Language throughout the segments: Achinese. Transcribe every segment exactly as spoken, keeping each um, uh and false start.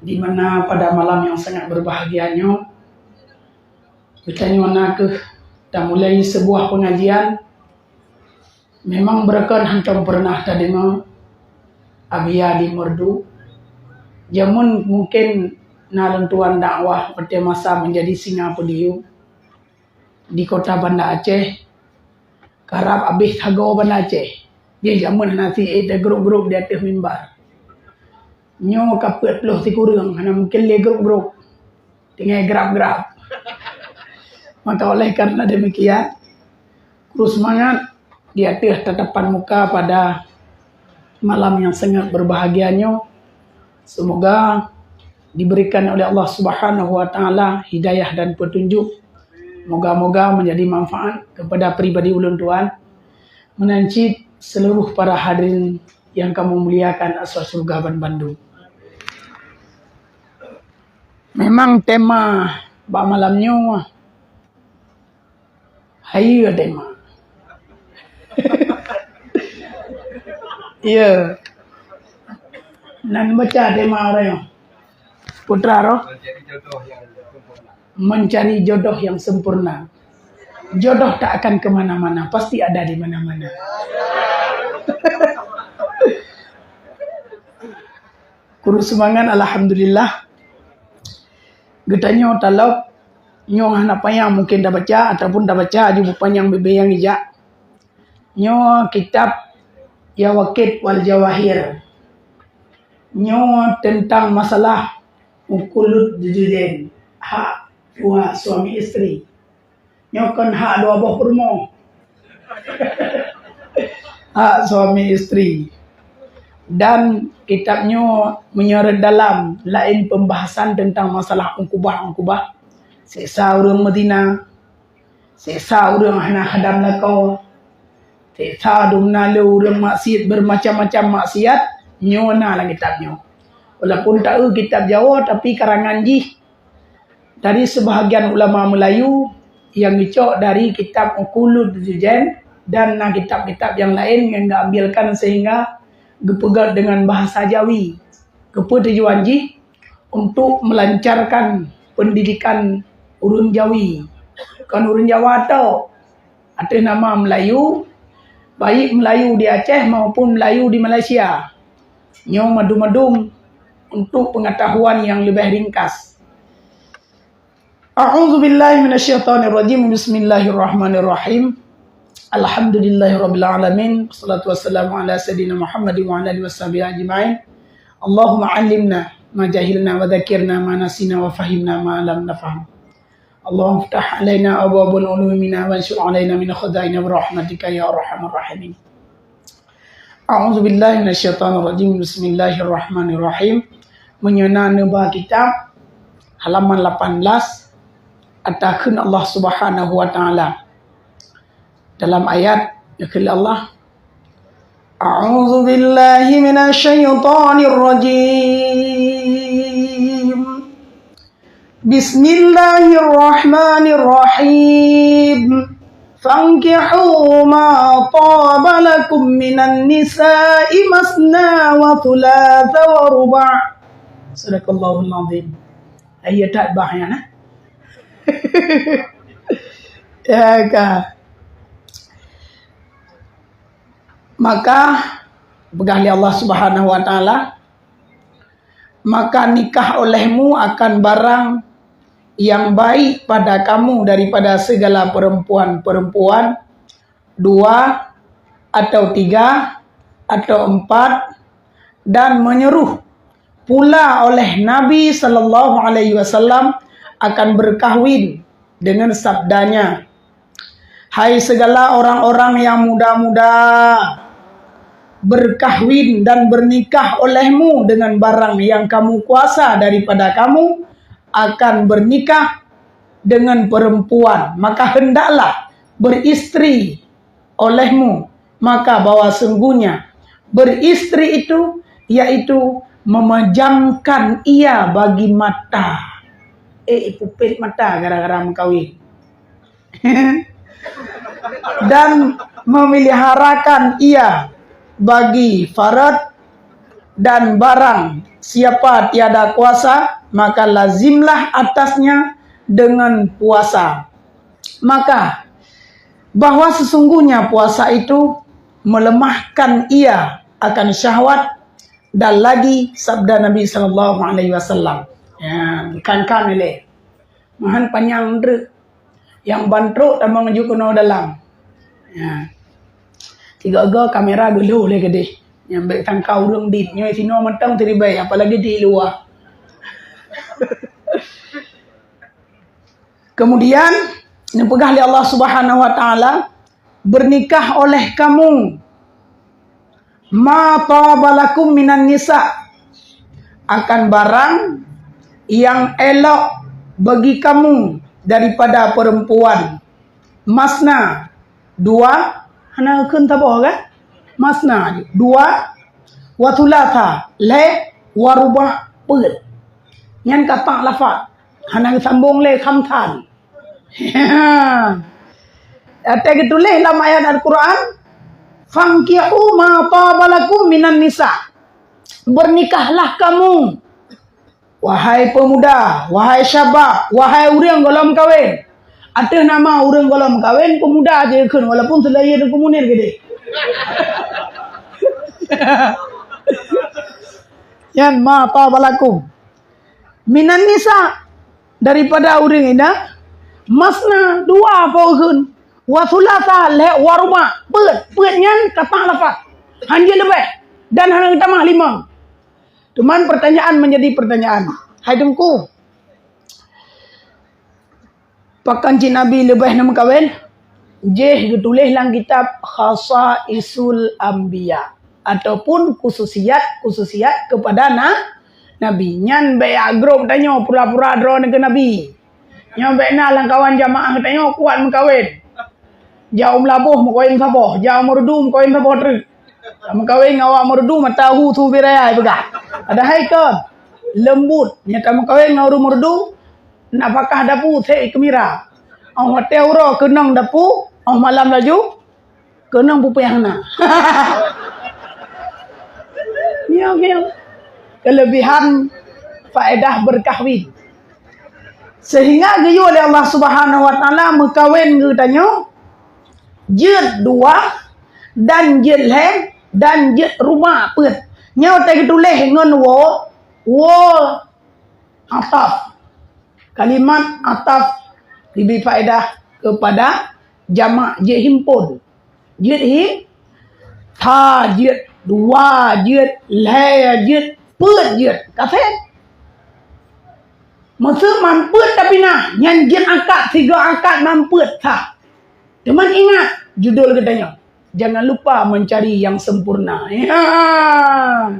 Di mana pada malam yang sangat berbahagia nyoe, geutanyoe na kheueh tamulai sebuah pengajian. Memang beureukat hantom pernah tadeungoe Abia di Meureudu. Jameun mungken na lôn tuan dakwah watée masa menjadi singa peudiyuem di kota Banda Aceh, karab abéh sagoe Banda Aceh. Jih jameun hana si ék teugrôp-grôp di ateueh mimbar. Nyoe ka peuet ploh sikureueng, hana mungken lé grôp-grôp. Tinggai grab-grab. Maka oleh karena demikian, kru seumangat di ateueh tatapan muka pada malam yang sangat berbahagia nyoe. Semoga diberikan oleh Allah Subhanahu wa Taala hidayah dan petunjuk. Moga-moga menjadi manfaat kepada pribadi ulôn tuan, meunan cit seluruh para hadirin yang kamoe muliakan asai syeuruga banbandum. Memang tema bak malam nyoe hayeue tema. Ya. Nan baca tema orang nyoe. Putra roh. Mencari jodoh yang sempurna. Jodoh tak akan kemana-mana, pasti ada di mana-mana. Kru seumangat, alhamdulillah. Geutanyoe talop, nyoe hana panyang mungken tabaca ataupun tabaca aju beupanyang bibée nyang ijak. Nyoe kitab Yawaqit wal Jawahir. Nyoe teuntang masalah uqud dzaujain, hak dua suami istri. Nyoe kon hak dua boh peurumoh. Hak suami istri. Dan kitab nyoe meunyoe rot dalam laén pembahasan teuntang masalah ukubah-ukubah, seksa ureuëng meuzina, seksa ureuëng hana hadam lakoe, seksa dumna lé ureuëng maksiat, bermacam-macam maksiat, nyoe na lam kitab nyoe. Walaupun taeu kitab Jawoe, tapi karangan jih dari sebahagian ulama Melayu yang geucok dari kitab Uqud dzaujain dan na kitab-kitab yang laén nyang geuambilkan sehingga geupeugét dengan bahasa Jawi. Keupeue tujuan jih? Untuk melancarkan pendidikan ureuëng Jawi. Kon ureuëng Jawa tok. Ateueh nama Melayu, baik Melayu di Aceh maupun Melayu di Malaysia. Nyoe madum-madum untuk pengetahuan yang lebih ringkas. A'udzubillahi minasyaitonirrajim. Bismillahirrahmanirrahim. Alhamdulillahirabbil alamin. Wassalatu wassalamu ala sayyidina Muhammadin wa ala alihi washabihi ajmain. Allahumma 'allimna ma jahilna wa dzakirna ma nasina wa fahimna ma lam nafham. Allahumma ftah 'alaina abwabal ulumina wa ansyur 'alaina min khazaini rahmatika ya arhamar rahimin. A'udzubillahi minasyaitonirrajim. Bismillahirrahmanirrahim. Meunyoe na neuba kitab halaman lapan belas, ata kheun Allah Subhanahu wa Taala. Dalam ayat geukheun Allah, A'udzubillahi minasyaitonirrajim. Bismillahirrahmanirrahim. Fankihu ma taba lakum minan nisa'i masna wa thulatha wa ruba'. Sadaqallahul azim. Ayat tak bah ya nah. Ya ka. Maka peugah lé Allah Subhanahu wa Taala, maka nikah olehmu akan barang yang baik pada kamu daripada segala perempuan-perempuan, dua atau tiga atau empat, dan menyuruh pula oleh Nabi sallallahu alaihi wasallam akan berkahwin dengan sabdanya, "Hai segala orang-orang yang muda-muda, berkahwin dan bernikah olehmu dengan barang yang kamu kuasa daripada kamu, akan bernikah dengan perempuan, maka hendaklah beristri olehmu, maka bahwa sungguhnya beristri itu yaitu memejamkan ia bagi mata." Eh, pupet mata gara-gara mengkawin. Dan memeliharakan ia bagi farad Dan barang siapa tiada kuasa, maka lazimlah atasnya dengan puasa. Maka, bahwa sesungguhnya puasa itu melemahkan ia akan syahwat, dan lagi sabda Nabi sallallahu alaihi wasallam. Ya, kan-kan ilée. Mahan panyang treuk. Nyang ban trok tamong ju keunoe dalam. Ya. Tiga-tiga kamera geulhôh lé keudeh. Nyang bèk sangka ureueng dit. Nyoe sinoe mantong siribèe, apalagi di luwa. Kemudian, neupeugah lé Allah Subhanahu wa Taala, "Bernikah oleh kamu ma taba lakum minan nisa, akan barang yang elok bagi kamu daripada perempuan, masna, dua, hana kheun saboh kan? Masna, dua, wa thulatha, lhèe, wa ruba', peuet." Nyan kata lafaz, hana geusambong lé khamsan. Watèe geutuléh lam ayat Al-Quran, "Fankihu ma taba lakum minan nisa." Bernikahlah kamu, wahai pemuda, wahai syabab, wahai ureueng gohlom kawen. Ateueh nama ureueng gohlom kawen, pemuda jikheun, walaupun seulaén Teungku Munir keudeh. Nyan ma taba lakum. Minan nisa, daripada ureueng inong, masna, dua po kheun, wa thulatha, lhèe, wa ruba', peuet, peuet nyan kata lafaz. Hanjeuet leubeh, dan hana geutamah limong. Cuman pertanyaan menjadi pertanyaan. Hai Teungku, pakon cit Nabi leubeh neumeukawen? Jih geutuléh lam kitab Khasaisul Anbiya, ataupun khususiat-khususiat kepada na-, Nabi. Nyan bèk jak grob tanyoe pura-pura droeneuh keu Nabi. Nyoe bèk na lam kawan jamaah tanyoe kuat meukawen. Jak u Meulaboh meukawen saboh, jak u Meureudu meukawen saboh treuk. Meukawen ngon awak Meureudu mata hu su biraya peugah. Padahai kon. Leumbut, nyata meukawen ngon ureueng Meureudu, nafakah dapu sép keumira. Óh watèe uroe keunong dapu, óh malam laju keunong peue nyang na. Nyoe, nyoe. Kelebihan faedah berkahwin. Sehingga geuyue lé Allah Subhanahu wa Taala meukawen geutanyoe jeuet dua dan jeuet lhèe dan jeuet ruba' peuet. Nyoe watèe geutuléh ngon wo, wo ataf. Kalimat ataf geubri faedah keupada jamak, jeuet himpon. Jeuet hi, tha jeuet, dua jeuet, lhèe jeuet, peuet jeuet. Ka sép. Meuseu man peuet tapi na, nyan jeuet akad, sigoe akad man peuet sah. Teuma ingat judul geutanyoe, jangan lupa mencari yang sempurna. Ya.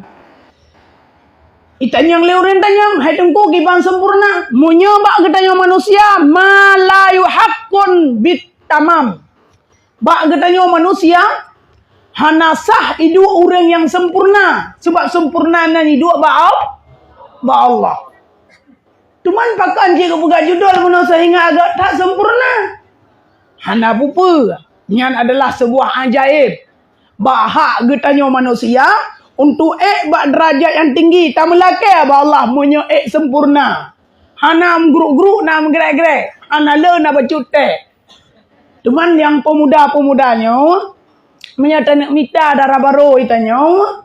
Itanyong lé ureueng tanyong, hai Teungku, kiban sempurna? Meunyoe bak geutanyoe manusia, ma la yuhaqqun bit tamam. Bak geutanyoe manusia, hana sah iduek ureueng nyang sempurna, sabab sempurna nyan iduek bak Al-, bak Allah. Teuma pakon jih geupeugah judul meunoe seuhingga agak that sempurna? Hana peue-peue, nyan adalah seubuah ajaéb. Bak hak geutanyoe manusia, untuk ék bak deurajat nyang tinggi, tameulakée bak Allah meunyoe ék sempurna. Hana meugruk-gruk na meugrek-grek, hana le na bacut teh. Teuma nyang peumuda-peumuda nyoe, meunyoe taneuk mita dara barô geutanyoe,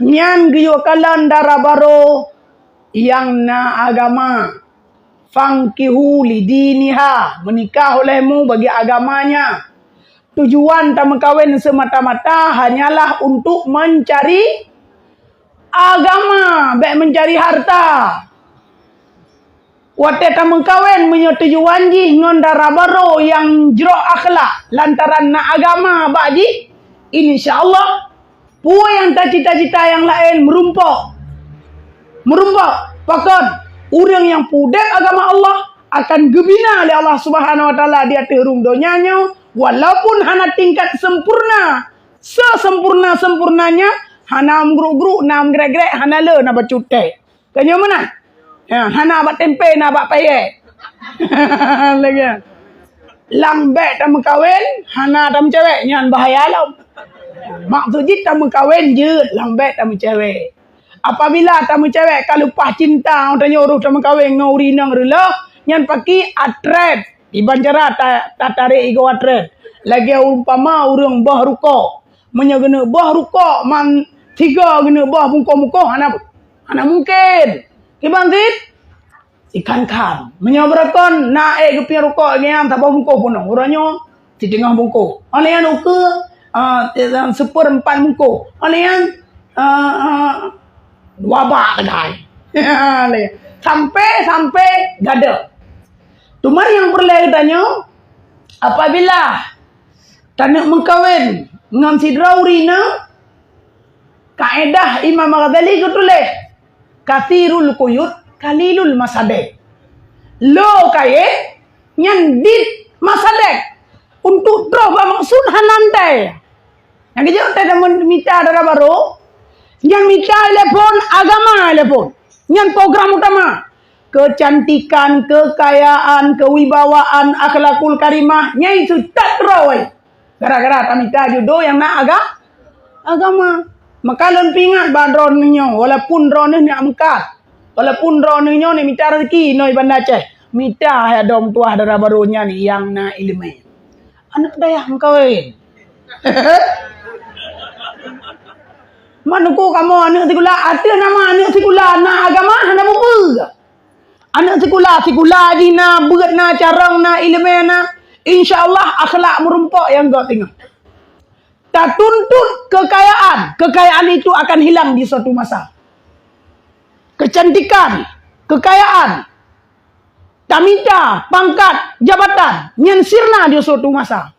nyan geuyue kalon dara barô nyang na agama. Fankihu lidiniha, meunikah olehmu bagi agamanya. Tujuan tameukawen seumata-mata hanyalah untuk mencari agama, bék mencari harta. Watée tameukawen, meunyoe tujuan jih ngon dara barô nyang jroh akhlak lantaran na agama bak jih, insya Allah, peue nyang tacita-cita nyang laén meurumpok. Meurumpok, pakon? Ureuëng nyang peudeb agama Allah akan geubina lé Allah Subhanahu Wa Taala di ateueh rhueng donya nyoe, walaupun hana tingkat sempurna. Sesempurna-sempurnanya, hana meugruk-gruk, na meugrek-grek, hana le na bacut teh. Ka nyoe meunan? Ya, hana bak tempe, na bak payet. Lagée nyan. Lam bék tameukawen, hana tameucewek, nyan bahaya lom. Maksud jih tameukawen jeuet, lam bèk tameucewek. Apabila tameucewek ka leupah cinta, tanyoe roh tameukawen ngon ureueng inong reuloh, nyan paki atret. Iban cara ta-, tatarek igoe atret. Lagèe umpama ureueng boh rukok. Meunyoe geuneuk boh rukok man tiga geuneuk boh bungkôh-bungkôh, hana, hana mungken. Kiban cit? Ikan-kan. Meunyoe beurakon, na ék geupiep rukok nyan saboh bungkôh peunoh. Uroe nyoe, siteungoh bungkôh. Óh lheueh nyan ukeue, ah, seperempat bungkôh. Óh lheueh nyan, ah, ah, dua bak teugai. Sampai, sampai gadôh. Teuma nyang peureulèe geutanyoe, apabila taneuk meukawen ngon sidroe ureueng inong, kaedah Imam Ghazali geutuléh, "Katsirul quyud qalilul masadek." Lo kayèe nyan dit masadek, untuk troh bak maksud hana asai. Nyang keujeuet teuh mita dara barô, nyan mita ilèe phôn, agama ilèe phôn. Nyan program utama. Kecantikan, kekayaan, kewibawaan, akhlakul karimah, nyan seutôt droe. Gara-gara tamita judoe nyang na aga-, agama. Maka lôn peuingat bak droeneuh nyoe, walaupun droeneuh neuk meukat, walaupun droeneuh nyoe neuk mita raseuki inoe i Banda Aceh, mita hai adoe meutuah dara barô nyan nyang na ileumèe. Aneuk dayah meukawen. Man uku kamoe aneuk sikula, ateueh nama aneuk sikula na agama, hana peue-peue. Aneuk sikula, sikula jih na, beuet na, carông na, ileumèe na. Insya Allah akhlak meurumpok nyang göt singoh. Tatuntut kekayaan, kekayaan itu akan hilang di suatu masa. Kecantikan, kekayaan, tamita, pangkat, jabatan, nyan sirna di suatu masa.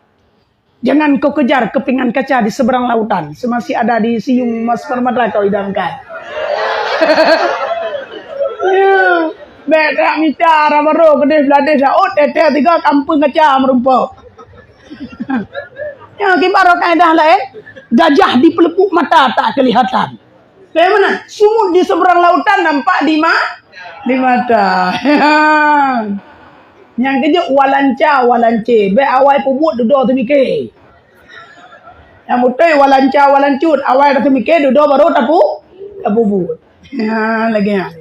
Jangan kau kejar kepingan kaca di seberang lautan, semasih ada di siung emas permata kau idamkan. Ya, bèk tamita dara barô keudéh bladéh laôt, teuh-teuh tiga kampung kaca meurumpok. Ya, kiban kaedah laén, gajah di pelupuk mata tak kelihatan. Bagaimana? Semut di seberang lautan nampak di ma-, di mata. Nyang keujeuet walanca, walance. Bèk awai peubuet dudoe teumike. Nyang beutôi walanca, walancut. Awai teumike dudoe barô tapu-, tapeubuet. Ha, lagèe nyan.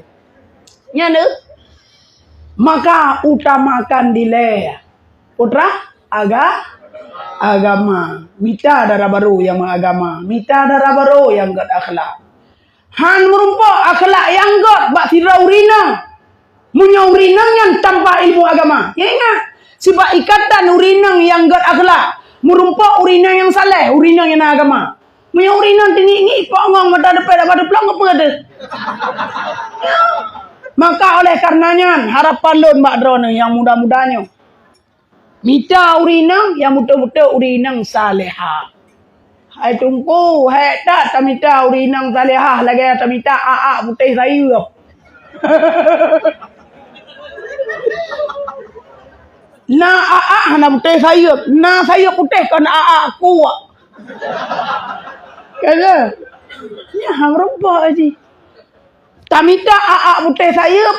Nyan deuh. Maka utamakan dilèe. Putra aga-, agama. Mita dara barô nyang meuagama. Mita dara barô nyang göt akhlak. Han meurumpok akhlak nyang göt bak sidroe ureueng inong. Meunyoe ureueng inong nyan tanpa ilmu agama. Ya ingat, sibak ikatan ureueng inong nyang göt akhlak, meurumpok ureueng inong nyang saleh, ureueng inong nyang na agama. Meunyoe ureueng inong teungiek-ngiek, pok ngong mata depan dapat diplueng, apa kata? Maka oleh karena nyan, harapan lôn bak droeneuh nyang muda-muda nyoe. Mita ureueng inong nyang beutôi-beutôi ureueng inong salehah. Hai Teungku, hék that tamita ureueng inong salehah lagèe tamita aak putéh sayeuep. Na aak hana putéh sayeuep, na sayeuep putéh kon aak kuak. Kan? Nyan han meurumpok jih. Tamita aak putéh sayeuep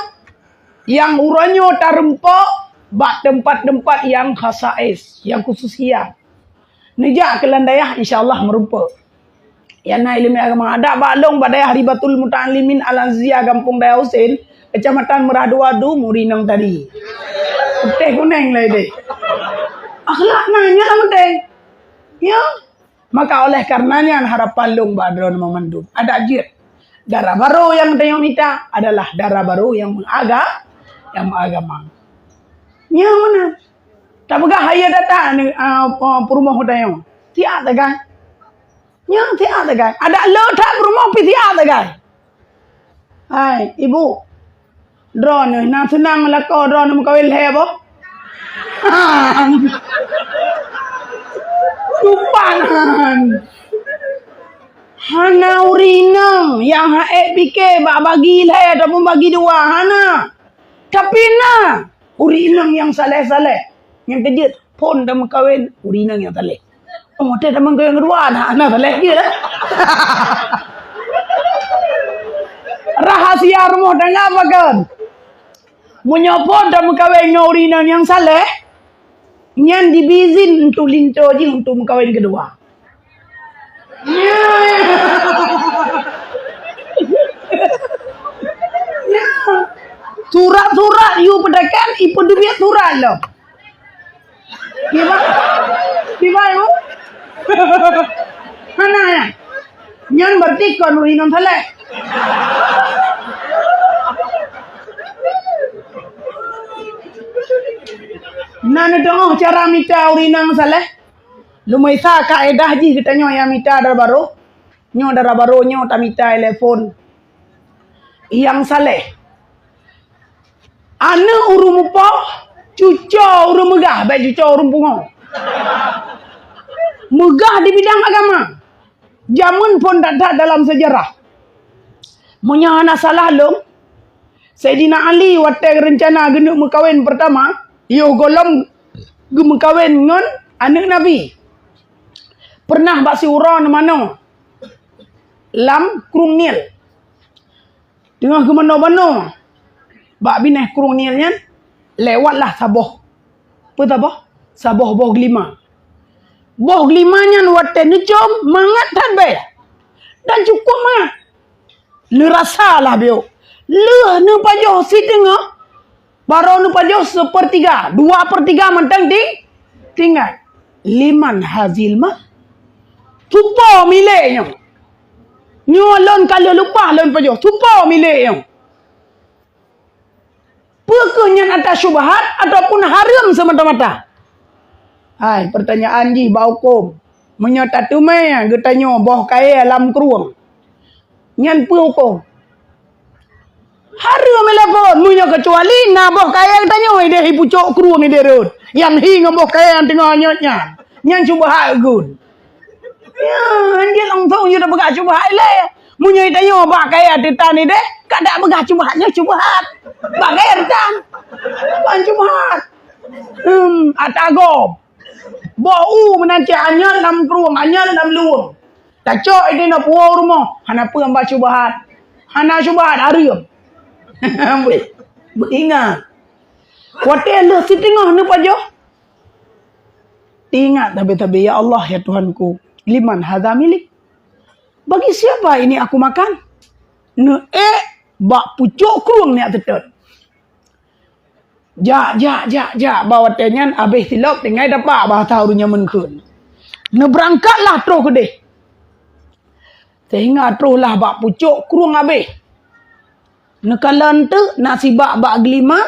nyang uroe nyoe tarumpok bak teumpat-teumpat nyang khasais, nyang khususiat. Neujak keu lam dayah, insya Allah meurumpok. Nyang na ileumèe agama. Adak bak lôn bak dayah Ribatul Muta'allimin Al-Aziziyah Gampông Dayah Husén, Kecamatan Meurah Dua dum ureueng inong tadi. Putéh kunéng lé deh. Akhlak na nyan lah penting. Ya. Maka oleh karena nyan harapan lôn bak droeneuh mandum. Adak jeuet. Dara barô nyang tanyoe mita adalah dara barô nyang meuaga-, nyang meuagama. Nyang meunan. Tapeugah hayeue that-that, ah, peurumoh tanyoe. Siat sagai. Nyang siat sagai. Adak le that peurumoh pih siat sagai. Hai, ibu. Droeneuh na seunang lakoe droeneuh meukawen lhèe boh? Han. Tupan han. Hana ureueng inong nyang ha'ék pike bak bagi lhèe ataupun bagi dua, hana. Tapi na ureueng inong nyang saleh-saleh, nyang keujeuet phôn tameukawen ureueng inong nyang saleh. Oh, watèe tameukawen keudua, na, na saleh jeuet lah. Rahasia rumoh tangga pakon? Meunyoe phôn tameukawen ngon ureueng inong nyang saleh, nyan jibi izin untuk linto jih untuk meukawen keudua. Surat-surat yue peuteken, ipeuteubiet surat lom. Kiban? Kiban, Bu? Hana, ya? Nyan berarti kon ureueng inong saleh. Na neudeungoe cara mita ureueng inong saleh? Lumaisa kaedah jih geutanyoe nyang mita dara barô. Nyoe dara barô nyoe tamita telepon nyang saleh. Aneuk ureueng mupoh, cuco ureueng meugah, bèk cuco ureueng pungo. Meugah di bidang agama. Jameun phon that-that dalam sejarah. Meunyoe hana salah lôn, Saidina Ali watèe reuncana geuneuk meukawen peurtama, yoh gohlom geumeukawen ngon aneuk Nabi. Peureunah bak siuroe neumanoe lam Krueng Nil. Teungoh geumanoe-manoe bak binéh Krueng Nil nyan, lewatlah saboh. Peue saboh? Saboh boh geulima. Boh geulima nyan watèe neucôm mangat that bèe. Dan cukôp mangat. Neurasa lah biôh. Lheueh neupajoh siteungoh, barô neupajoh seupeurtiga, dua peurtiga mantong ti-, tinggai. Liman hazil mah? Soe po milék nyoe? Nyoe lôn ka lheueh leupah lôn pajoh. Soe po milék nyoe? Peu kheueh nyan ata syubhat ataupun hareuem seumata-mata? Hai, peurtanyaan jih bak hukôm. Meunyoe tateumé geutanyoe boh kayèe lam krueng, nyan peue hukôm? Hareuem lé phôn, meunyoe keucuali na boh kayèe geutanyoe idéh i pucôk krueng idéh rhot. Nyang hi ngon boh kayèe nyang teungoh anyôt nyan. Nyan syubhat gun. Ya, anjing langsung you dah peugah syubhat ilèe. Meunyoe tanyoe bak kayèe teutan idéh, ka dak peugah syubhat nyoe syubhat. Bak kayèe teutan. Bukan syubhat. Hmm, ata gob. Boh u meunan cit anyôt lam krueng, anyôt lam luweueng. Tacok idéh na puwoe rumoh, hana peue bak syubhat. Hana syubhat, hareuem. Beuingat. Watèe lheueh siteungoh neupajoh, Ingat tabe-tabe, "Ya Allah, ya Tuhanku, liman hadza milik? Bagi siapa ini aku makan?" Neuék bak pucôk krueng neujak teutot. Jak, jak, jak, jak, bak watèe nyan abéh silop tinggai tapak bahasa ureueng nyan meukheun. Neubeurangkatlah troh keudéh. Sehingga troh lah bak pucôk krueng abéh. Neukalon teuk na sibak bak geulima,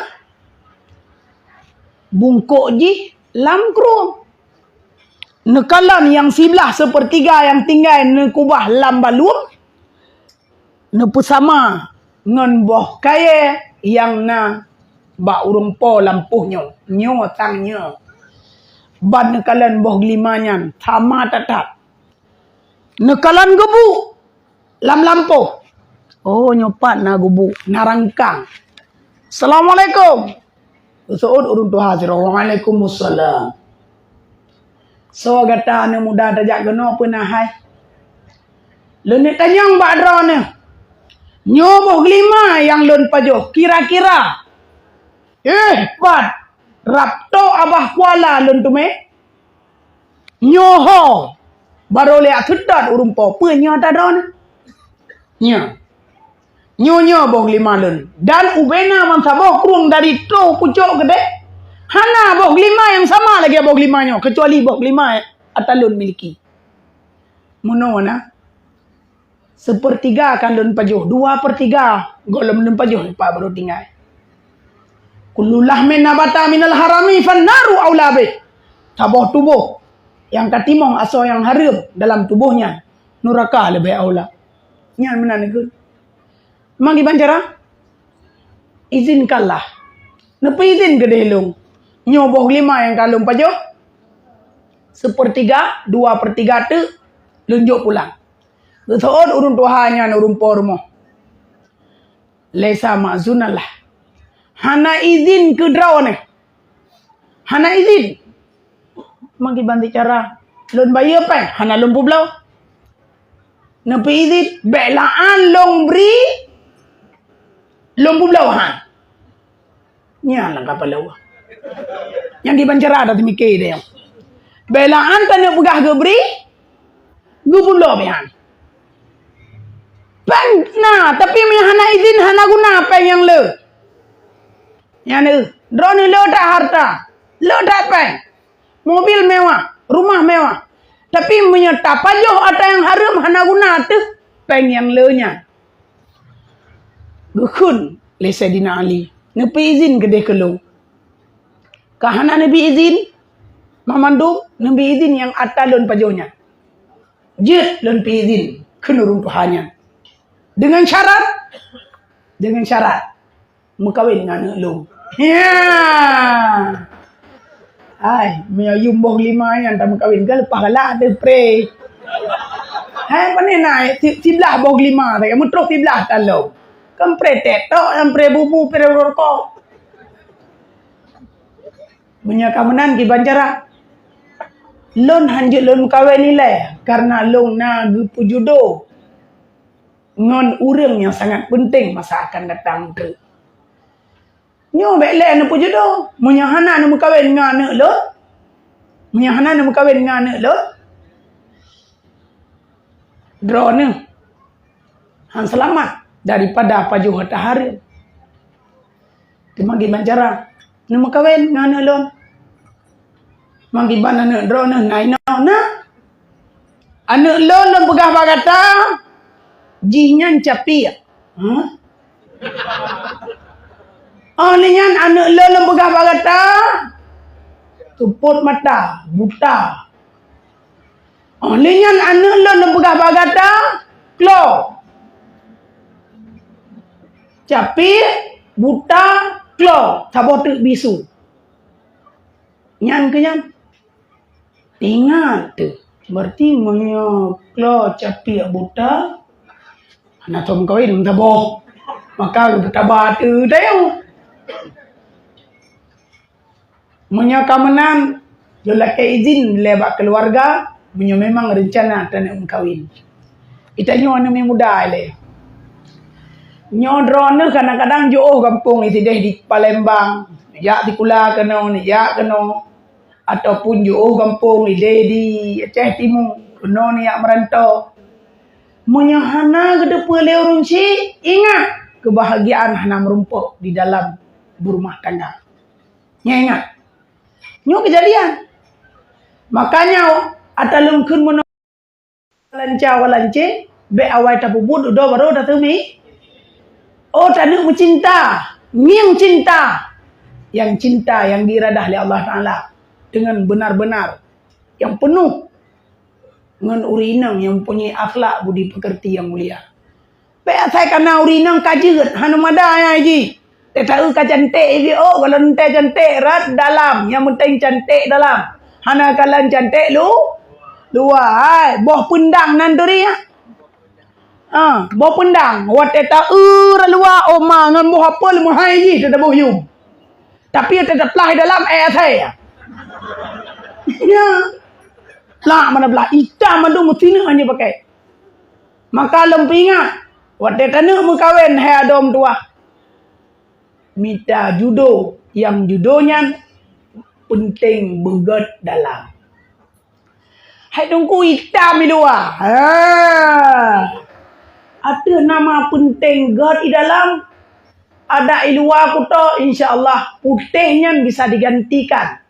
bungkôk jih lam krueng. Neukalon nyang siblah seupeurtiga nyang tinggai neukeubah lam balueng, neupeusama ngon boh kayèe nyang na bak ureueng po lampôh nyoe. Nyoe tang nyoe. Ban neukalon boh geulima nyan sama that-that. Neukalon gubuk lam lampôh. Oh, nyoe pat na gubuk, na rangkang. "Assalamualaikum." Geuseuôt ureueng tuha sidroe, "Waalaikumsalam." "Soe gata aneuk muda tajak keunoe peue na hai?" "Lôn neuk tanyong bak droeneuh. Nyoe boh geulima nyang lôn pajoh, kira-kira, eh, pat rab tok abah kuala lôn teumé?" Nyoe ho, barô lé ateutat ureueng po, peue nyoe ata droeneuh? Nyoe. Nyoe, nyoe boh geulima lôn. Dan ubena meusaboh krueng dari troh pucôk keudéh, hana boh geulima nyang sama lagèe boh geulima nyoe, keucuali boh geulima ata lôn miliki. Meunoe na. Seupeurtiga ka lôn pajoh, dua peurtiga gohlom lôn pajoh, pat barô tinggai. "Kullu lahmin nabata minal harami fannaru aula bih." Saboh tuboh nyang ka timong asoe nyang hareuem dalam tuboh nyan, nuraka leubeh aula. Nyan meunan neukheun. Magi ban cara? Izinkanlah. Neupeuizin keudéh lôn. Nyoe boh geulima nyang ka lôn pajoh. Seupeurtiga, dua peurtiga teuk lôn jok pulang. Geuseuôt ureueng tuha nyan ureueng po rumoh. "Laisa ma'zunan lah." Hana izin keu droeneuh. Hana izin. Magi ban cara lôn bayeue péng, hana lôn peubloe. Neupeuizin, bèk la'an lôn bri, lôn peubloe han. Nyan langkah palau. Nyang di ban cara dah teumike deh. Bèk la'an taneuk peugah geubri, peuloe meuhan. Péng na, tapi meunyo hana izin, hana guna péng nyang le. Nyan, eh, droeneuh le that harta, le that péng, mobil mewah, rumah mewah. Tapi meunyo tapajoh atra nyang hareuem, hana guna teuh péng nyang le nyan. Geukheun lé Saidina Ali, "Neupeuizin keudeh keu lôn." Ka hana neubi izin, mamandum neubi izin nyang atra lôn pajoh nyan. Jeuet lôn peuizin keu ureueng tuha nyan. Deungon syarat, deungon syarat meukawen ngon aneuk lôn. Ya. Hai, meunyoe yum boh lima nyan tameukawen, ka leupah galak deh pre. Hai, pane na si-, siblah boh lima tadi, meutroh siblah talong. Kan pre tek tok, kan pre bubu, pre rokok. Meunyoe ka meunan kiban cara, lôn hanjeuet lôn meukawen ilée, kareuna lôn na geupeujudo ngon ureueng nyang sangat peunteng masa akan datang treuk. Nyoe bék lé neupeujudo, meunyoe hana neumeukawen ngon aneuk lôn, meunyoe hana neumeukawen ngon aneuk lôn, droeneuh han seulamat daripada pajoh atra hareuem. Teuma kiban cara neumeukawen ngon aneuk lôn. Mang kiban aneuk droeneuh na inoe na. Aneuk lôn lôn peugah bak gata, jihnyan capiek. Hah? Oh lheueh nyan aneuk lôn lôn peugah bak gata, keupot mata, buta. Oh lheueh nyan aneuk lôn lôn peugah bak gata, klo. Capiek, buta, klo, saboh teuk bisu. Nyan keuh nyan. Ingat teuh, berarti meunyoe klo capiek buta, hana tom kawin saboh. Maka buta batu tayong. Meunyoe ka meunan, lôn lakée izin lé bak keuluwarga, meunyoe memang reuncana taneuk meukawen. Geutanyoe aneuk muda ilée. Nyoe droeneuh kadang-kadang jiôh gampông sideh di Palembang, jak sikula keunoe, jak keunoe, ataupun jiôh gampông sideh di Aceh Timu, keunoe jak meurantô. Meunyoe hana geuteupeue lé ureueng chik, ingat, keubahgiaan hana meurumpok di dalam beurumah tangga. Nyan ingat. Nyoe keujadian. Makanya, ata lôn kheun meunoe, lanca-lanca, bék awai tapeubuet dudoe barô tateumi. Oh, taneuk meucinta, ngieng cinta. Nyang cinta nyang diiradah lé Allah Taala deungon beunar-beunar, nyang peunoh ngon ureueng inong nyang mempunyai akhlak budi pekerti nyang mulia. Bék asai kana ureueng inong ka jeuet, hana mada nyang jih. Teuka ka canték jih, oh, kalau ente canték rot dalam, nyang penting canték dalam. Hana kalon canték lu, luwa, hai, boh peundang nan turi, ya. Ha, boh peundang, watée ta-eu rot luwa, oh ma, ngon boh apel meuhai jih teuka boh yum. Tapi teuka plah dalam, eh, asai, ya. Ya. Lah, mana belah itam mandum meusineuk hana pakai. Maka lôn peuingat, watée taneuk meukawen hai adoe meutuwah, mita judo nyang judo nyan peunteng beugét dalam. Hai teungku itam i luwa. Ha. Ateueh nama peunteng gét i dalam, adak i luwa kuto, insya Allah putéh nyan bisa digantikan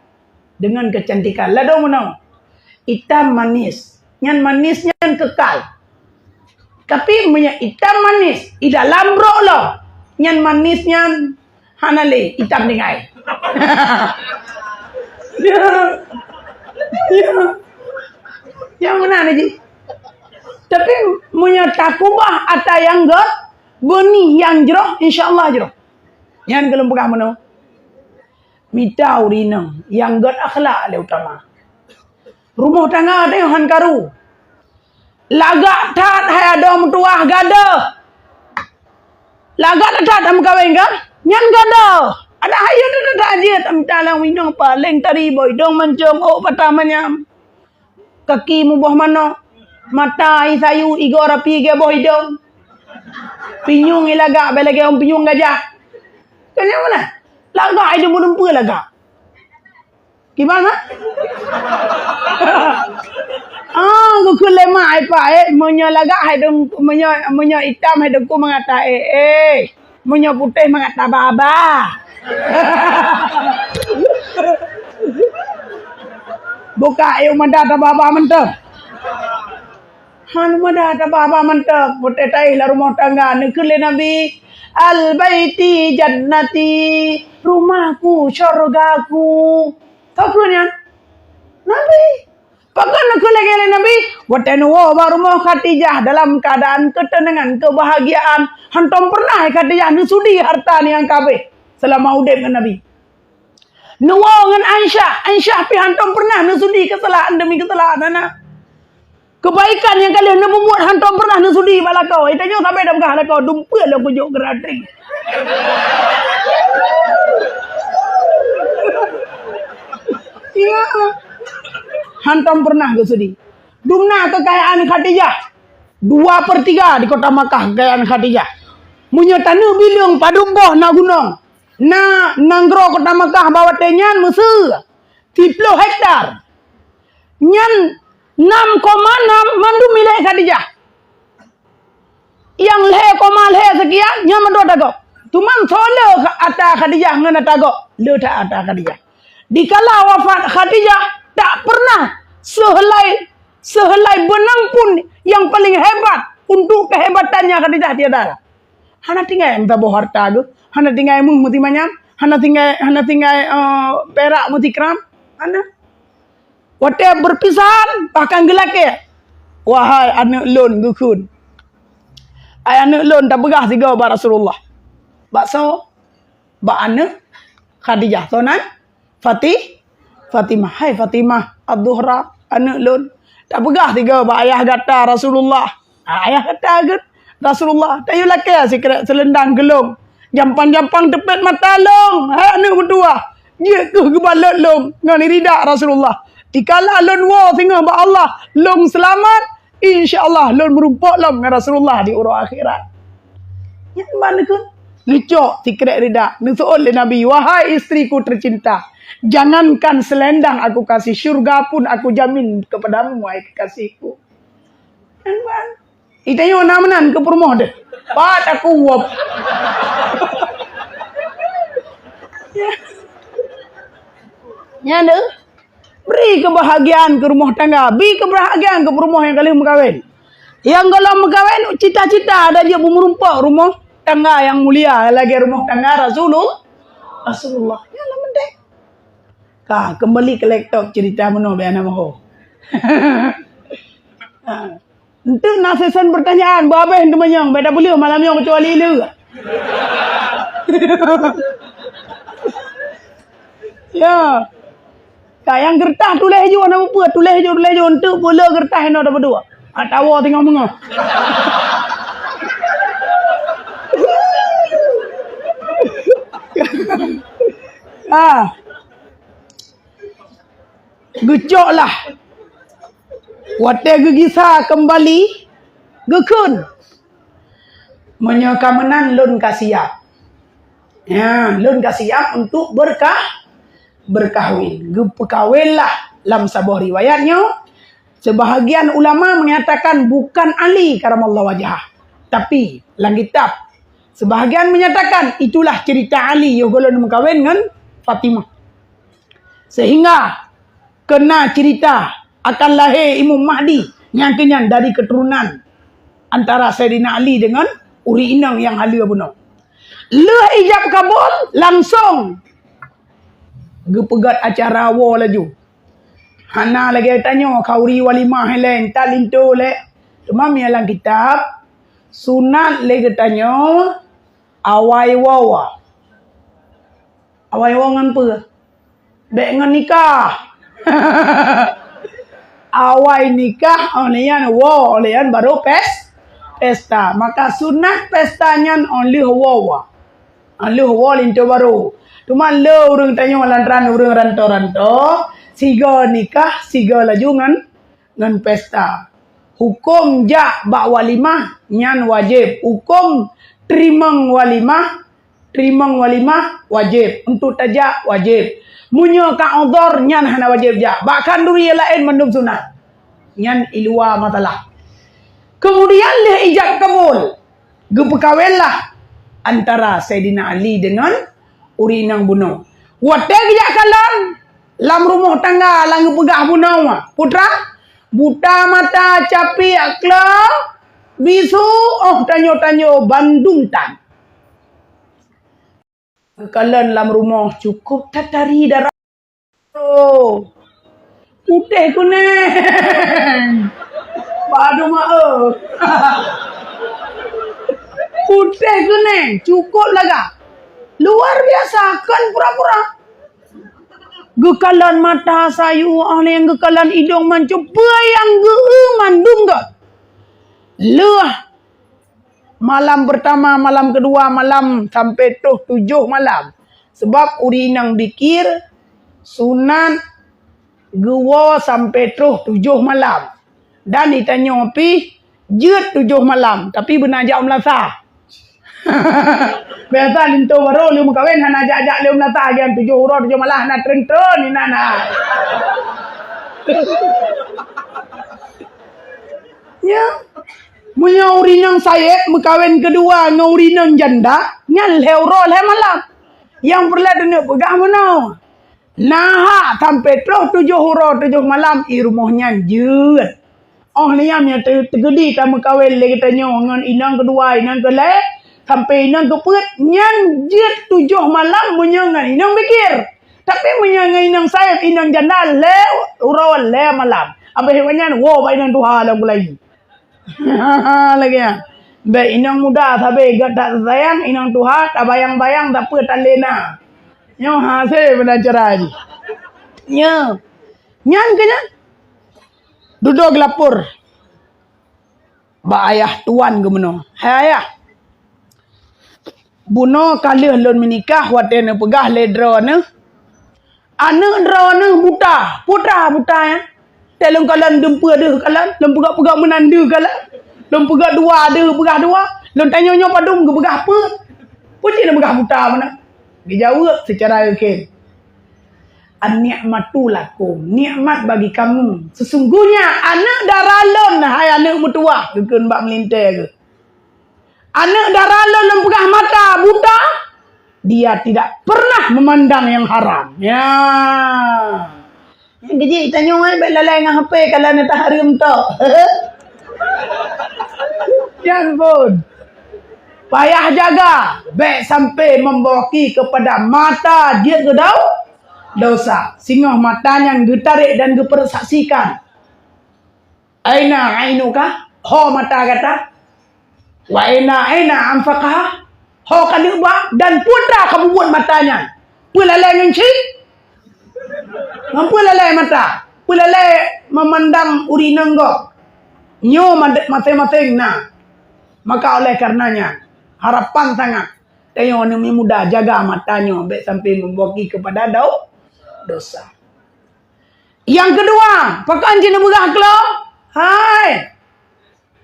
deungon keucantikan. Ladôm meunoe, itam manis. Nyan manis nyan keukal. Tapi meunyoe itam manis, i dalam brok lom, nyan manis nyan hana lé, itam tinggai. Ya. Ya. Nyang meunan jih. Tapi meunyoe takubah ata nyang gét, beunih nyang jroh, insya Allah jroh. Nyan keuh lôn peugah meunoe. Mita ureueng inong nyang gét akhlak lé utama. Rumoh tangga teuh han karu. Lagak that hai adoe meutuwah gadoh. Lagak that tameukawen ka? Nyan gadoh. Adak hayeue that jeuet tamita lam inong paleng tari boh idong mancong ôk patah manyam. Kaki muboh manok, mata i sayu, igoe rapi geuboh idong. Pinyueng i lagak bèk lagèe ureueng pinyueng gajah. Kan nyan meunan? Lagak i deumpeue-deumpeue lagak. Kiban, ha? Ah, geukheun lé mak, "Ai Pak, eh, meunyoe lagak hai deung-, meunyoe, meunyoe itam hai Teungku mangat ta-, eh, eh, meunyoe putéh mangat taba-aba." Buka, eh, mada taba-aba mantong. Han mada taba-aba mantong, putéh taéh lam rumoh tangga, neukheun lé Nabi, "Al baiti jannati, rumahku syurgaku." Ka kheun nyan? Nabi. Pakon neukheun lagèe lé Nabi? Watèe neuwoe bak rumoh Khadijah dalam keuadaan keuteunangan, keubahgiaan, hantom peureunah Khadijah neusudi hareuta nyan kabeh seulama udeb ngon Nabi. Neuwoe ngon Aisyah, Aisyah pih hantom peureunah neusudi keusalahan demi keusalahan hana. Keubaikan nyang ka lheueh neupeubuet hantom peureunah neusudi bak lakoe. Geutanyoe sabe tapeugah lakoe, dumpeue lôn kujok geurating. Ya. Hantom peureunah geusudi. Dumna keukayaan Khadijah. Dua per tiga di kota Makkah keukayaan Khadijah. Meunyoe taneuk bileueng padum boh na gunong, na nanggroe kota Makkah bak watèe nyan meuseu siploh hektar. Nyan nam koma nam mandum milék Khadijah. Nyang lhèe koma lhèe seukian, nyan mandum ata gob. Teuma soe le ata Khadijah ngon ata gob? Le that ata Khadijah. Dikala wafat Khadijah, tak pernah sehelai, sehelai benang pun yang paling hebat untuk kehebatannya Khadijah tiada. Hana tinggai meusaboh hareuta geuh, hana tinggai méuh meutimanyam, hana tinggai, hana tinggai, eh, pirak meutikram, hana. Watèe beupisahan, bahkan geulakèe, "Wahai aneuk lôn," geukheun. "Ai aneuk lôn," tapeugah sigoe bak Rasulullah. Bak soe? Bak aneuk Khadijah. Soe nan? Fati-, Fatimah. "Hai Fatimah, Az-Zuhra, aneuk lôn, tapeugah sigoe bak ayah gata Rasulullah." Ah, ayah gata geuh Rasulullah, "Tayue lakèe sikrek seulendang keu lôn. Jampang-jampang teupet mata lôn, hai aneuk meutuwah. Jeuet keuh geubalot lôn ngon rida Rasulullah. Dikala lôn woe singoh bak Allah, lôn seulamat, insya Allah lôn meurumpok lom ngon Rasulullah di uroe akhirat." Nyan ban keuh neucok sikrek rida, neuseuôt lé Nabi, "Wahai istriku tercinta, jangankan selendang aku kasih, syurga pun aku jamin kepadamu, wahai kekasihku." Nyan ban. Geutanyoe na meunan keu peurumoh deh. Pat aku wop. Nyan deh. Bri keubahgiaan keu rumoh tangga, bri keubahgiaan keu peurumoh nyang ka lheueh meukawen. Nyang gohlom meukawen, cita-cita dan jeuet beumeurumpok rumoh tangga nyang mulia lagèe rumoh tangga Rasulul-, Rasulullah. Nyan lam meuntèe. Ka, keumbali keu laptop cerita meunoe bèk hana meuho. Ha. Enteuk na sesi pertanyaan, bah abéh teumanyong, bèk tapeuleueh malam nyoe keucuali le. Ya. Ka nyang geureutah tuléh ju, hana peue-peue, tuléh ju, tuléh ju, enteuk peue le geureutah inoe tapeudua. Atawa teungoh meungoh. Ah. Geucok lah. Watèe geugisa keumbali, geukheun, "Meunyoe ka meunan, lôn ka siap. Ya, lôn ka siap untuk berkah-, berkahwin." Geupeukawen lah. Lam saboh riwayat nyoe, sebahagian ulama menyatakan bukan Ali karamallahu wajhah, tapi lam kitab sebahagian menyatakan itulah cerita Ali yoh gohlom meukawen ngon Fatimah. Sehingga keuna cerita akan lahé Imam Mahdi nyang keunyan dari keuturonan antara Saidina Ali deungon ureueng inong nyang haleue bunoe. Lheueh ijab kabul, langsong geupeugöt acara woe laju. Hana lagèe tanyoe khanduri walimah ilèe, entat linto lé. Teuma meunyo lam kitab, sunat lé geutanyoe awai woe. Awai woe ngon peue? Bèk ngon nikah. Awai nikah, 'oh lheueh nyan woe, 'oh lheueh nyan barô pes-, pesta. Maka sunat pesta nyan 'oh lheueh woe. 'Oh lheueh woe linto barô. Teuma le ureueng tanyoe lantaran ureueng rantô-rantô, sigoe nikah, sigoe laju ngon, ngon pesta. Hukôm jak bak walimah nyan wajéb. Hukôm teurimong walimah, teurimong walimah wajéb, untuk tajak wajéb. Meunyoe ka udhur, nyan hana wajéb jak. Bak khanduri nyang laén mandum sunat. Nyan i luwa masalah. Kemudian lheueh ijab kabul, geupeukawenlah antara Saidina Ali deungon ureueng inong bunoe. Watée geujak kalon, lam rumoh tangga lam geupeugah bunoe, putra, buta mata, capiek, klo, bisu, óh tanyoe-tanyoe bandum tan. Geukalon lam rumoh cukôp tatari dara. Oh, putéh kunéng. Padu maoh. Putéh kunéng, cukôp lagak. Luar biasa, kon pura-pura. Geukalon mata sayu, óh lheueh nyan geukalon idong mancôb, peue nyang geu-eu mandum gét. Lheueh malam pertama, malam kedua, malam sampai troh tujoh malam. Sebab ureueng inong bikir sunat geuwoe sampai troh tujoh malam. Dan ditanyoe pih jeuet tujoh malam, tapi beuna jak u meunasah. Biasa linto barô lheueh meukawen hana jak-jak lé u meunasah, gian tujoh uroe tujoh malam hana treun-treun inan na. Ya. Meunyoe ureueng inong sayeb meukawen keudua ngon ureueng inong janda, nyan lhée uroe lhée malam. Nyang peureulée taneuk peugah meunoe. Na hak sampai troh tujoh uroe tujoh malam i rumoh nyan jeuet. Óh lheueh nyan meunyoe teu-, teukeudi tameukawen lé geutanyoe ngon inong keudua, inong keulhée, sampai inong keupeuet, nyan jeuet tujoh malam meunyoe ngon inong bikir. Tapi meunyoe ngon inong sayeb, inong janda lhée uroe lhée malam. Abéh nyan woe bak inong tuha lam keulayi. Lagée nyan. Bék inong muda sabe gét that sayang, inong tuha tabayang-bayang sapeue tan lé na. Nyoe hase meunan cara jih. Nyoe. Nyan keuh nyan. Dudoe geulapor bak ayah tuan geumeunoe. Hai ayah, bunoe ka lheueh lôn meunikah watée neupeugah lé droeneuh, aneuëk droeneuh buta, putra buta nyan. Tée lôn kalon dum peue deuh kalon, lôn peugah-peugah meunan deuh kalon, lôn peugah dua deuh peugah dua, lôn tanyoe nyoe padum geupeugah peue? Peue cit neupeugah buta meunan? Geujaweueb seucara yakin, "An-ni'matu lakum, nikmat bagi kamu. Sesungguhnya aneuëk dara lôn, hai aneuëk meutuwah," geukheun bak meulintée geuh. Aneuëk dara lôn nyang peugah mata buta, dia tidak pernah memandang yang haram. Ya. Nyang keujiek tanyoe, eh, bék lalai ngon H P kalau na tahareuem tok. Nyan phon. Payah jaga, bék sampai membawa ki kepada mata jeuet keu dau-, dosa. Singoh mata nyan geutarek dan geupeursaksikan. Aina ainuka, ho mata gata? Wa aina, aina anfuka, ho ka neuk ba, dan peue atra ka bubuet mata nyan? Peue lalai ngon cit? Ngon peue lalai mata? Peue lalai memandang ureueng inong gob? Nyoe made-, maséng-maséng na. Maka oleh karena nyan, harapan sangat, tanyoe aneuk muda jaga mata nyoe, bék sampai membawa ki kepada dau-, dosa. Nyang keudua, pakon jih neupeugah keulôn? Hai,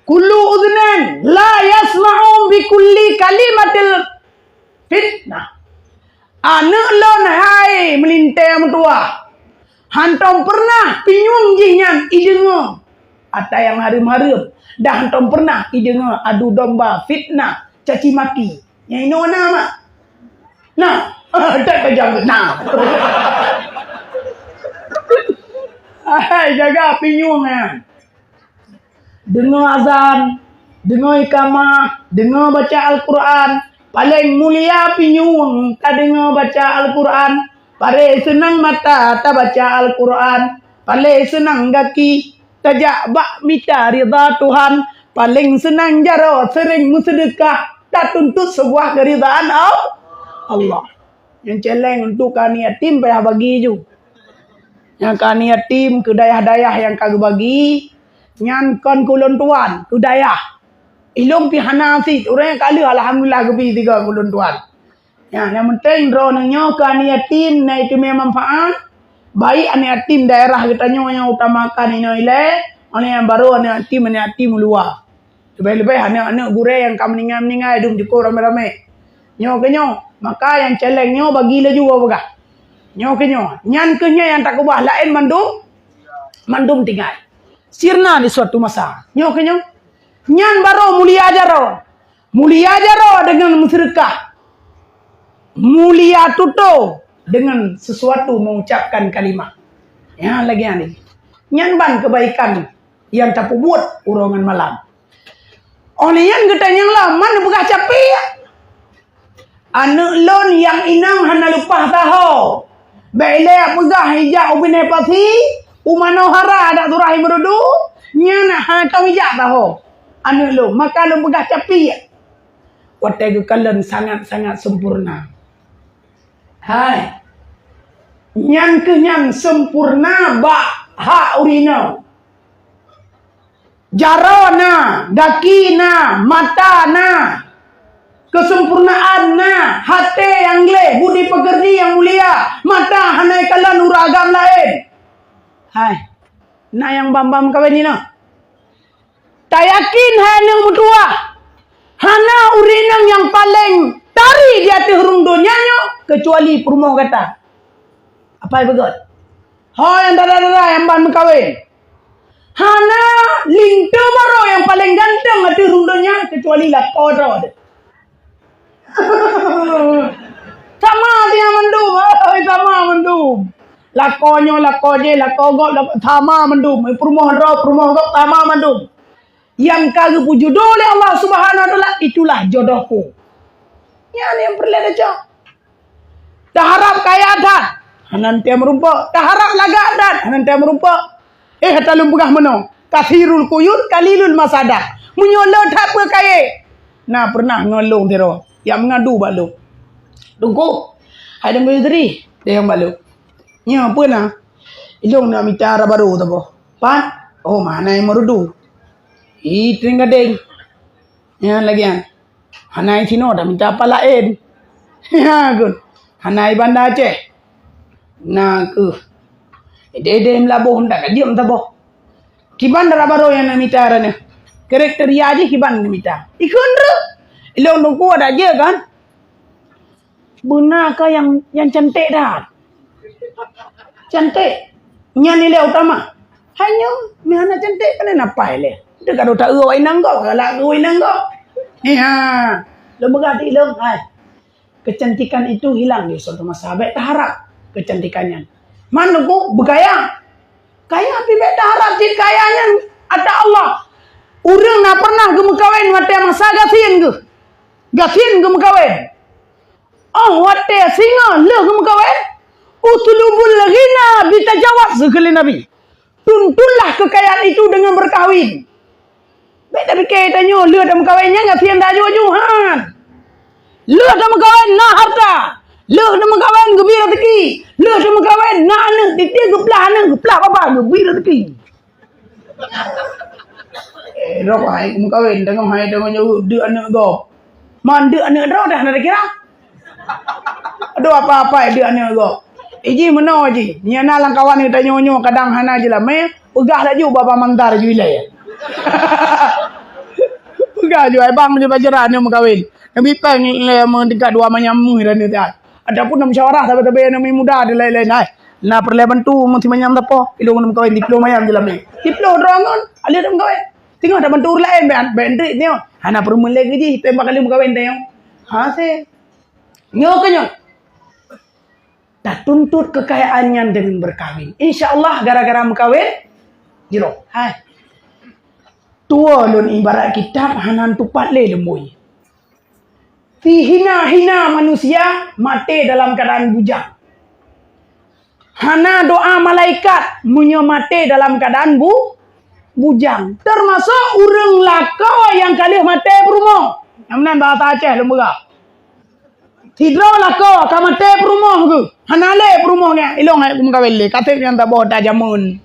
kullu udhunain la yasma'u bi kulli kalimatil fitnah. Aneuk lôn hai meulintée meutuwah, hántom peureunah pinyueng jih nyan ideungoe ata nyang hareuem-hareuem, dan hántom peureunah ideungoe adu domba, fitnah, caci maki. Nyang inoe na, mak? Na. Tak tajam na. Hai, jaga pinyueng nyan. Deungoe azan, deungoe ikamah, deungoe baca Al-Quran. Paleng mulia pinyueng tadeungoe baca Al-Quran. Paleng seunang mata tabaca Al-Quran. Paleng seunang gaki tajak bak mita ridha Tuhan. Paleng seunang jaroe seuring meuseudeukah tatuntut seubuah keuridhaan Al-, Allah. Nyang celeng untuk keuhai yatim payah bagi ju. Nyang keuhai yatim keu dayah-dayah nyang ka geubagi, nyan kon keu ulôn tuan, keu dayah. Ilôn pih hana cit, ureueng nyang ka lheueh alhamdulillah geubri sigoe keu ulôn tuan. Nyan, nyang penting droeneuh nyoe keuhai yatim na iteumé manfaat, baik aneuk yatim daerah geutanyoe nyang utamakan inoe ilée, aneuk nyang barô aneuk yatim, aneuk yatim u luwa. Leubeh-leubeh aneuk-aneuk gurée nyang ka meuninggai-meuninggai dum jukôb ramé-ramé. Nyoe keuh nyoe, maka nyang celeng nyoe bagi laju bak peugah. Nyoe keuh nyoe, nyan keuh nyoe nyang takeubah, laén mandum, mandum tinggai. Sirna di suatu masa. Nyoe keuh nyoe. Nyan baru mulia jaroe. Mulia jaroe deungon meuseudeukah. Mulia tutoe deungon sesuatu mengucapkan kalimah. Nyan lagée nyan. Nyan ban keubaikan nyang tapeubuet uroe ngon malam. Óh lheueh nyan geutanyong lom, "Man neupeugah capek?" "Aneuëk lôn nyang inong hana leupah saho. Bék ilée peugah ijak u Binéh Pasi, u Manohara adak surah i Meureudu, nyan hana tom ijak saho aneuëk lôn, maka lôn peugah capek." Watée geukalon sangat-sangat sempurna. Hai, nyan keuh nyang sempurna bak hak ureuëng inong. Jaroe na, gaki na, mata na, keuseumpurnaan na, até nyang gleh, budi peukeurdi nyang mulia, mata hana ikalon ureuëng agam laén. Hai, na nyang bam-bam meukawen jinoe. Tayakin hai aneuk meutuwah, hana ureuëng inong nyang paleng tari di ateueh rhueng donya nyoe keucuali peurumoh gata. Apai beugét? Ho nyang dara-dara nyang ban meukawen. Hana linto barô nyang paleng ganteng ateueh rhueng donya keucuali lakoe droe. Sama dia mandum, oi, sama mandum. Lakoe nyoe, lakoe jéh, lakoe gob, lakoe, sama mandum. Peurumoh droe, peurumoh gob, sama mandum. Nyang ka geupeujudoe lé Allah Subhanahu wa Taala, itulah jodohku. Nyan nyang peureulée tacok. Taharab kaya that, hana teumeureumpok. Taharab lagak that, hana teumeureumpok. Eh, ata lôn peugah meunoe, kathirul quyud, qalilul masadah. Meunyoe le that peue kayée, na pernah ngon lôn sidroe, jak meungadu bak lôn. "Teungku, hai Teungku Yusri," tanyong bak lôn. "Nyoe peue na?" "Ilôn nak mita dara barô saboh." "Pat?" "Oh, meuhana i Meureudu." "I Trienggadeng." Nyan lagée nyan. "Hana i sinoe, tamita pat laén." "Ya, kon. Hana i Banda Aceh." "Na keuh. Idéh-idéh meulaboh ndak ka jeuem saboh." "Kiban dara barô nyang neumita droeneuh? Kriteria jih kiban neumita?" "Ikheun treuk. Ilôn Teungku adak jeuet kan?" "Beuna ka nyang, nyang cantik that." "Cantik? Nyan nilai utama?" "Hai nyoe, meuhana cantik, pane na pai lé. Teuka do ta-eu awak inong gob, galak keu inong gob." "Hiha, lôn peugah di lôn, hai. Kecantikan itu hilang di suatu masa. Bék taharab kecantikan nyan." "Man Teungku, beukaya?" "Kaya pih bék taharab cit kaya nyan ata Allah. Ureuëng na pernah geumeukawen watée masa gasien geuh. Gasien geumeukawen. Óh watée singoh lheueh geumeukawen, 'utlubul ghina bitajawaz,' kheun lé Nabi. Tuntunlah kekayaan itu dengan berkahwin." Bék tapike tanyoe lheueh tameukawen nyan gasien tajok-jok, han. Lheueh tameukawen na harta, lheueh tameukawen geubri raseuki, lheueh tameukawen na aneuëk, tieb-tieb geuplah aneuëk, geuplah babah geubri raseuki. Eh, droe hai meukawen, teungoh hai teungoh nyoe deuk aneuëk gob. Man deuk aneuëk droe dah na dikira. Aduh, apa-apa deuk aneuëk gob. Iji meunoe ji, nyang na lam kawan geutanyoe nyoe kadang hana jilamé, peugah laju baba mantar ju ilée. Peugah ju, "Ai bang, meunyoe bajera aneuëk meukawen, neubi péng lé meutingkat dua manyam meuh dan neutat. Ataupun neumusyawarah sabe-sabe aneuëk muda dan laén-laén, hai. Na peureulée bantu meusimanyam sapoh, ilôn meukawen diploh manyam jilamé." Diploh droe ngon, aleuh meukawen. Teungoh tabantu ureuëng laén, bék, bék treuk nyoe. Hana peurumoh lé keu jih, tembak kali meukawen tanyoe. Ha, se. Nyoe keuh nyoe. Tatuntut kekayaan nyan deungon beukawén. Insya Allah, gara-gara meukawen, jroh. Hai. Tuwoe lôn ibarat kitab hana tupat lé leumbôi. Sihina-hina manusia maté dalam keadaan bujang. Hana doa malaikat meunyoe maté dalam keadaan bu-, bujang. Termasuk ureuëng lakoe nyang ka lheueh maté peurumoh. Nyang meunan bahasa Aceh lôn peugah. Sidroe lakoe ka maté peurumoh geuh. Hana lé peurumoh nyan. Ilôn hai meukawen lé. Ka trép nyang saboh ata jameun.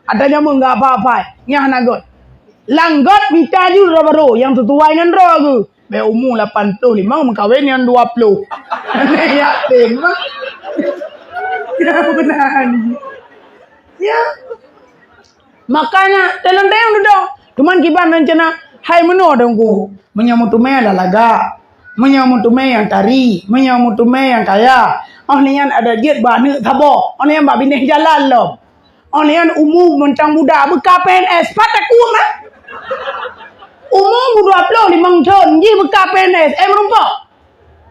Ata jameun gak apa-apa. Nyan hana göt. Lam göt mita ju droe barô nyang sisuai ngon droe geuh. Bék umu lapan ploh limong meukawen nyang dua ploh. Aneuk yatim mah. Ya beuna ni. Ya. Makanya, teulang-teulang dudoe. Cuman kiban rencana, hai meunoe Teungku. Meunyoe meuteumé lah lagak. Meunyoe meuteumé nyang tari. Meunyoe meuteumé nyang kaya. Oh, nyan adak jeuet bak aneuk saboh. Oh, nyan bak binéh jalan lom. Oh, nyan umu mantong muda, beuka P N S, pat takue mah. Umu dua ploh limong thon, jih beuka P N S, eh, meurumpok.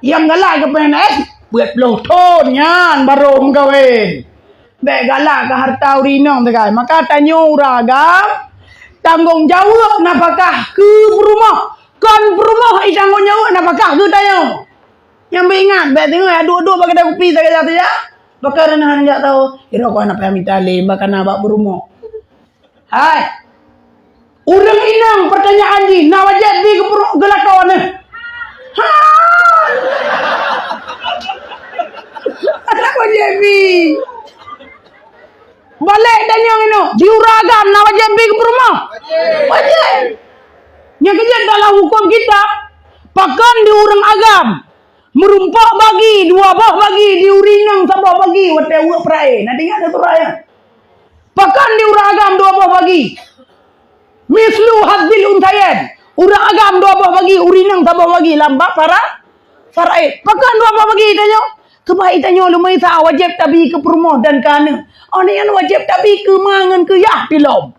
Nyang galak keu P N S, peuet ploh thon nyan barô meukawen. Bèk galak keu hareuta ureueng inong teukai. Maka tanyoe ureueng agam, tanggong jaweueb nafakah keu peurumoh. Kon peurumoh i tanggong jaweueb nafakah keu tanyoe. Nyang beuingat, bèk teungoh duek-duek bak keude kupi sagai jatuh ya. Baka reunah jak tahu. Ira kau anak payah mita lé, baka na bak peurumoh. Hai. Ureueng inong, pertanyaan jih, na wajéb bi keu peurumoh, keu lakoe nyoe? Hai. Na wajéb bi. Balek tanyong inoe, di ureueng agam na wajéb bi keu peurumoh? Wajéb. Nyang keujeuet dalam huköm kitab, pakon di ureueng agam meurumpok bagi, dua boh bagi, di ureueng inong saboh bagi, watèe weuek peurae. Na teuingat na surah nyan? Pakon di ureueng agam dua boh bagi? Mislu hadzil unthayain. Ureueng agam dua boh bagi, ureueng inong saboh bagi lam bab fara-, faraid. Pakon dua boh bagi tanyoe? Keubai tanyoe leumeusah wajéb tabi keu peurumoh dan keu aneuk. Oh, nyan wajéb tabi keu ma ngon keu yah tilom.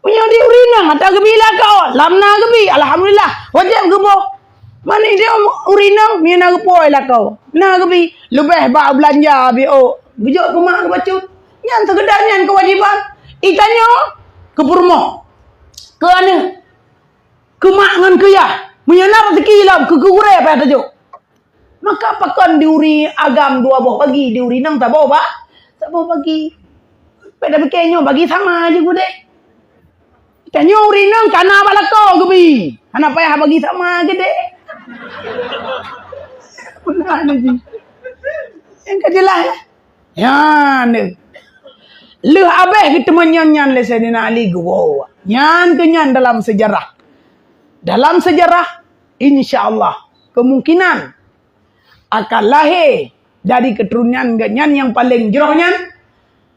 Meunyoe di ureueng inong ata geubi lakoe, lam na geubi, alhamdulillah, wajéb geuboh. Mani di ureueng inong, meunyoe na geupoh lakoe, na geubi, leubeh bak beulanja bi ôk, geujok keu mak geubacut. Nyan seukeudar nyan keuwajéban. I tanyoe keu peurumoh, keu aneuk, keu mak ngon keu yah. Meunyoe na raseuki lom, keu, keu gurèe payah tajok. Maka pakon di ureueng agam dua boh bagi, di ureueng inong saboh ba-, saboh bagi. Bèk tapike nyoe bagi sama jih gudeh. Tanyoe ureueng inong kana bak lakoe geubi. Hana payah bagi sama geude. Beuna jih. Nyang ka jeulaih. Nyan deuh. Lheueh abéh geuteumanyong nyan lé Saidina Ali geuwoe. Nyan keuh nyan dalam seujarah. Dalam seujarah, insya Allah, kemungkinan akan lahé dari keuturonan geuh nyan nyang paleng jroh nyan,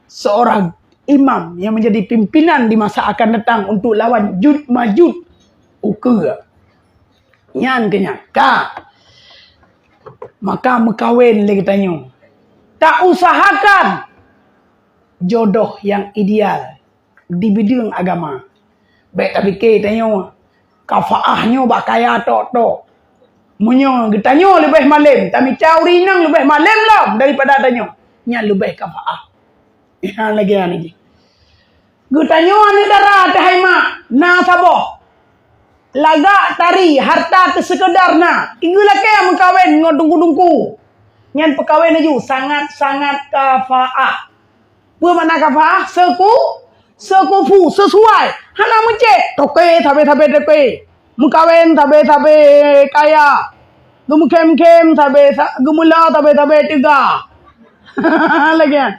seorang imam yang menjadi pimpinan di masa akan datang untuk lawan Juj Majuj ukeue. Nyan keuh nyan. Ka. Maka meukawen lé geutanyoe. Tausahakan jodoh yang ideal di bideueng agama. Bèk tapike tanyoe, kafaah nyoe bak kaya tok-tok. Meunyoe geutanyoe leubeh malem, tamita ureueng inong leubeh malem lom daripada tanyoe, nyan leubeh kafaah. Nyan lagèe nyan jih. Geutanyoe aneuk dara teuh hai mak, na saboh. Lagak tari, harta teuh seukeudar na. Igeulakèe meukawen ngon teungku-teungku. Nyan peukawen laju sangat-sangat kafaah. Peue makna kafaah? Seuku-, seukufu, seusuai. Hana meucék. Toke sabe-sabe toke. Meukawen sabe-sabe kaya. Geumeukhém-khém sabe sa-, geumula sabe-sabe teuga. Lagèe nyan.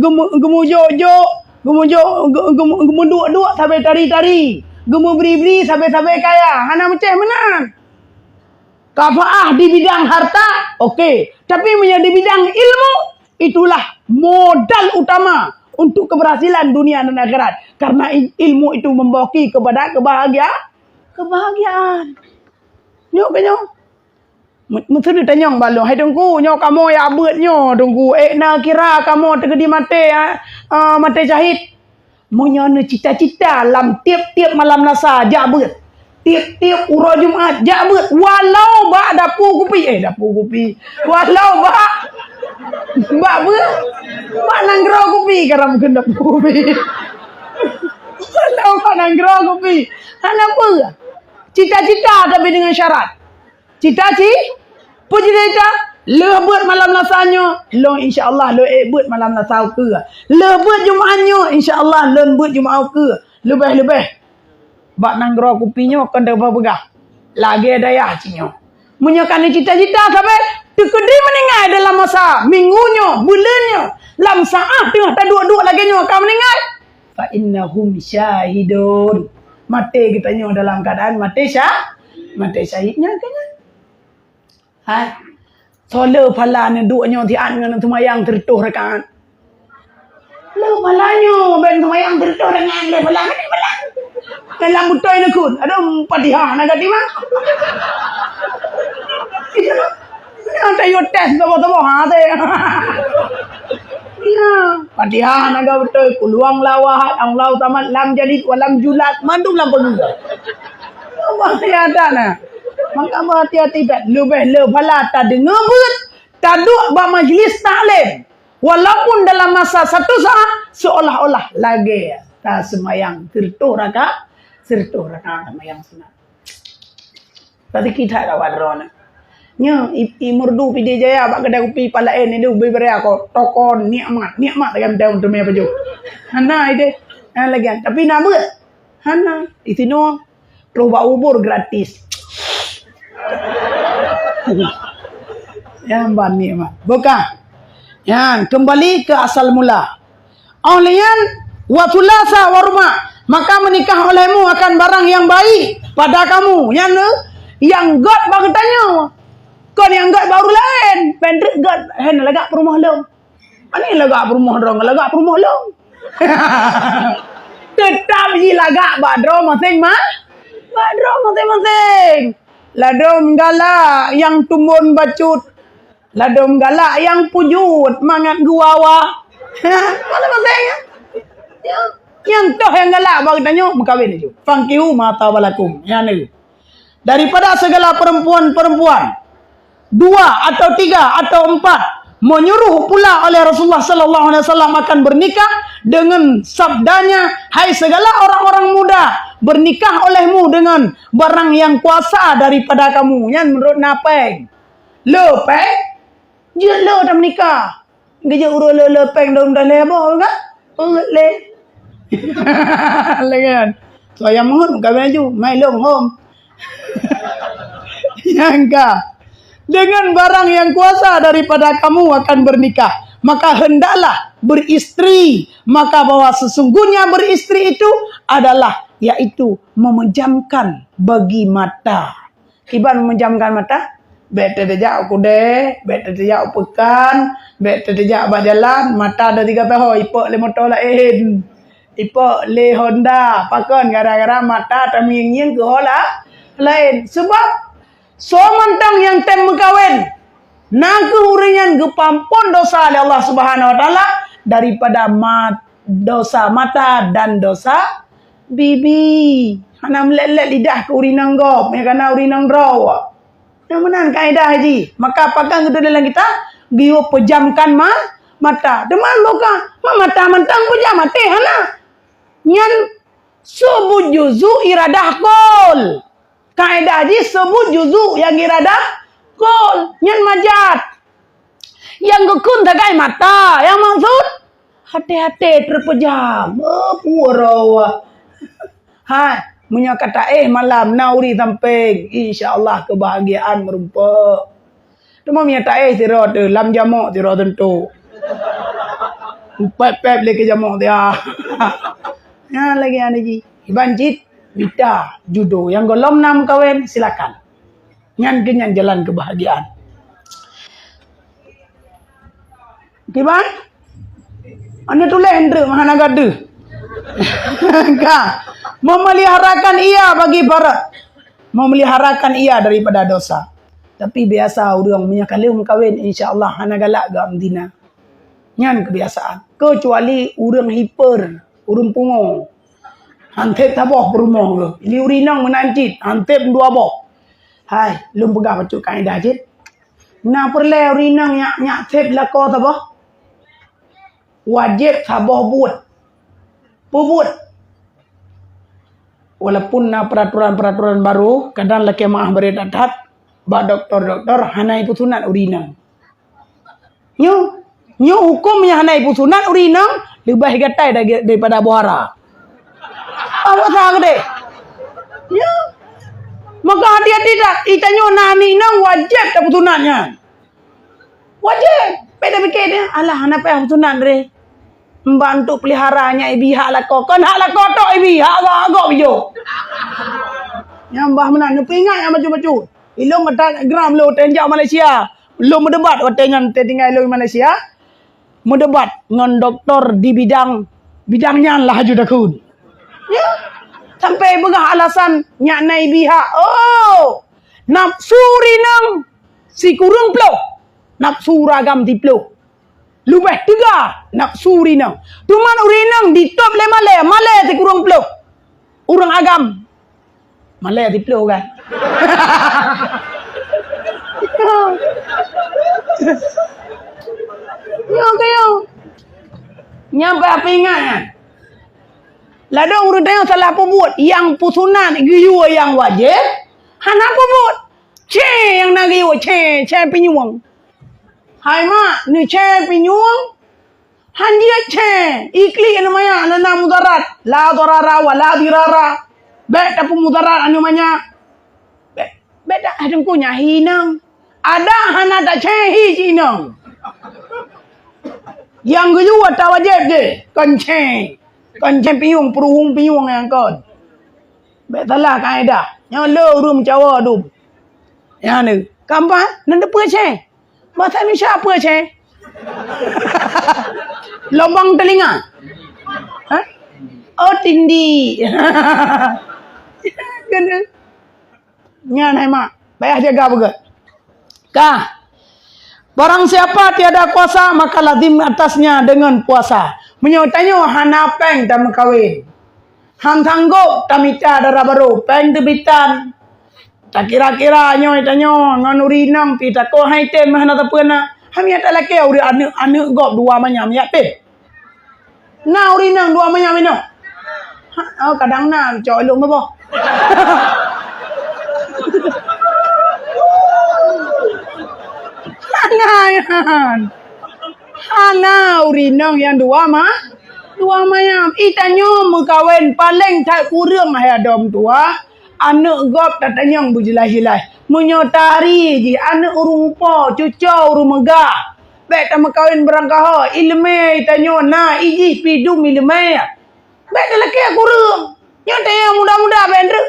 Geumu-, geumujok-jok, geumujok, geu-, geumu-, geumeuduek-duek sabe tari-tari. Geumeubri-bri sabe-sabe kaya. Hana meucék meunan. Kafaah di bidang harta, oke. Tapi meunyoe di bidang ilmu, itulah modal utama untuk keberhasilan dunia dan akhirat. Karena i-, ilmu itu membawa ki kepada kebahagia-, kebahagiaan. Nyoe keuh nyoe. Me-, meuteumé tanyong bak lôn, "Hai Teungku, nyoe kamoe jak beuet nyoe, Teungku. Ék na kira kamoe teukeudi maté, ah, ah, maté syahid?" Meunyoe neucita-cita lam tiep-tiep malam Selasa jak beuet, tiep-tiep uroe Jumat jak beuet, walau bak dapu kupi, eh, dapu kupi, walau bak, bak beuet, bak nanggroe kupi, karam keuneuk dapu kupi. Walau bak nanggroe kupi, hana peue. Cita-cita tapi dengan syarat. Cita ci-, peue cita-cita? Lheueh beuet malam Selasa nyoe, lôn insya Allah lôn ék beuet malam Selasa ukeue. Lheueh beuet Jumat nyoe, insya Allah lôn beuet Jumat ukeue. Leubeh-leubeh bak nanggroe kupi nyoe kon teupeugah lagèe dayah cit nyoe. Meunyoe ka neucita-cita sabe teukeudi meuninggai dalam masa minggu nyoe, buleuen nyoe, lam saát teungoh taduek-duek lagèe nyoe ka meuninggai, fa innahum syahidun. Maté geutanyoe dalam keuadaan maté sya-, maté syahid nyan keuh nyan. Hai. Soe le phala neuduek nyoe siat ngon seumayang sireutôh rakaat? Le phala nyoe ban seumayang sireutôh rakaat le phala, le phala. Dalam beutôi neukheun, aduh, Fatihah na gati mah. Nyan tayue tes saboh-saboh, ha, teh. Fatihah na beutôi, kul huwallahu ahad, Allahu samad, lam yalid wa lam yulad, mandum lam peugeuga. Bahaya that na. Maka beuhati-hati that, leubeh le phala tadeungoe beuet, taduek bak majlis taklim. Walaupun dalam masa satu saat, seolah-olah lagée taseumayang siratoh rakaat, siratoh rakaat seumayang sunat. Tapi kita dah wadrona. Nya, i, i merdu Pidie Jaya bak kedai kupi palaén itu bibra ko tokon nikmat, nikmat lagam daun tu meh pajoh. Hana ide. Hana lagi. Tapi nak buat. Hana. Di sini troh bak ubur gratis. Yang ban nikmat. Bukan. Yang kembali ke asal mula. Óh lheueh nyan, wa thulatsa wa ruba', maka menikah olehmu akan barang yang baik pada kamu. Nyan le, nyang gét bak geutanyoe. Kon nyang gét bak ureueng laén. Pendek gét, hen lagak peurumoh lôn. Ani lagak peurumoh droe, lagak peurumoh lôn. Teutap jilagak bak droe maséng-ma-, bak droe maséng-maséng. Ladôm galak nyang tumbon bacut. Ladôm galak nyang pujut mangat geuwawa. Ha, mana maséng, ya? Ya. Nyang toh nyang galak bak geutanyoe meukawen laju. Fankihu ma taba lakum. Nyan laju. Daripada segala perempuan-perempuan, dua atau tiga atau empat, menyuruh pula oleh Rasulullah sallallahu alaihi wasallam akan bernikah dengan sabdanya, "Hai segala orang-orang muda, bernikah olehmu dengan barang yang kuasa daripada kamu." Nyan menurut na péng. Le péng, jeuet le dah menikah. Geujak ureueng le, le péng dong dah lé boh kan? Ureueng lé. Lengan. Soe nyang meuheuet meukawen laju, mai lôn hom. Nyang ka. Dengan barang yang kuasa daripada kamu akan bernikah, maka hendaklah beristri. Maka bahwa sesungguhnya beristri itu adalah, yaitu memejamkan bagi mata. Kiban meumejamkan mata, bék teujak u keudè, bék teujak u peukan, bék teujak bak jalan, mata dua tiga taho, ipok lé moto laén, ipok lé Honda, pakon gara-gara mata tamieng-ngieng keu ho la-, laén. Sabab soe mantong nyang tem meukawen, na kheueh ureueng nyan geupeuampon dosa lé Allah Subhanahu wa Taala daripada mat-, dosa mata dan dosa bibi. Hana meulét-lét lidah keu ureueng inong gob, nyang kana ureueng inong droe. Nyang meunan kaedah jih. Maka pakon geutuléh dalam kitab, geuyue pejamkan ma-, mata. Teuma bukan, ma-, mata mantong pejam até hana. Nyan subuh juzu iradah kol. Kaedah jih subuh juzu nyang iradah kol. Nyan majaz. Nyang geukheun sagai mata, nyang maksud até-até teupeujam. Oh, pura. Hai, meunyoe ka taéh malam na uri sampéng, insya Allah keubahgiaan meurumpok. Teuma meunyoe taéh sidroe teuh, lam jamok sidroe teuntu. Pép-pép lé keu jamok dia. Nyan lagée nyan jih. Iban cit mita judo nyang gohlom na meukawen, silakan. Nyan keuh nyan jalan keubahgiaan. Kiban? Anda tuléh hindeuek meuhana gadeuh. Ka. Memeliharakan ia bagi barat. Memeliharakan ia daripada dosa. Tapi biasa ureueng meunyoe ka lheueh meukawen, insya Allah hana galak gam zina. Nyan kebiasaan. Kecuali ureueng hiper, ureueng pungo. Hanteb saboh peurumoh geuh. Li ureueng inong meunan cit, hanteb dua boh. Hai, lôn peugah bacut kaedah cit. Na peureulée ureueng inong nyak, nyak theb lakoe saboh? Wajéb saboh buet. Peubuet. Walaupun na peraturan-peraturan baru, kadang lakée meu'ah bri that-that, bak doktor-doktor hana ipeusunat ureueng inong. Nyoe, nyoe huköm nyang hana ipeusunat ureueng inong leubeh gatai dari-, daripada buhara. Awak sa geude. Nyoe. Maka hati-hati that, itanyoe na aneuk inong wajéb tapeusunat nyan. Wajéb. Beda pikir dia, alah, hana payah peusunat deh. Mbak untuk pelihara nyan ibi hak lakoe. Kon hak lakoe tok ibi, hak agok-agok bijôh. Nyang bah meunan, neupeuingat nyang bacut-bacut. Ilôn mata gram lôn watée jak Malaysia. Lôn meudebat watée nyan watée tinggai lôn Malaysia. Meudebat ngon doktor di bidang, bidang nyan lah aju takheun. Ya. Sampai peugah alasan nyak na ibi hak. Oh. Nafsu rinang sikureueng ploh. Nafsu ragam siplôh. Leubeh teuga nafeusu ureueng inong. Teuma ureueng inong ditôb lé malèe, malèe sikureueng ploh. Ureueng agam malèe siplôh kan. Nyoe keuh nyoe. Nyan bah peuingat nyan. Ladôm ureueng tanyoe salah peubuet, nyang peusunat geuyue nyang wajéb, hana peubuet. Cè nyang na geuyue, cè, cè pinyueng. Hai mak, neucè pinyueng, han jeuet cè, iklik aneuk manyak, na mudarat. La darara wa la dirara. Bèk tapeumudarat aneuk manyak. Bèk, bèk dak, hai Teungku, nyan hi inong. Adak hana tacè hi cit inong. Nyang geuyue ata wajéb jih, kon cè. Kon cè pinyueng, peuruhueng pinyueng nyang kon. Bèk salah kaedah. Nyoe le ureueng meucawa dum. Nyan, kampah, nan teupeue cè? Bahasa Indonesia apa cè? Lubang telinga. Ha? Oh, tindi. Kena. Nyan hai mak, payah jaga beugét. Ka. Barang siapa tiada kuasa, maka lazim atasnya dengan puasa. Meunyoe tanyoe hana péng tameukawen. Han sanggôp tamita dara barô, péng teubitan. Takira-kira nyoe tanyoe ngon ureueng inong pih takot hai tem hana sapeue na. Hamiet talakée ureueng aneuk, aneuk gob dua manyam yak tem. Na ureueng inong dua manyam inong. Ha, oh, kadang na cok lôn beuboh. Hana nyan. Hana ureueng inong nyang dua ma-, dua manyam. Ih, tanyoe meukawen paleng that kureueng hai adom tuha, aneuk gob tatanyong beujeulaih-jeulaih. Meunyoe tari jih aneuk ureueng po, cuco ureueng meugah, bèk tameukawen beurangkaho, ileumèe tanyoe na, ijih pih dum ileumèe. Bèk talakée kureueng. Nyoe tayang muda-muda bèk treuk.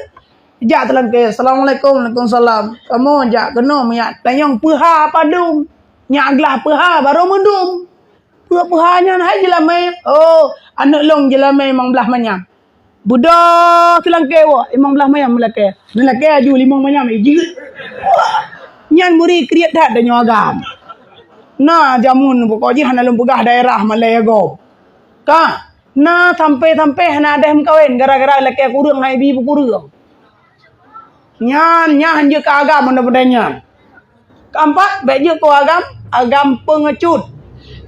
Jak talakée, "Assalamualaikum." "Waalaikumsalam." "Kamoe jak keunoe meuyak tanyong peuha padum. Nyak glah peuha barô meudum." Peue peuha nyan hai jeulamèe? "Oh, aneuk lôn jeulamèe limong blaih manyam." Beudôh talakée woe, limong blaih manyam meulakée. Meulakée aju limong manyam, eh, jeuet. Nyan meuri kriet that tanyoe agam. Na jameun pokok jih hana lôn peugah daerah malèe gob. Ka, na sampai-sampai hana deh meukawen gara-gara lakée kureueng hai bi beukureueng. Nyan, nyan hanjeuet keu agam benda-benda nyan. Keempat, bèk jeuet keu agam, agam peungecut.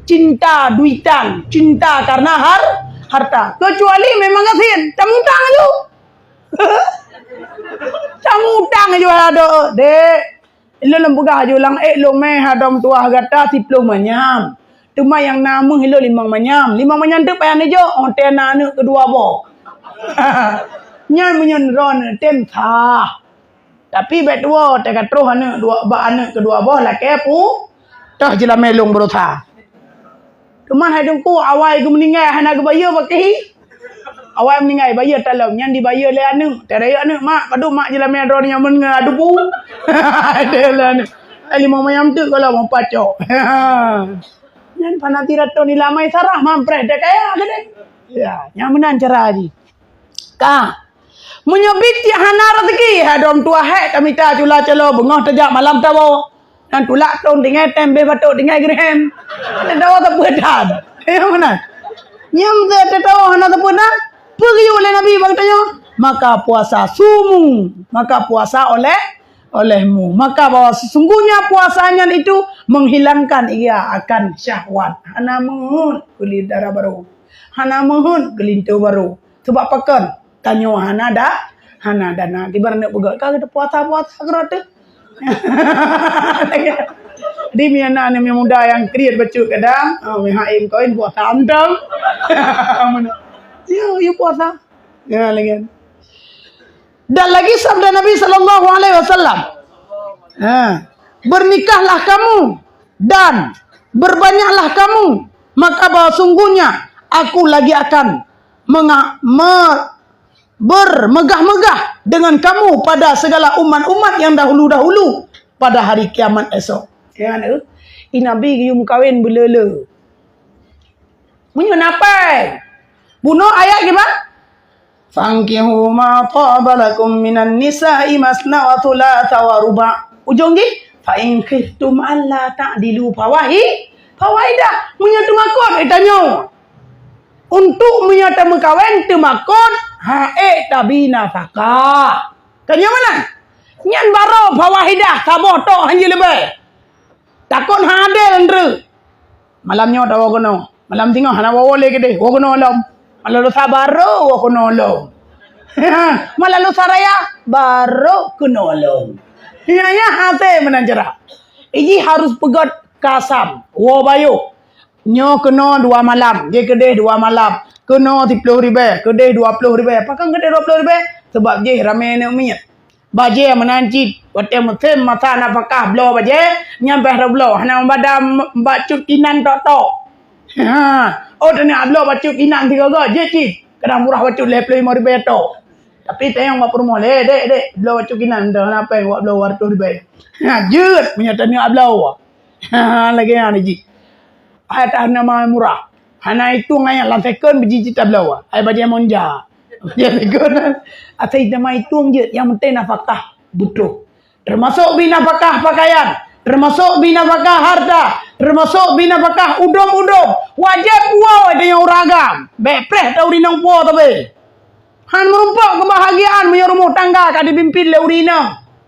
Cinta duitan, cinta karena har-, harta. Kecuali memang gasien, tamutang aju. Tamutang aju adoe, dek. Ilôn lôn peugah aju lam ék lôn mé hadom tuah gata siplôh manyam. Teuma nyang na meuh ilôn limong manyam. Limong manyam teuk payah neujok, oh, tée na aneuk keudua boh. Nyan meunyoe droeneuh tem sah. Tapi bèk tuwoe, teuka troh aneuk dua, bak aneuk keudua boh lakée pu-, toh jeulamé lôn beureusaha. Teuma hai Teungku, awai geumeuninggai hana geubayeue bak keuhi. Awai meuninggai bayeue talon, nyan dibayeue lé aneuk. Tarayeuk aneuk, "Mak, padub mak jeulamé droeneuh nyoe meungon adubu?" Tarayeuk lé aneuk. "Ai, limong manyam teuk gohlom meupat cok." Nyan panati raton ilamai sarah mampreh teuh kaya keudeh. Ya, nyan meunan cara jih. Ka. Meunyoe biet cit hana raseuki, hai dom tuah hék tamita cula calo beungoh tajak malam tawoe. Nyan tulak tông tinggai tem beh batok tinggai geureuhem. Nyan tawoe teupeu that. Nyang meunan. Nyang meunan tatawoe hana teupeu that. Peue geuyue lé Nabi bak geutanyoe? Maka puasa sumu, maka puasa oleh, olehmu. Maka bahwa sesungguhnya puasa nyan itu menghilangkan ia akan syahwat. Hana meuheuet keu dara barô. Hana meuheuet keu linto barô. Sabab pakon? Tanyoe hana da-, hana dana. Kiban aneuk peugah, "Ka geupuasa-puasa keudroe teuh." Di miana aneuk muda nyang kriet bacut kadang, oh, meuhaim kawin puasa mantong. Yo, yo puasa. Ya, lagi. Dan lagi sabda Nabi sallallahu alaihi wasallam, ha, "Bernikahlah kamu dan berbanyaklah kamu, maka bahwa sungguhnya aku lagi akan menga-, me-, bermegah-megah dengan kamu pada segala umat-umat yang dahulu-dahulu pada hari kiamat esok." Ya, eh? I Nabi geuyue meukawen beuleu-leu. Meunyoe na péng, bunoe ayat kiban? "Fankihu ma taba lakum minan nisa'i masna wa thulatha wa ruba'." Ujong jih, "Fa in khiftum alla ta'dilu fawahi-, Fawaidah, meunyoe teumakot, eh, tanyoe. Untuk meunyoe tameukawen teumakot, ha, eh, tabi nafakah. Ka nyoe meunan? Nyan baroe fawaidah, saboh tok hanjeuet leubeh. Takot hana adil, Ndru. Malam nyoe tawoe keunoe. Malam singoh hana woe lé keudeh, woe keunoe lom. Malam lusa baroe woe keunoe lom. Malam lusa raya baroe keunoe lom. Ya, ya, hase meunan cara. Iji harus peugöt kasam, woe bayoh. Nyoe keunoe dua malam, jih keudeh dua malam. Keunoe siploh ribèe, keudeh dua ploh ribèe. Pakon keudeh dua ploh ribèe? Sabab jih ramè aneuk miet. Bajèe meunan cit, watèe musém masa nafakah bloe bajèe, nyan bèh tabloe, hana meubada m-, bacut inan tok-tok. Ha, oh, tanyoe bloe bacut inan sigoe-goe, jeuet cit. Kadang murah bacut lhèe ploh limong ribèe tok. Tapi tanyong bak peurumoh, "Lé, dek, dek, bloe bacut inan dah, hana péng, wak bloe dua ratus ribèe." Ha, jeuet, meunyoe tanyoe bloe. Ha, lagèe nyan jih. Hai tah nama murah. Hana itong ayat lam second biji cit tabloe. Hai bajèe monja. Bajèe second. Asai nama itong jeuet, nyang penting nafakah butuh. Teumasok bi nafakah pakaian, teumasok bi nafakah harta, teumasok bi nafakah udom-udom. Wajéb puwoe tanyoe ureueng agam. Bèk preh ta ureueng inong puwoe tabé. Han meurumpok keubahagiaan meunyoe rumoh tangga ka jipimpin lé ureueng inong.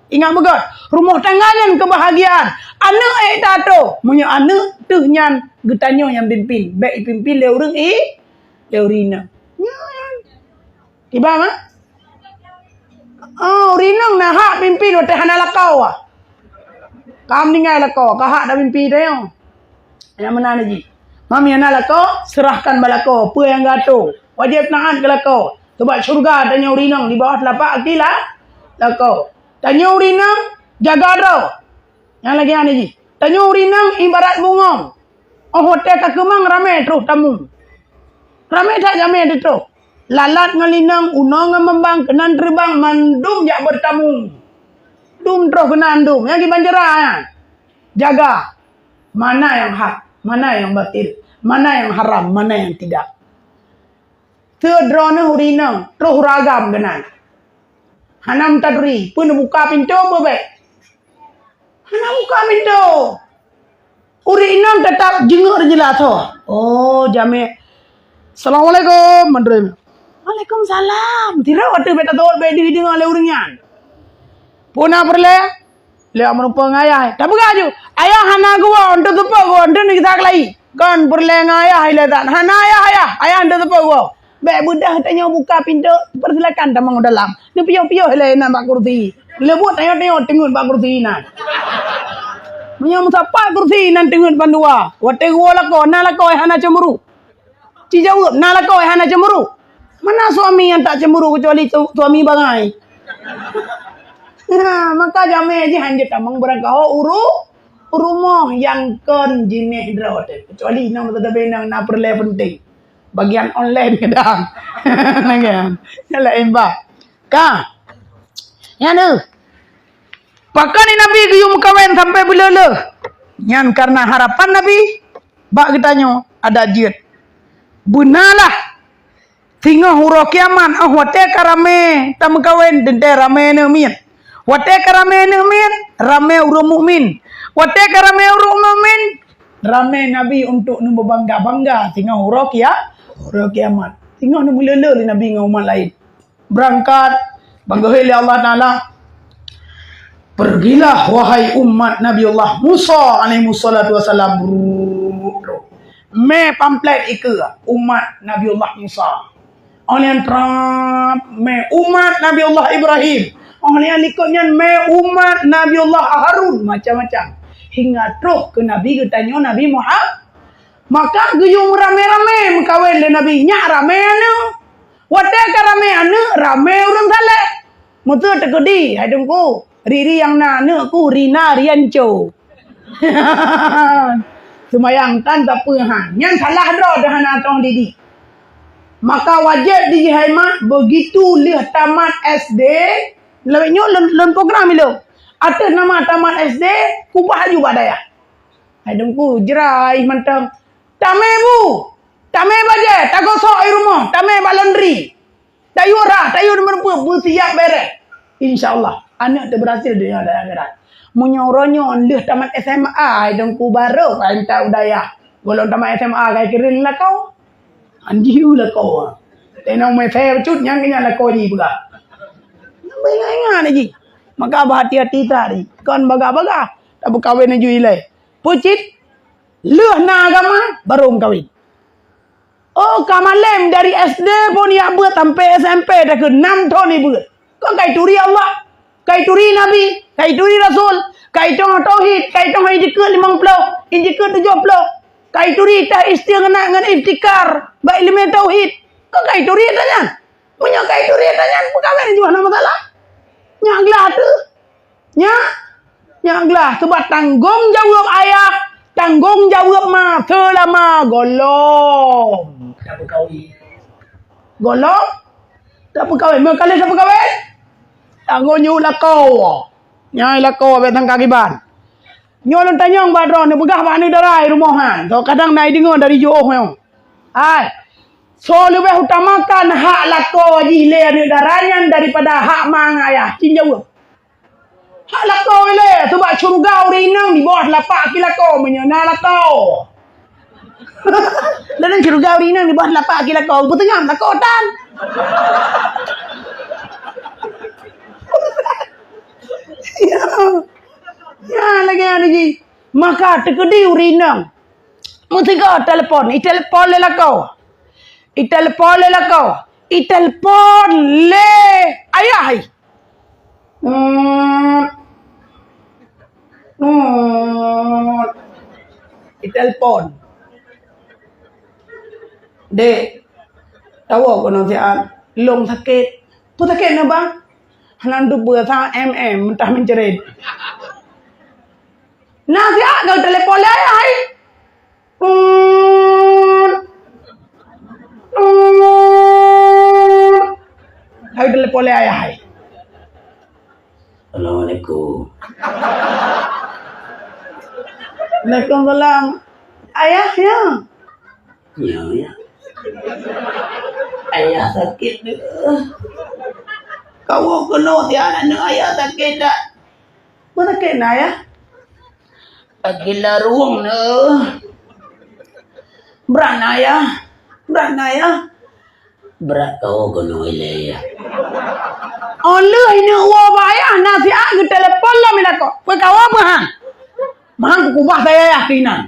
Ingat beugöt, rumoh tangga nyan keubahagiaan. Aneuk ék tato, meunyoe aneuk teuh nyan geutanyoe nyang pimpin, bèk jipimpin lé ureueng i-, lé ureueng inong. Nyan. Kiban, ma? Oh, ureueng inong na hak pimpin watèe hana lakoe. Ka meuninggai lakoe, ka hak tapimpin tanyoe. Nyang meunan jih. Mami hana lakoe, seurahkan bak lakoe, peue nyang geuato. Wajéb taát keu lakoe. Sabab syeuruga tanyoe ureueng inong di bawah teulapak kaki la-, lakoe. Tanyoe ureueng inong jaga droe. Nyang lagèe nyan jih. Tanyoe ureueng inong ibarat bungöng. Oh watèe ka keumang ramè troh tamu. Ramè that jamèe teutroh. Lalat ngon linong, unoe ngon meumbang, keunan teureubang, mandum jak beuet tamu. Dum troh keunan dum. Nyang kiban cara nyan. Jaga. Mana nyang hak, mana nyang batil, mana nyang haram, mana nyang tidak. Teudroe neuh ureueng inong, troh ureueng agam keunan. Hana meutaturi, peue neubuka pintoe peue bèk? Hana buka pintoe. Ureueng inong teutap jeungok jeulaih tho. Oh, jamèe. Assalamualaikum, mandum. Waalaikumsalam. Sidroe watèe bèk tateuôt bèk dideungoe lé ureueng nyan. Peue na peureulèe? Lé meurumpok ngon ayah. Tapeugah ju, "Ayah hana geuwoe, untuk teupeu geuwoe, untuk neugisa keulayi." Kon peureulèe ngon ayah ilèe that. Hana ayah, ayah. Ayah untuk teupeu geuwoe. Bèk beudah tanyoe buka pintoe, persilakan tamong dalam. Neupiôh-piôh ilèe inan bak kursi. Leubuet tanyoe-tanyoe teungeut bak kursi inan. Meunyoe meusapat kursi inan teungeut bandua. Watèe geuwoe lakoe, na lakoe hana cemburu. Ci jaweueb, na lakoe hana cemburu. Mana suami nyang tak cemburu keucuali su-, suami bangai? Nah, maka jamèe jih hanjeuet tamong beurangkaho uru-, u rumoh nyang kon jinéh droe teuh. Keucuali inong teutabé inong na peureulèe penting. Bagian online kadang. Nah kan? Nyan laén bah. Ka. Nyan deuh. Pakon Nabi geuyue meukawen sampai beuleuh-leuh? Nyan kareuna harapan Nabi bak geutanyoe adak jeuet. Beuna lah, singoh uroe kiamat, oh, watèe ka ramè tameukawen, teuntèe ramè aneuk miet. Watèe ka ramè aneuk miet, ramè ureueng mukmin. Watèe ka ramè ureueng mukmin, ramè Nabi untuk neubeubangga-bangga singoh uroe kia-, uroe kiamat. Singoh neumeuleuh-leuh lé Nabi ngon umat laén. Beurangkat, bak geuhôi lé Allah Taala, "Pergilah, wahai umat Nabiullah Musa alaihi wassalatu wassalam." Brrrr. Mè pamflet ikeue umat Nabiullah Musa. Óh lheueh nyan trap mè umat Nabiullah Ibrahim. Óh lheueh nyan likot nyan mè umat Nabiullah Harun, macam-macam. Hingga troh keu Nabi geutanyoe Nabi Muhammad. Maka geuyue ramè-ramè meukawen lé Nabi, nyak ramè aneuk. Watèe ka ramè aneuk, ramè ureueng saleh. Meuseu teukeudi, hai Teungku, Riri nyang na aneuk ku Rina Rianco. Seumayang tan sapeue han. Nyan salah droe dah hana tong didik. Maka wajéb di hai mak, begitu lheueh tamat S D, lawét nyoe lôn, lôn program ilôn. Ateueh nama tamat S D, kubah laju bak dayah. Hai Teungku, jrai mantong. Tamè bu, tamè bajèe, tagosok i rumoh, tamè bak laundry. Tayue rhah, tayue meureumpok, beusiap bèrèh. Insya Allah, aneuk teuh beurhasil donya dan akhirat. Meunyoe uroe nyoe lheueh tamat S M A, hai Teungku, barô ka intat u dayah. Gohlom tamat S M A ka ikirém lakoe. Anjiu lakoe. Teunong meu'en saya cut nyang keu nyan lakoe jih peugah. Ingat-ingat jih. Maka bahati-hati tadi. Kon bagah-bagah. Tapeukawen aju ilée. Peucit. Lheueh na agama, barô meukawen. Oh, ka malém dari S D pun jak beuet sampai S M P dah keu enam thon ibeuet. Kon ka ituri Allah, ka ituri Nabi, ka ituri Rasul, ka ituri tauhid, ka ituri ijikeut limong ploh, ijikeut tujoh ploh. Ka ituri tah istighna ngon iftikhar bak ileumé tauhid. Kon ka ituri ata nyan. Meunyoe ka ituri ata nyan, peukawen jih hana masalah. Nyak glah teuh. Nyak, nyak glah, sebab tanggong jaweueb ayah, tanggong jaweueb ma seulama gohlom tapeukawen. Gohlom tapeukawen. Meukali tapeukawen, tanggong jaweueb lakoe. Nyang lakoe bék sangka kiban. Nyoe lôn tanyong bak droeneuh, neupeugah bak aneuk dara i rumoh nyan. Soe kadang na ideungoe dari jiôh nyoe. Hai, soe leubeh utamakan hak lakoe jih lé aneuk dara nyan daripada hak ma ngon ayah? Cit jaweueb. Hak lakoe ilée, sebab syeuruga ureueng inong di bawah telapak kaki lakoe meunyoe na lakoe. Ladang syeuruga ureueng inong di bawah telapak kaki lakoe, peuteungoh lakoe tan. Ya, ya, lagée nyan jih. Maka teukeudi ureueng inong meusigoe telepon, itelepon lé lakoe. Itelepon lé lakoe, itelepon lé ayah. Hmm. Hmm. Itelepon. Dek, tawoe keunoe siat, lôn sakét. Peue sakét na, Bang? Hana teupeue, sa M M, meutah meucret. Na siat ka telepon lé ayah, hai. Hai telepon lé ayah hai. Assalamualaikum. Waalaikumsalam. Ayah, ya? Ya, ya. Ayah sakét deh. Kau keunoe tiada aneuk ayah sakét dak? Mana sakét na, Ayah? Sakét larueng na. Brat na, Ayah. Brat na, Ayah. Brat kau keunoe ilée, Ayah. Oh lheueh ineuk woe bak ayah, na siat geutelepon lom i lakoe. Peue kawoe meuhan? Meuhan kukubah saya ayah keuinan.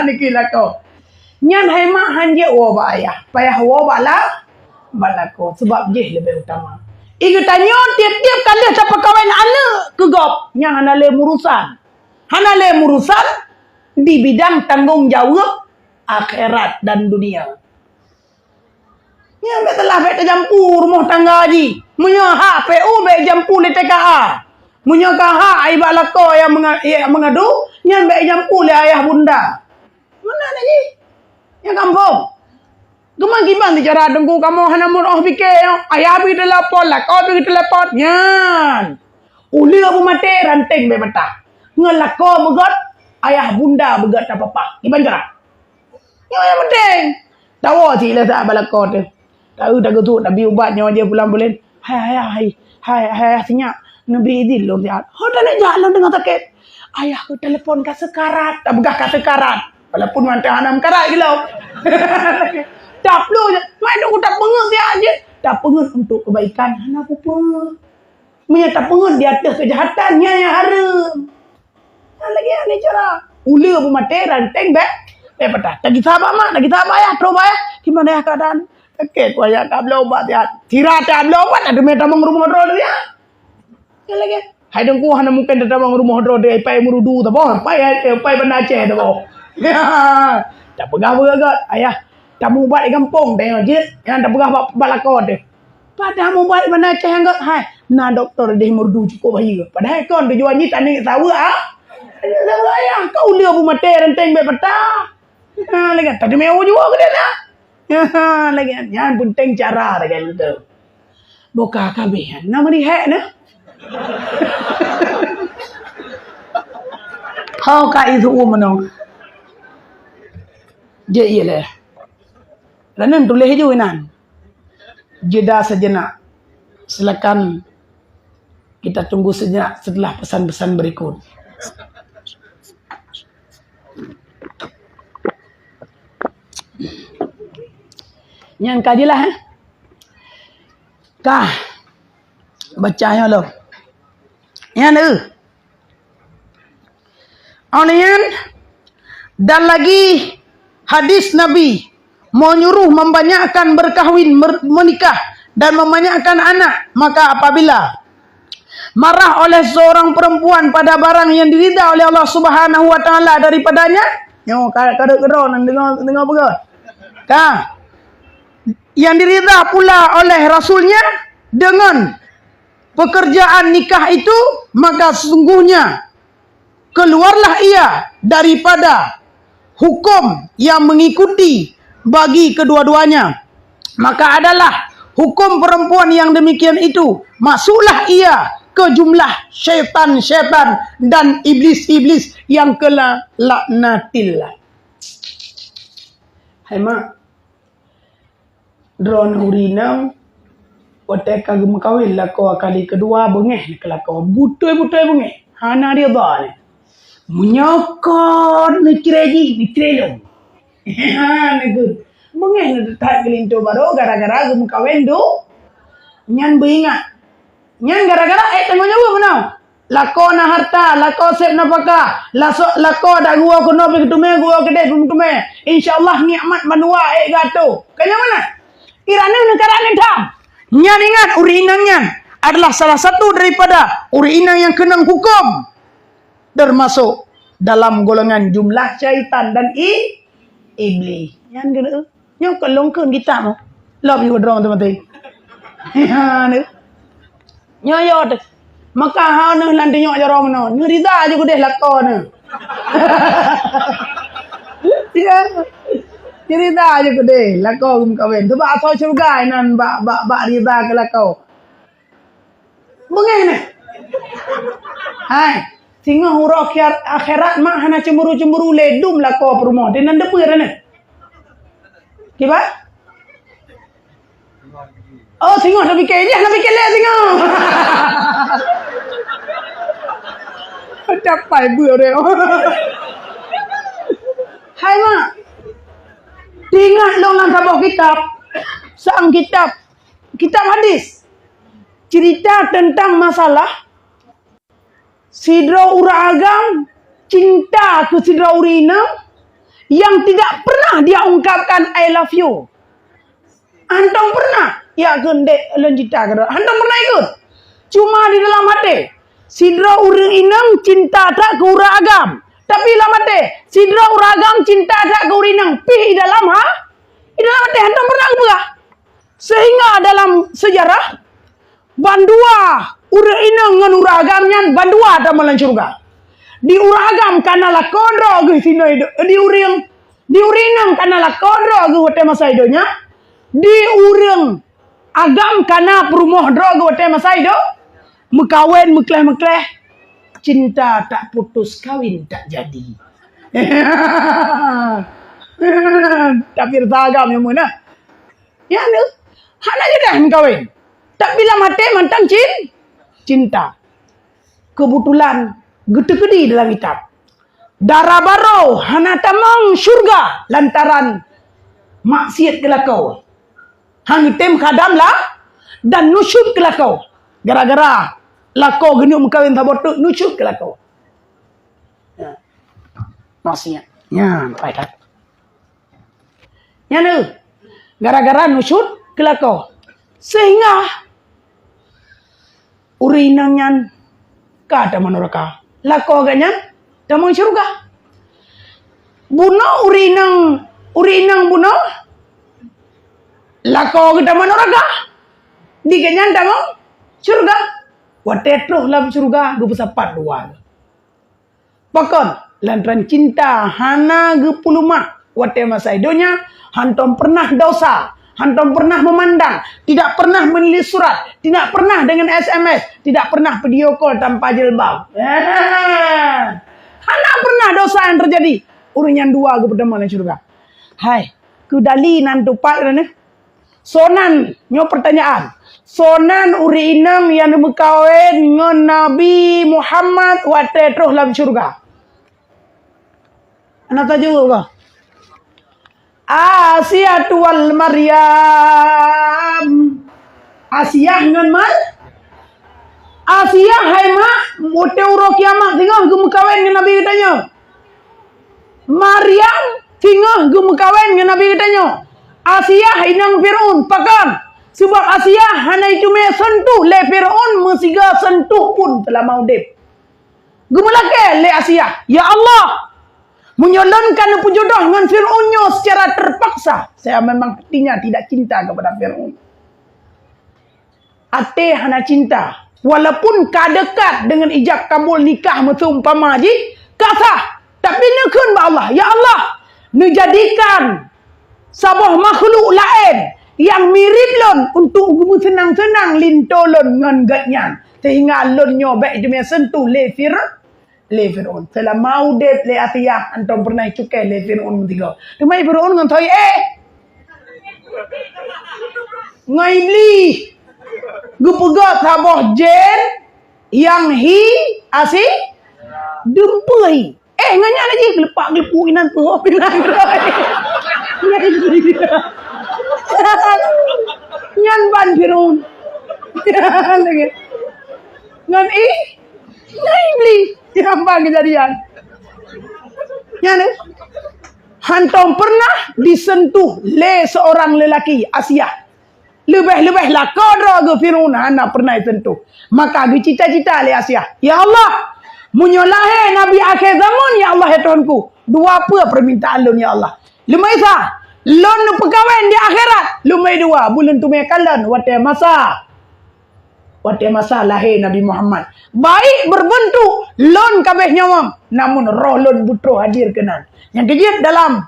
Niki lakoe. Nyan hai mak han jeuet woe bak ayah. Payah woe bak la-, bak lakoe. Sebab jih leubeh utama. I geutanyoe tieb-tieb ka lheueh tapeukawen aneuk keu gob, nyan hana lé meurusan. Hana lé meurusan di bidang tanggong jaweueb akhirat dan dunia. Nyan bék teulah bék tajampu rumoh tangga jih. Meunyoe hak P U bék jampu lé T K A. Meunyoe ka hak i bak lakoe nyang meunga-, nyang meungadu, nyan bék jampu lé ayah bunda. Meunan jih. Nyang gampông. Keuman kiban teucara teungku kamoe hana meuruôh pike nyoe. Ayah bri telepon, lakoe bri telepon. Nyan. Uleue beumaté ranteng bék patah. Ngon lakoe beugöt, ayah bunda beugöt tapapah. Kiban cara. Nyoe nyang penting. Tawoe si Ilesa bak lakoe teuh. Taeu tageusut tabi ubat nyoe jih pulang buleuen. Hai, hai, hai, hai, hai, hai, sinyak. Neubri idin lôn siat. Ho taneuk jak lôn teungoh sakét. Ayah keu telepon ka seukarat. Tapeugah ka seukarat. Walaupun mantong hana meukarat lom. Taplu je. Mai dong tapeungeut siat jih. Tapeungeut untuk kebaikan. Hana peue-peue. Meunyoe tapeungeut di ateueh keujahatan, nyan nyang hareuem. Nyan lagée nyan cara. Uleue beumaté ranteng bék, bék patah. Tagisa bak mak, tagisa bak ayah, troh bak ayah. Kiban ayah keuadaan? Sakét ku ayah, tabloe ubat siat. Sira tabloe ubat, adeumé tamong rumoh droe siat. Nyan lagée. Hai teungku hana mungken tatamong rumoh droe, pai Meurudu saboh, pai, pai Banda Aceh saboh. Tapeugah beugöt, ayah, tamong ubat di gampông, teuh jeuet, nyan tapeugah bak, bak lakoe teuh. Padahai mubat Banda Aceh nyan göt, hai, na dokto di Meurudu cukôp bayeue. Padahai kon tujuan jih taneuk saweue, ah. Taneuk saweue ayah, ka uleue beumaté ranteng bék patah. Ha, lagée nyan, tateumé ujue keudeh na. Ha, lagée nyan, nyan penting cara lagée nyan tu. Boh ka habéh nyan, na meurihek na. Ho ka isu meunoe. Jeuet ié lé. Ranen tuléh ju inan. Jeda sejenak. Silakan kita tunggu sejenak setelah pesan-pesan berikut. Nyan ka jeulaih, eh? Ka. Baca nyoe lom. Nyan, eh. Nyan, dan lagi hadis Nabi menyuruh membanyakkan berkahwin, mer-, menikah, dan membanyakkan anak. Maka apabila marah oleh seorang perempuan pada barang yang diridha oleh Allah Subhanahu wa Taala daripadanya, nyoe ka, ka deuh keudroe nang deungoe, deungoe peugah. Ka. Yang diridha pula oleh Rasulnya dengan pekerjaan nikah itu, maka sesungguhnya keluarlah ia daripada hukum yang mengikuti bagi kedua-duanya. Maka adalah hukum perempuan yang demikian itu, masuklah ia ke jumlah syaitan-syaitan dan iblis-iblis yang kela-, laknatillah. Hai mak, droeneuh ureueng inong, watèe ka geumeukawen lakoe kali keudua, beungèh keu lakoe. Beutôi-beutôi beungèh. Hana ridha nyan. Meunyoe kon neucré jih, neucré lôn. Hana geuh. Beungèh that keu linto barô gara-gara geumeukawen du-, nyan beuingat. Nyan gara-gara ék tanggông jaweueb meunoe. Lakoe na harta, lakoe sép nafakah, laso-, lakoe dak geuwoe keunoe pih geuteumé, geuwoe keudeh pih geuteumé. Insya Allah nikmat mandua ék geuatô. Ka nyan meunan? Kira neuh neukarat neuh tham. Nyan ingat, ureueng inong nyan adalah salah satu daripada ureueng inong nyang keunong huköm, termasuk dalam golongan jumlah syaitan dan i-, iblis. Nyan keuneuk. Nyoe kon lôn kheun kitab nyoe. Lom yue droe maté-maté. Ha, nyoe. Nyoe yo teuh. Maka ha neuh lam dunia jaroe meunoe. Neurida ju keudeh lakoe neuh. Ya. Neurida ju keudeh lakoe geumeukawen. Sebab asoe syeuruga inan bak, bak, bak rida keu lakoe. Beungéh neh. Hai, singoh uroe akhirat mak hana cemburu-cemburu lé dum lakoe peurumoh. Di nan deue neh. Kiban? Oh, singoh tapike, nyan tapike lé singoh. Capai beue deh. Hai mak. Ingat lôn lam saboh kitab. Sang kitab. Kitab hadis. Cerita tentang masalah sidroe ureueng agam cinta keu sidroe ureueng inong yang tidak pernah dia ungkapkan "I love you". Hántom pernah, "Ya keuh ndék, lôn cinta keu droe." Hántom pernah ikot. Cuma di dalam até, sidroe ureueng inong cinta that keu ureueng agam. Tapi lam até, sidroe ureueng agam cinta that keu ureueng inong. Pih di dalam ha-, di dalam até hántom pernah geupeugah. Sehingga dalam sejarah, bandua ureueng inong ngon ureueng agam nyan bandua tamong lam syeuruga. Di ureueng agam kana lakoe droe geuh sinoe do-, di ureueng, di ureueng inong kana lakoe droe geuh watèe masa i donya, di ureueng agam kana peurumoh droe geuh watèe masa i do-, meukawen meukleh-meukleh, cinta tak putus, kawin tak jadi. Tapi rasa agam nyang mana? Ya, neu. Hana jeuet dah meukawen. Tapi lam até mantong cin-, cinta. Keubeutulan geuteukudi dalam kitab, dara barô hana tamong syeuruga lantaran maksiet keu lakoe. Han geutem khadam lah dan nusyut keu lakoe. Gara-gara lakoe geuneuk meukawen saboh teuk, nusyut keu lakoe. Ya. Maksiet. Nyan, pai that. Nyan, eh, gara-gara nusyut keu lakoe. Sehingga ureueng inong nyan ka tamong neuraka. Lakoe geuh nyan tamong syeuruga. Bunoe ureueng inong, ureueng inong bunoe, lakoe geuh tamong neuraka. Di geuh nyan tamong syeuruga. Watèe troh lam syeuruga, geupeusapat dua. Pakon? Lantaran cinta hana geupeuleumah watèe masa i donya, hantom pernah dosa, hantom pernah meumandang, tidak pernah menulis surat, tidak pernah dengan S M S, tidak pernah video call tanpa jilbab. Hana pernah dosa nyang teujadi. Ureueng nyan dua geupeutamong lam syeuruga. Hai, keu dali nan teupat droeneuh. Sonan, nyoe peurtanyaan. Sonan ureueng inong nyang meukawen ngon Nabi Muhammad watèe troh lam syeuruga? Hana tajaweueb kah? Asiatu wal Maryam. Asiah ngon Mar-, Asiah hai mak, watée uroe kiamat singoh geumeukawen ngon Nabi geutanyoe. Maryam singoh geumeukawen ngon Nabi geutanyoe. Asiah inong Firaun, pakon? Sabab Asiah hana itume seuntuh lé Firaun meusigoe seuntuh pun seulama udeb. Geumeulakée lé Asiah, "Ya Allah, meunyoe lôn ka neupeujodoh ngon Firaun nyoe seucara teurpaksa, saya memang hatinya tidak cinta kepada Firaun." Até hana cinta, walaupun ka dekat deungon ijab kabul nikah meuseumpama jih, ka sah, tapi neukheun bak Allah, "Ya Allah, neujadikan saboh makhluk laén nyang mirip lôn untuk geumeuseunang-seunang linto lôn ngon gobnyan, seuhingga lôn nyoe bék teumé seuntuh lé Fir-, lé Firaun." Seulama udeb lé Asiah hantom peureunah icukéh lé Firaun meusigoe. Teuma Firaun ngon Toyeb, eh, ngon Iblih geupeugah saboh jén nyang hi asi dumpeue hi. Eh, ngon nyan laju geulepak geuleupuk inan peuhop inan. Nyan ban Firaun. Nyan lagée. Ngon i, ngon Iblih. Nyan ban keujadian. Nyan, eh. Hantom peureunah diseuntuh lé seurang leulaki, Asiah. Leubeh-leubeh lakoe droe geuh Firaun hana peureunah jiseuntuh. Maka geucita-cita lé Asiah, "Ya Allah, meunyoe lahé nabi akhé zaman, ya Allah, ya Tuhanku, dua peue peumintaan lôn, ya Allah. Leumah Isa, lôn neupeukawen di akhirat, leumah dua, beu lôn teumé kalon watée masa, watée masa lahé Nabi Muhammad. Baik beurbeuntuk lôn ka abéh nyoe, namun roh lôn beutroh hadir keunan." Nyang keujeuet dalam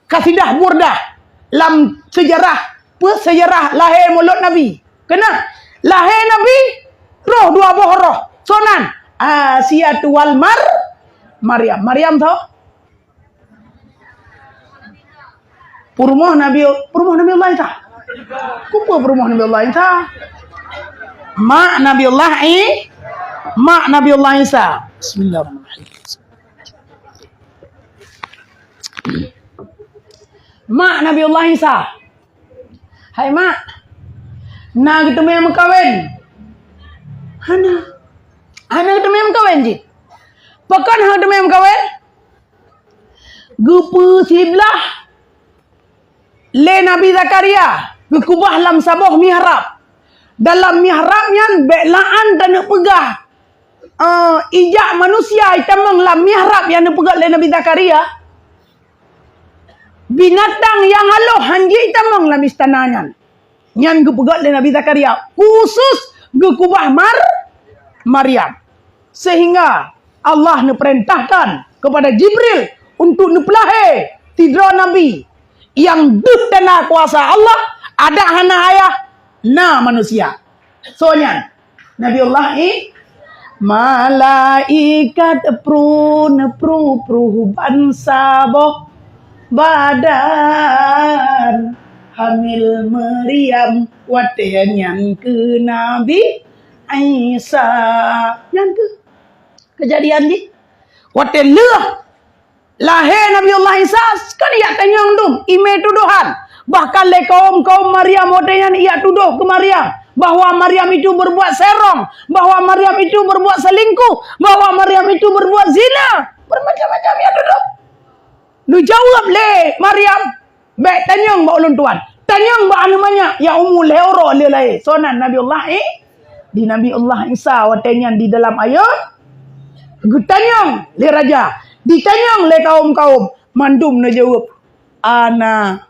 Kasidah Burdah lam seujarah, peue seujarah lahé mulod Nabi. Keunan lahé Nabi, roh dua boh roh. Soe nan? Asiatu wal Mar-, Maryam. Maryam soe? Peurumoh Nabi, peurumoh Nabi Allah Isa. Kupeue peurumoh Nabi Allah Isa? Mak Nabi Allah I-, mak Nabi Allah Isa. Bismillahirrahmanirrahim. Mak Nabiullah Isa. "Hai mak, na geuteumé meukawen?" "Hana." "Hana geuteumé meukawen jih?" "Pakon hana geuteumé meukawen?" "Geupeusiblah lé Nabi Zakaria, geukubah lam saboh mihrab. Dalam mihrab nyan bék la'an taneuk peugah, eh, ijak manusia itamong lam mihrab nyang neupeugét lé Nabi Zakaria. Binatang nyang halôh han jeuet itamong lam istana nyan." Nyan geupeugét lé Nabi Zakaria, khusus geukubah Mar-, Maryam. Sehingga Allah neupeurintahkan kepada Jibril untuk neupeulahé sidroe nabi nyang deuh tanda kuasa Allah, adak hana ayah, na manusia. Soe nyan? Nabiullah I-, malaikat pru, pru, pru ban saboh badan hamil Maryam watée nyan keu Nabi Isa. Nyan keuh keujadian jih. Watée lheueh lahé Nabiullah Isa, kan ijak tanyong dum, imé tudohan. Bahkan lé kaum-kaum Maryam watée nyan ijak tudoh keu Maryam bahwa Maryam itu berbuat serong, bahwa Maryam itu berbuat selingkuh, bahwa Maryam itu berbuat zina. Bermacam-macam ijak tudoh. Neujaweueb lé Maryam, "Bék tanyong bak ulôn tuan. Tanyong bak aneuk manyak nyang umu lhée uroe lheueh lahé." Soe nan? Nabiullah I-, di Nabiullah Isa watée nyan di dalam ayeuet, geutanyong lé raja, ditanyong lé kaum-kaum, mandum neujaweueb, "Ana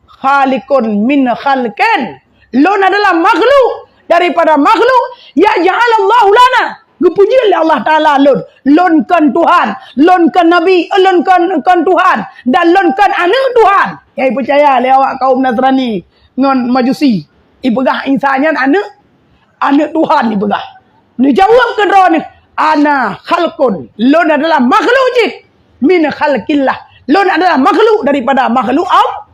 khaliqun min khalqin." Lôn adalah makhluk daripada makhluk, ya ja'alallahu lana, geupeujeuet lé Allah Taala lôn. Lôn kon Tuhan, lôn kon nabi, lôn kon, kon Tuhan, dan lôn kon aneuk Tuhan. Nyang ipeucaya lé awak kaum Nasrani ngon Majusi, ipeugah Isa nyan aneuk, aneuk Tuhan ipeugah. Neujaweueb keu droeneuh, "Ana khalqun, lôn adalah makhluk jih, min khalqillah, lôn adalah makhluk daripada makhluk Al-,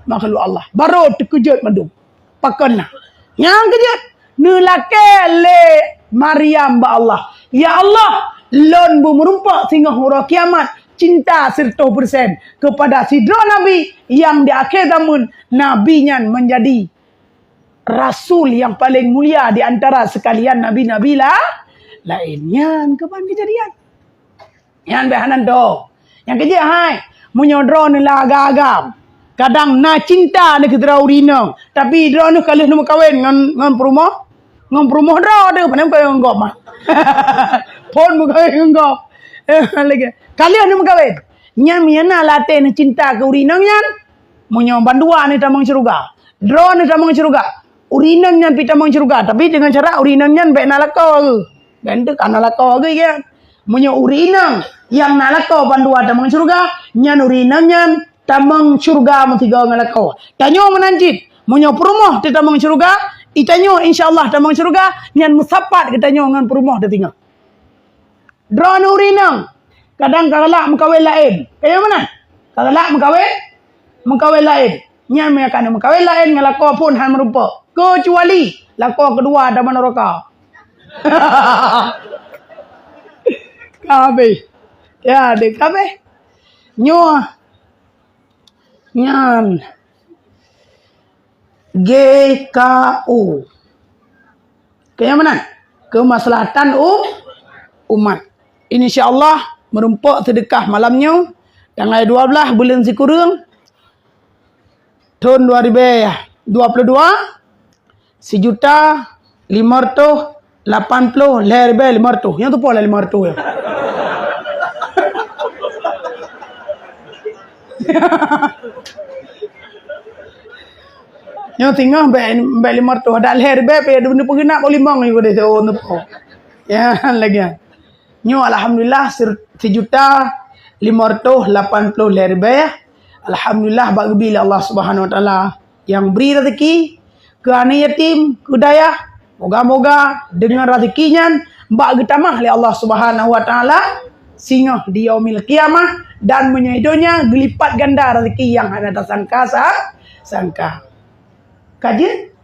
makhluk Allah." Barô teukeujot mandum. Pakon na? Nyang keujeuet, neulakée lé Maryam bak Allah, "Ya Allah, lôn beumeurumpok singoh uroe kiamat, cinta seratus persen kepada sidroe nabi nyang di akhé zaman, nabi nyan menjadi rasul nyang paleng mulia di antara sekalian nabi-nabi la-, laén. Nyan keuban keujadian. Nyan bèk hana do. Nyang keujeuet hai, meunyoe droeneuh la agam-agam, kadang na cinta neuh keu sidroe ureueng inong, tapi droeneuh ka lheueh neumeukawen ngon, ngon peurumoh, ngon peurumoh droe teuh, pane meukawen ngon gob mah. Phon meukawen ngon gob. Eh, lagèe. Ka lheueh neumeukawen. Nyan meunyoe na lam até neuh cinta keu ureueng inong nyan, meunyoe bandua neuh tamong syeuruga, droeneuh tamong syeuruga, ureueng inong nyan pih tamong syeuruga, tapi deungon syarat ureueng inong nyan bèk na lakoe geuh. Bèk enteuk ka na lakoe geuh, kan? Meunyoe ureueng inong nyang na lakoe bandua tamong syeuruga, nyan ureueng inong nyan tamong syeuruga meusigoe ngon lakoe. Tanyoe meunan cit, meunyoe peurumoh teuh tamong syeuruga, i tanyoe insya Allah tamong syeuruga, nyan meusapat geutanyoe ngon peurumoh teuh singoh. Droeneuh ureueng inong, kadang ka galak meukawen laén. Ka nyan meunan? Ka galak meukawen, meukawen laén. Nyan meunyo ka meukawen laén ngon lakoe phon han meurumpok. Keucuali lakoe keudua dama nuraka. Ka habéh. Ya, deh, ka habéh. Nyoe. Nyan. G K U. Keu nyang meunan? Keumaslahatan u-, umat. Insya Allah, meurumpok seudeukah malam nyoe, tanggai dua belas buleuen sikureueng, thon dua ribu dua puluh dua, sijuta limong reutôh lapan ploh lhèe ribèe limong reutôh. Nyang teupeue lhèe limong reutôh nyan. Nyoe singoh bèk, bèk limong reutôh. Adak lhèe ribèe pih, neupeugeunak bak limong nyoe deh, oh, teupeue. Ya, lagèe nyan. Nyoe alhamdulillah, sir-, sijuta limong reutôh lapan ploh lhèe ribèe. Alhamdulillah, bak geubi lé Allah Subhanahu Wa Taala. Nyang bri raseuki keu aneuk yatim, keu dayah. Moga-moga deungon raseuki nyan bak geutamah lé Allah Subhanahu Wa Taala singoh di yaumil qiyamah, dan meunyoe i donya geulipat ganda raseuki nyang hana tasangka sa-, sangka. Ka jeuet?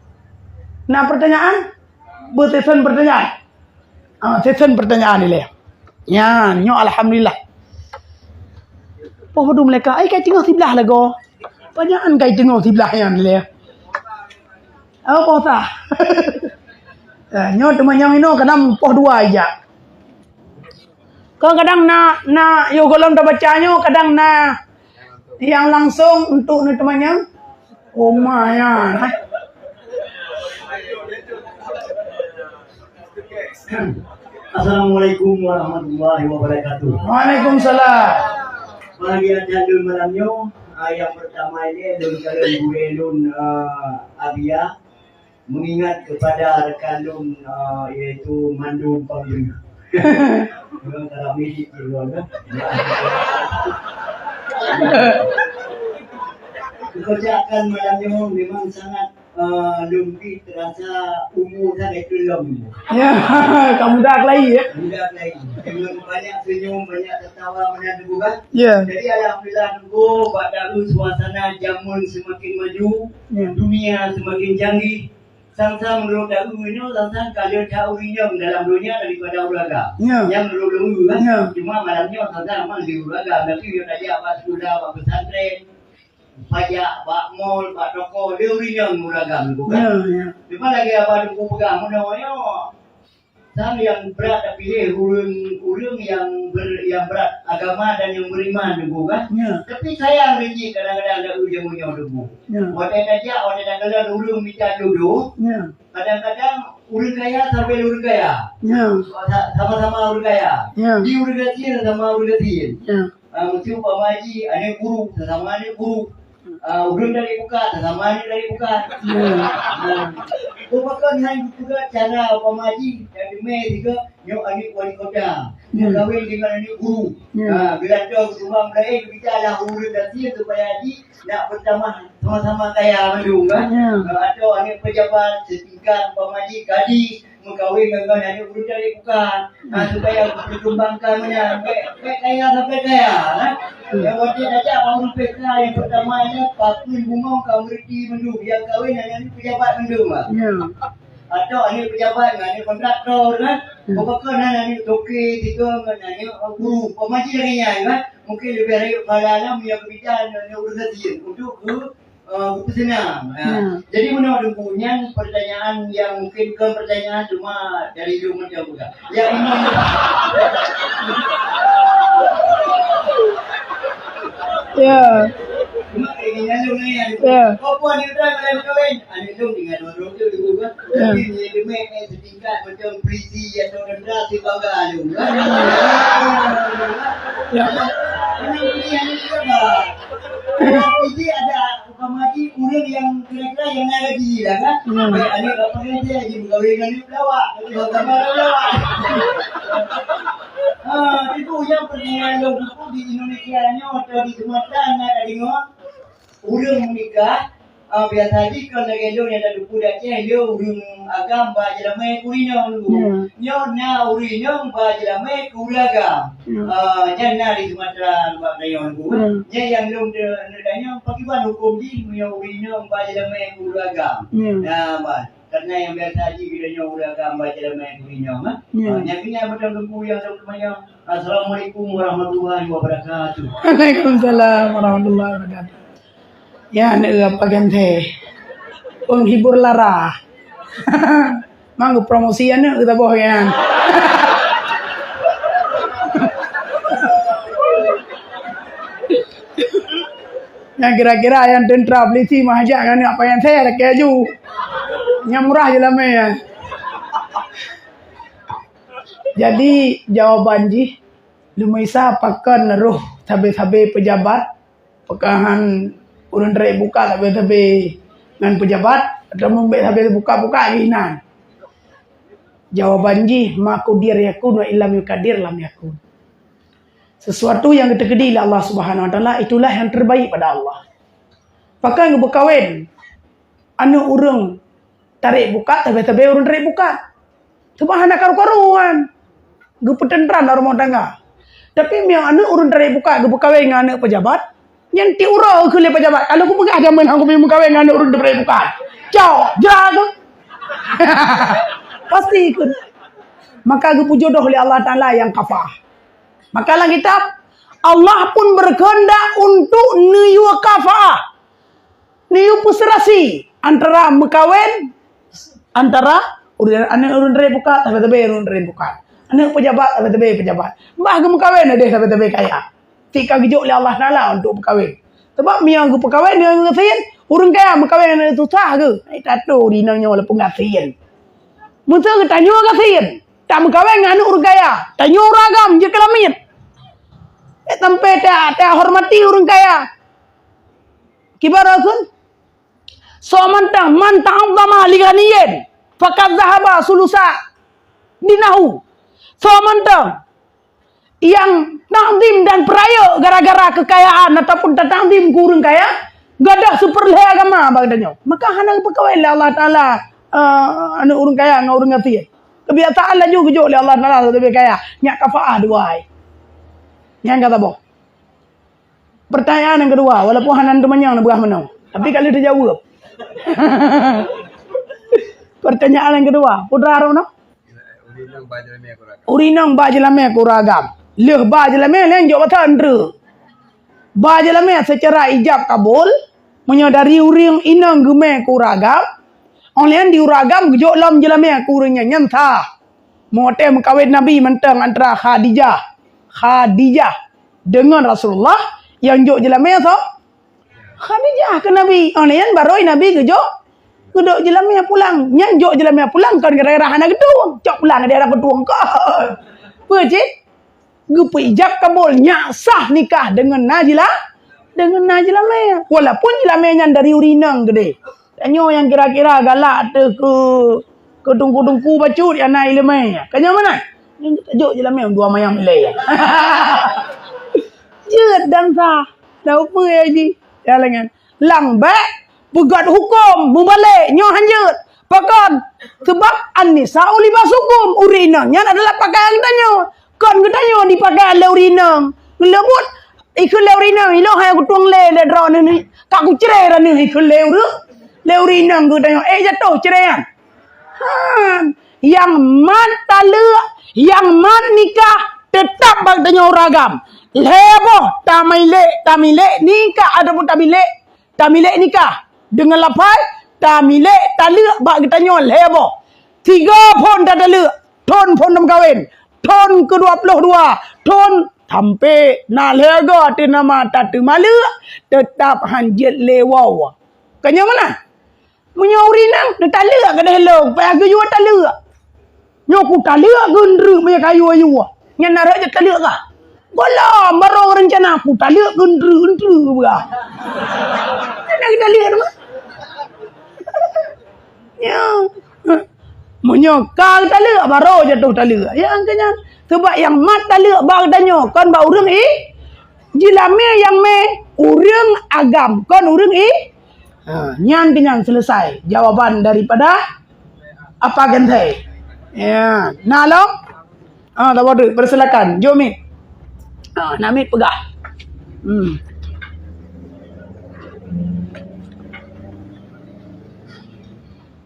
Na peurtanyaan? Beuteusén peurtanyaan. Ah, sesen peurtanyaan ilèe. Nyan, nyoe alhamdulillah. Poh padum lé ka, ai ka teungoh siblaih lagoe. Panyaan ka teungoh siblaih nyan ilèe. Oh, poh sa. Eh, nyoe teuma nyang inoe kadang poh dua ija. Kadang-kadang na, na, yoh gohlom tabaca nyoe, kadang na nyang langsong untuk neuteumanyong. Oh, ma nyan, eh. Assalamualaikum warahmatullahi wabarakatuh. Waalaikumsalam. Bahagian jalur malam nyoe, ah, yang pertama ini, lôn kalon gurèe lôn, ah, Abia. Mengingat kepada rekan lôn, ah, iaitu Mandum Pambri. Memang tak ramai di luar, kan? Pekerjaan malam nyoe memang sangat, ah, lôn pih terasa umur sangat itu lom. Ya, kamu dah kelai, ya? Muda kelai. Dengan banyak senyum, banyak tertawa, banyak tegukan. Ya. Jadi, alhamdulillah, Teungku, bak daru suasana zaman semakin maju, ya, dunia semakin canggih. Sang-sang meunurot daru nyoe, sang-sang ka le that ureueng inong dalam donya daripada ureueng agam. Ya. Nyang meunurot daru, kan? Ya. Cuma malam nyoe sang-sang memang di ureueng agam, tapi nyoe tajak bak sikula, bak pesantren, pajak, bak mall, bak toko, le ureueng inong ureueng agam, bukan? Ya, ya. Cuma lagèe Abah Teungku peugah, meunoe nyoe. Sang nyang brat tapiléh ureueng, ureueng nyang ber-, nyang brat agama dan nyang beriman, Teungku, kan? Ya. Tapi sayang jih kadang-kadang daru jameun nyoe, Teungku. Ya. Watèe tajak, watèe takalon ureueng mita jodoh, ya, kadang-kadang ureueng kaya sampai ureueng kaya. Ya. Sa-, sama-sama ureueng kaya. Ya. Di ureueng gasien sama ureueng gasien. Ya. Ah, meusti upama jih aneuk guru, sesama aneuk guru. Ah, ureueng dari buka, sesama aneuk dari buka. Ya. Ah, oh, bahkan hai geupeugah cara upama jih, dan deungoe juga, nyoe aneuk wali kota. Ya. Meukawen dengan aneuk guru. Ya. Ah, geulantoe keuseumbang laén, kita lah ureueng gasien supaya jih nak bertambah sama-sama kaya mandum, kan? Ya. Ah, atau aneuk pejabat setingkat upama jih, gadis, meukawen ngon aneuk ureueng dari buka. Ha, supaya berkembangkan meunan. Bèk, bèk kaya sampai kaya, ha? Nyang watèe tajak bak ureueng pesta nyang pertama nyan, pakon bungong ka meureuti mandum. Nyang kawen nyan pejabat mandum, ha? Ya. Atau aneuk pejabat ngon aneuk kontraktor kan. Hmm. Bukan kan aneuk toke tiga ngon aneuk guru. Pemaji lagèe nyan kan. Mungkin lebih rayeuk pahala lam yang berbeda dengan ureueng gasien untuk ke, eh, geupeuseunan. Ha. Hmm. Jadi meunoe Teungku, nyan pertanyaan yang mungkin bukan pertanyaan cuma dari lôn macam bukan. Ya, memang. Ya. Cuma kayak gini aja, Umi, ya. Ya. Apa ni, udah mulai berkahwin? Aneuk lôn tinggal dua tahun tu, dulu kan. Ya. Tapi ni, dia main, eh, setingkat macam polisi atau tentara, si bangga tu. Ya. Aneuk ni, aneuk ni, apa? Polisi ada Bukan mati ureueng nyang kira-kira nyang na gaji lah kan. Hmm. Baik, aneuk bak peurintah jih meugawe ngon aneuk pelawak, tapi bak gambar pelawak. Ha, itu nyang peureulèe lôn teupeue di Indonesia nyoe atau di Sumatera na tadeungoe ureueng meunikah, ha, biasa jih kon lagèe lôn nyang tateupeue di Aceh, lé ureueng agam ba jeulamèe keu ureueng inong dulu. Hmm. Nyoe na ureueng inong ba jeulamèe keu ureueng agam. Hmm. Ah, nyan na di Sumatera, Lubak Peunayong tu. Hmm. Nyan nyang lôn de-, neutanyong, pakriban hukôm jih meunyoe ureueng inong ba jeulamèe keu ureueng agam? Hmm. Nah, bah, karena nyang biasa jih geutanyoe ureueng agam ba jeulamèe keu ureueng inong, ah. Hmm. Ah, nyan keuh nyan beutôi Teungku nyang lôn teumanyong. Assalamualaikum warahmatullahi wabarakatuh. Waalaikumsalam warahmatullahi wabarakatuh. Ya, aneuk apa ganti? Penghibur lara. Mang promosi aneuk kita boh kan. Nyang kira-kira nyang teuntara polisi mah ajak ngon aneuk apa ganti, lakèe aju. Nyang murah jeulamèe ya. Jadi, jawaban jih, Leumeisa pakon roh sabe-sabe peujabat, pakon han ureueng tarek buka sabe-sabe ngon peujabat, atawa mumbek sabe buka-buka lé inan? Jawaban jih, "Ma qudir yakun wa illam yuqadir lam yakun." Sesuatu yang geuteukeudi lé Allah Subhanahu wa Taala, itulah yang terbaik pada Allah. Pakon geupeukawen aneuk ureueng tarek buka, sabe-sabe ureueng tarek buka. Cuma hana karu-karuan. Geupeuteuntran lam rumoh tangga. Tapi meunyoe aneuk ureueng tarek buka geupeukawen ngon aneuk pejabat, nyan tiep uroe keu lé pejabat. Kalau kupeugah jameun hana kubi meukawen ngon aneuk ureueng tarek buka. Cok, jra keuh. Pasti keuh. Maka geupeujodoh lé Allah Taala nyang kafaah. Maka lam kitab, Allah pun berkehendak untuk neuyue kafaah. Neuyue peuseurasi antara meukawen, antara ureueng, aneuk ureueng tarek buka, sabe-sabe ureueng tarek buka. Aneuk pejabat, sabe-sabe pejabat. Bah geumeukawen, adak sabe-sabe kaya. Tika geujok lé Allah Taala untuk meukawen. Sebab meunyoe geupeukawen deungon gasien, ureueng kaya meukawen ngon susah keuh. Hai, tato ureueng inong nyoe walaupun gasien. Meuseu geutanyoe gasien, tameukawen ngon aneuk ureueng kaya, tanyoe ureueng agam jeuet keu lamiet. Eh, sampai ta, tahormati ureueng kaya. Kiban Rasul, soe mantong, "Man ta'azzama li ghaniyin, faqad dhahaba sulusa dinahu." Soe mantong nyang takzim dan peurayeuk gara-gara keukayaan ataupun tatakzim keu ureueng kaya, gadôh siperlhèe agama bak geutanyoe. Maka hana geupeukawen lé Allah Taala, eh, aneuk ureueng kaya ngon ureueng gasien. Keubiasaan laju geujok lé Allah Taala sabe kaya, nyak kafaah dua ai. Nyan ka saboh. Pertanyaan nyang keudua, walaupun hana teumanyong neupeugah meunoe, tapi ka lheueh teujaweueb. Pertanyaan nyang keudua, putra Harun, no? Ureueng inong ba jeulamèe keu ureueng agam. Ureueng inong ba jeulamèe keu ureueng agam. Lheueh ba jeulamèe, lheueh jok masa ndreuk. Ba jeulamèe seucara ijab kabul, meunyoe dari ureueng inong geumè keu ureueng agam, 'oh lheueh nyan di ureueng agam geujok lom jeulamèe keu ureueng nyan, nyan sah. Meunyoe watèe meukawen Nabi mantong antara Khadijah, Khadijah deungon Rasulullah, nyang jok jeulamèe soe? Khadijah keu Nabi. 'Oh lheueh nyan barô Nabi geujok, geujok jeulamèe pulang. Nyan jok jeulamèe pulang kon gara-gara hana geutueng. Cok pulang di daerah geutueng kon. Peue cit? Geupeuijab kabul, nyak sah nikah deungon na jila-, deungon na jeulamèe. Walaupun jeulamèe nyan dari ureueng inong keudéh. Tanyoe nyang kira-kira galak teuh keu, keu teungku-teungku bacut nyang na ileumèe. Ka nyoe meunan? Nyoe tajok jeulamèe dua mayang ilèe. Jeuet dan sah. Dah upeue jih. Ya, lengan. Lam bèk peugöt hukôm mubalek nyoe hanjeuet. Pakon? Seubab an-nisa'u libasukum, ureueng inong nyan adalah pakaian geutanyoe. Kon geutanyoe dipakai lé ureueng inong. Geuleubuet ikheun lé ureueng inong, ilôn hai kutueng lé, lé droeneuh ni. Ka kucré droeneuh ikheun lé ureueng, lé ureueng inong geutanyoe. Eh, jatoh cré nyan. Han, nyang mat taleuek, nyang mat nikah, teutap bak tanyoe ureueng agam. Lhée boh tamilék, tamilék nikah ataupun tamilék, tamilék nikah. Deungon lafai, tamilék taleuek bak geutanyoe lhée boh. Tiga phon tataleuek, thon phon tameukawen, thon keu dua ploh dua, thon sampoe na lhée goe ateueh nama tateumaleuek, teutap han jeuet lé woe. Ka nyoe meunan. Meunyoe ureueng inong neutaleuek keudeh lôn, payah geuyue taleuek. Nyoe kutaleuek geundreuk meunyoe ka yue-yue. Nyan na rot jeuet taleuek kah? Gohlom barô reuncana kutaleuek geundreuk-geundreuk beurah. Hana geutaleuek teuma. Ya. Meunyoe ka geutaleuek barô jatoh taleuek. Ya, angka nyan. Sebab nyang mat taleuek bak geutanyoe kon bak ureueng i, jilamé nyang mé ureueng agam kon ureueng i. Ha, nyan keuh nyan selesai jawaban daripada apa gantai. Ya, na lom? Ha, tak apa tu, persilakan. Jom mit. Ha, nak mit peugah. Hmm.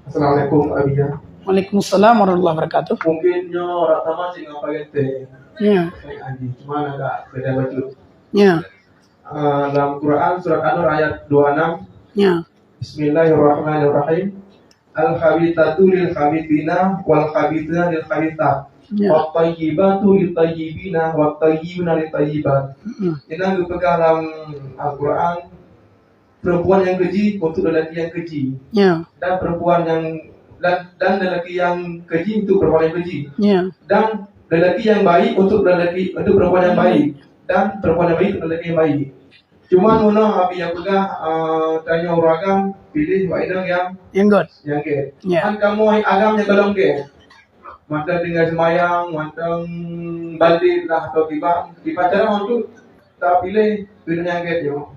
Assalamualaikum, Abia. Waalaikumsalam warahmatullahi wabarakatuh. Mungkin nyoe orang sama sih ngapa gantai. Ya. Cuma agak beda baju. Ya. Ah, dalam Quran surat An-Nur ayat dua enam. Ya. Bismillahirrahmanirrahim. Al-khabithatu lil khabithina wal khabithina lil khabithat. Ya. Wat tayyibatu lit tayyibina wat tayyibuna lit tayyibat. Mm-mm. Ina geupeugah dalam Al-Quran, perempuan yang keji untuk lelaki yang keji. Ya. Dan perempuan yang dan, dan lelaki yang keji untuk perempuan yang keji. Ya. Dan lelaki yang baik untuk lelaki untuk perempuan yang baik. Dan perempuan yang baik untuk lelaki yang baik. Cuma nuna Abi yang peugah, uh, tanyoe ureueng agam pilih wak inong yang yang gét. Yang gét. Ya. Kan kamoe agam yang golom gét. Mantong tinggai seumayang, mantong balik lah atau kiban. Kiban cara untuk tak pilih pilihan yang gét yo.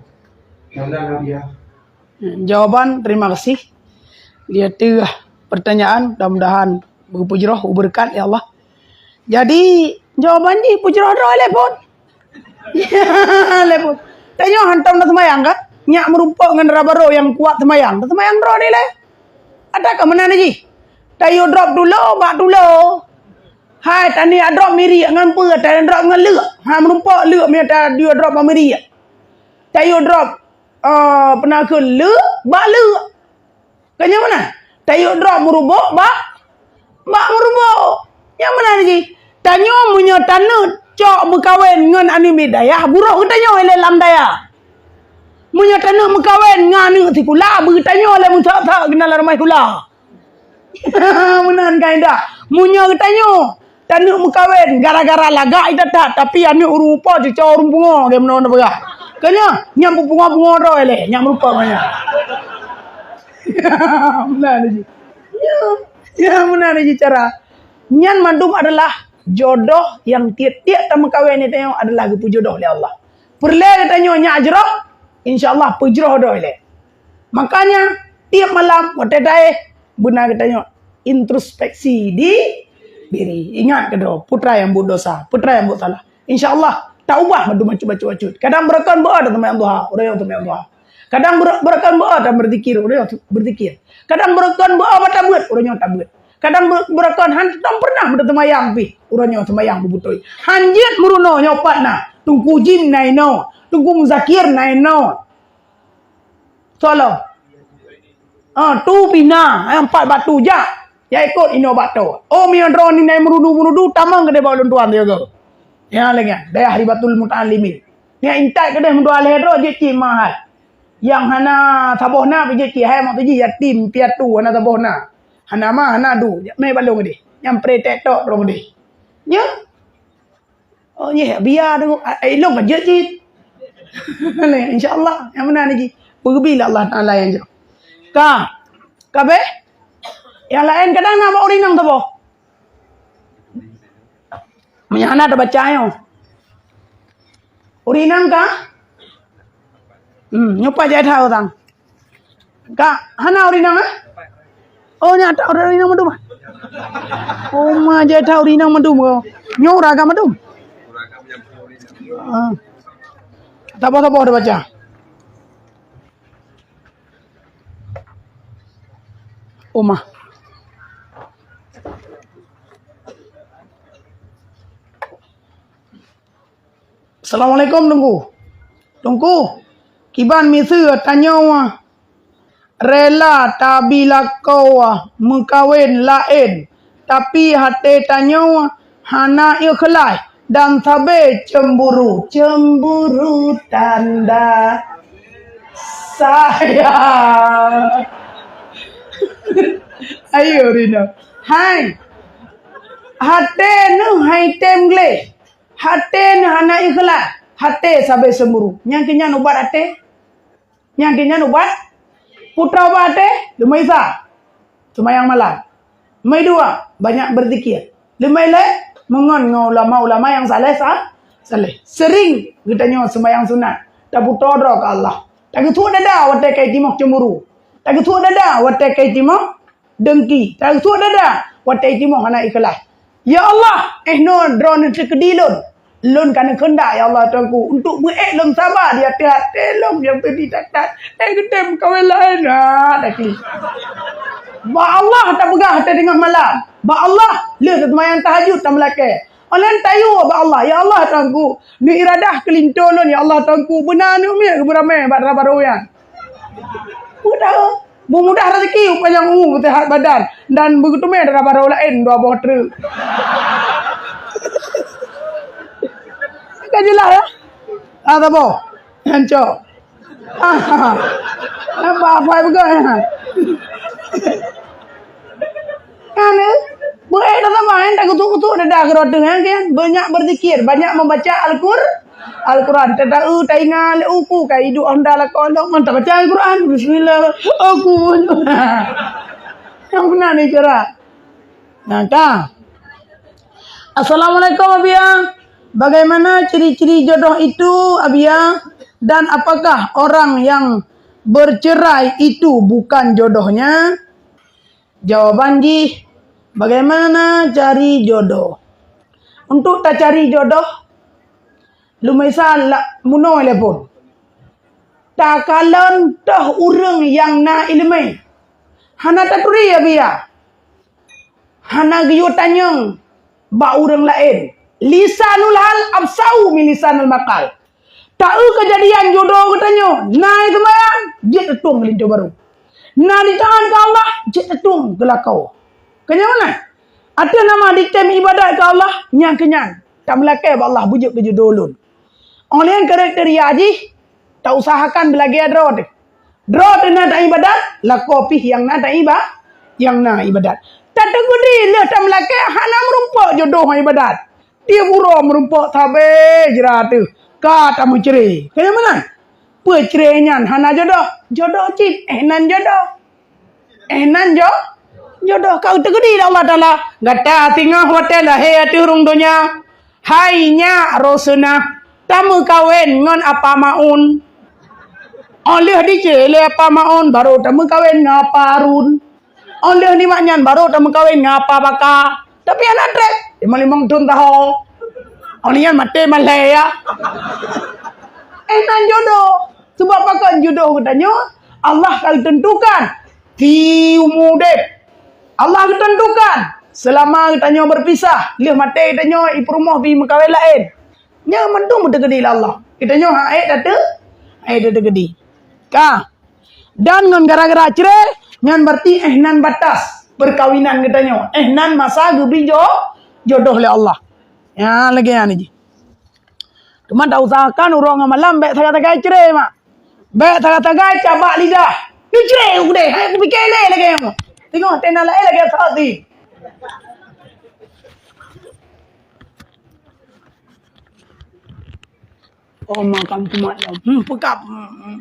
Yang mana Abi ya? Jawaban, terima kasih. Dia teuh pertanyaan, mudah-mudahan beupujroh, beureukat ya Allah. Jadi, jawaban jih pujroh droe lé phon. Lé phon. Tanyoe hantom na seumayang kan? Nyak meurumpok ngon dara barô nyang kuat seumayang. Seumayang droe ni lé. Ada ka meunan jih. Tayue drop tulo bak tulo. Hai, tani drop miriek ngon peue, tani drop ngon leuk. Ha, meurumpok leuk mita tayue drop bak miriek. Tayue drop, eh, peuna kheun leuk bak leuk. Ka nyan meunan, tayue droe meurumbok bak, bak meurumbok. Nyan meunan jih. Tanyoe meunyoe taneuk cok meukawen ngon aneuk miet dayah, buroh geutanyoe lé lam dayah. Meunyoe taneuk meukawen ngon aneuk sikula, beu geutanyoe lé meusok-sok keunan lam rumoh sikula. Meunan kaidah. Meunyoe geutanyoe taneuk meukawen gara-gara lagak ita that, tapi aneuk ureueng upo cuco ureueng pungo, lagèe meunoe na peugah. Keu nyan, nyan peupungo-pungo droe lé, nyan meurumpok ngon nyan. Meunan jih. Ya, ya, meunan jih cara. Nyan mandum adalah jodoh nyang tiep-tiep tameukawen nyan tanyoe adalah geupeujodoh lé Allah. Peureulèe geutanyoe nyak jroh, insya Allah peujroh droe lé. Makanya, tiep malam watèe taéh, beuna geutanyoe introspeksi di diri. Ingat keudroe, peue treuk nyang buet dosa, peue treuk nyang buet salah. Insya Allah, taubah mandum bacut-bacut. Kadang beureukan beu-o teuma nyang tuha, uroe nyoe teuma nyang tuha. Kadang beureu-, beureukan beu-o dan beuzikir, uroe nyoe beuzikir. Kadang beureukan beu-o mata beuet, uroe nyoe tabeuet. Kadang beureukan han teupeue pernah meuteumayang pih, uroe nyoe teumayang beubeutôi. Han jeuet meurunoe nyoe pat na, Teungku Jin na inoe, Teungku Muzakir na inoe. Soe lom? Ah, tu pih na, eh, empat batu jak. Jak ikot inoe bak toe. Oh, meunyoe droeneuh na meurudu-meurudu, tamong keudeh bak ulôn tuan sigoe. Nyang lagèe nyan, dayah Ribatul Muta'allimin. Nyang intat keudeh meudua lhèe droe jeuet cit mahai. Nyang hana saboh na pih jeuet cit, hai maksud jih yatim piatu hana saboh na. Hana ma, hana du, jak mé balong keudeh. Nyang pretek tok droe keudeh. Nyoe. Oh, nyeh, biya tu. Ah, eh, ilong ka jeuet cit. Insya Allah, nyang meunan jih. Peugeubi lé Allah Taala nyang jroh. Ka. Ka beh? Nyang laén kadang na bak ureueng inong saboh. Meunyo hana tabaca nyoe. Ureueng inong ka? Hmm, nyoe pat jai that utang. Ka, hana ureueng inong, eh? Oh, nyak that ureueng inong mandum, ah? Oh, ma jai that ureueng inong mandum, oh. Nyoe ureueng agam mandum. Ah. Saboh-saboh tabaca. Uma. Assalamualaikum, Teungku. Teungku, kiban miseue tanyoe rela tabi lakoe meukawen laén, tapi até tanyoe hana ikhlaih dan sabe cemburu. Cemburu tanda sayang. Ayo, Rina. Hai. Até neuh hai tem gleh. Até neuh hana ikhlaih. Até sabe cemburu. Nyang keu nyan ubat até. Nyang keu nyan ubat, putra ubat até, leumah Isa. Seumayang malam. Leumah dua, banyak berzikir. Leumah lhèe, meungon ngon ulama-ulama nyang saleh sa-, saleh. Sering geutanyoe seumayang sunat. Taputoe droe keu Allah. Tageusuk dada watèe ka jitimoh cemburu. Tageusuk dada watèe ka jitimoh dengki. Tageusuk dada watèe jitimoh hana ikhlaih. Ya Allah, eh, nyoe droeneuh teukeudi lôn. Lôn ka neukeundak, ya Allah Tuhanku, untuk meuék lôn saba di ateueh até lôn nyang teudi that-that. Eh, geutem kawen laén. Ha, dakli. Bak Allah tapeugah até teungoh malam. Bak Allah, lheueh teuseumayang tahajud tameulakèe. Óh lheueh tayue bak Allah, ya Allah Tuhanku, neuiradah keu linto lôn, ya Allah Tuhanku, beuna aneuk miet beureuméh bak dara barô nyan. Mudah. Meumudah raseuki upajang u, seuhat badan, dan beugeuteumé dara barô laén dua boh treuk. Ka jeulaih, ya? Ah, saboh. Nyan cok. Ah, nampak apa peugah, ya? Kan, eh? Beuék dah sama, eh? Tak kutuk-kutuk dah, dah, keudroe teuh, eh, kan? Banyak berzikir, banyak membaca Al-Qur-, Al-Quran. Teuta-, eh, taingat lé uku, ka iduek honda lakoe lom, mantap baca Al-Quran. Bismillah. Aku. Yang benar ni cara. Nah, ka. Assalamualaikum, Abiya. Bagaimana ciri-ciri jodoh itu, Abiya? Dan apakah orang yang bercerai itu bukan jodohnya? Jawaban jih, bagaimana cari jodoh? Untuk tacari jodoh, leumisa la-, munoe lé phon. Takalon toh ureuëng nyang na iéleumé. Hana taturi, Abiya. Hana geuyue tanyong bak ureuëng laén. Lisanul hal afsahu min lisanil maqal. Taeu keujadian jodoh geutanyoe, na seumayang, jeuet tatueng keu linto barô. Na ditaat keu Allah, jeuet tatueng keu lakoe. Keunyan meunan, ateueh nama ditem ibadat keu Allah, nyang keunyan tameulakée bak Allah beujeuet keu jodoh lôn. Óh lheueh kriteria jih, tausahakan beulagée droe teuh. Droe teuh na taibadat, lakoe pih nyang na taiba-, nyang na ibadat. Tateukeudi lheueh tameulakée hana meurumpok jodoh ngon ibadat. Tiep uroe meurumpok sabe jira teuh ka tameucre. Keu nyang meunan, peue cre nyan hana jodoh? Jodoh cit, eh nan jodoh. Eh nan jo-, jodoh ka teukeudi lé Allah Taala. Gata singoh watée lahé ateueh rhueng donya, hai nyak Rosunah, tameukawen ngon Apa Maun. Óh lheueh dicre lé Apa Maun, barô tameukawen ngon Apa Arun. Óh lheueh nibak nyan barô tameukawen ngon Apa Baka. Tapi hana treb, limong-limong thon taho. Óh lheueh nyan maté malhée ya. Eh nan jodoh. Sebab pakon jodoh geutanyoe Allah ka geuteuntukan. Di umu udeb, Allah geuteuntukan seulama geutanyoe beupisah, lheueh maté geutanyoe ipeurumoh pih meukawen laén. Nyan mandum teukeudi lé Allah. Geutanyoe han ék tateuk, han ék tateuk keudi. Ka. Dan ngon gara-gara cre, nyan berarti eh nan batas perkawinan geutanyoe. Eh nan masa geubri jo-, jodoh lé Allah. Ya, lagée nyan jih. Teuma tausahakan uroe ngon malam bék sagai-sagai cre, mak. Bék sagai-sagai cabak lidah. Neucre udeh, hai kupike lé lagée nyoe. Teungoh tena laén lagée saksi. Oh, makan kumat dah. Hmm, pekap. Hmm, hmm.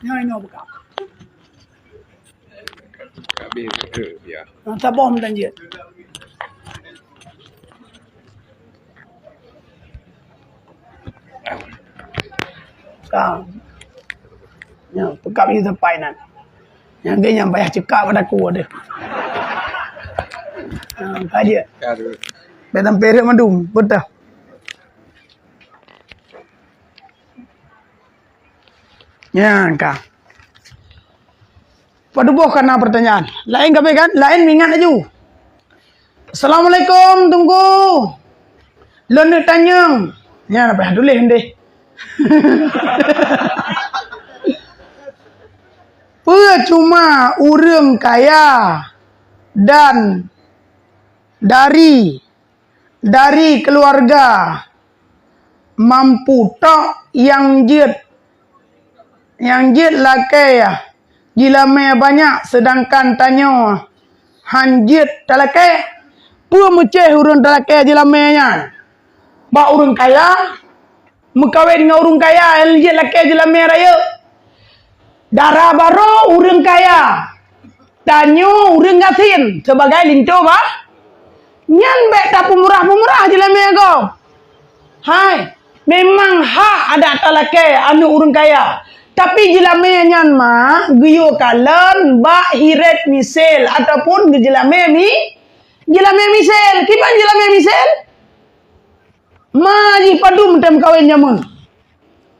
Nyoe, nyoe pekap. Habis, eh, ya. Nah, saboh meutanjeuet. Ka. Ya, pekap ni sampai nan. Nyang geuh nyang payah cekak pada ku deh. Ha, ka jeuet. Ka tu. Bèk sampai rhot mandum, beutah. Nyan ka. Padub boh ka na pertanyaan. Laén ka bèk kan? Laén ingat laju. Assalamualaikum, Teungku. Lôn neuk tanyong. Nyan apa yang tulis ndeh? Peue cuma ureuëng kaya dan dari, dari keluarga mampu tok nyang jeuet, nyang jeuet lakée jilamée banyak, seudangkan tanyoe han jeuet talakée? Peue meucéh ureuëng talakée jilamée nyan? Bak ureuëng kaya, meukawen ngon ureuëng kaya nyang jeuet lakée jilamée rayeuk. Dara barô ureuëng kaya, tanyoe ureuëng gasien sibagai linto bah. Nyan bék tapeumurah-peumurah jilamée gob. Hai, memang hak adak talakée aneuëk ureuëng kaya. Tapi jilamée nyan ma geuyue kalon bak hiret misel ataupun geujilamée mi, jilamée misel. Kiban jilamée misel? Ma jih padum tém kawen jameun.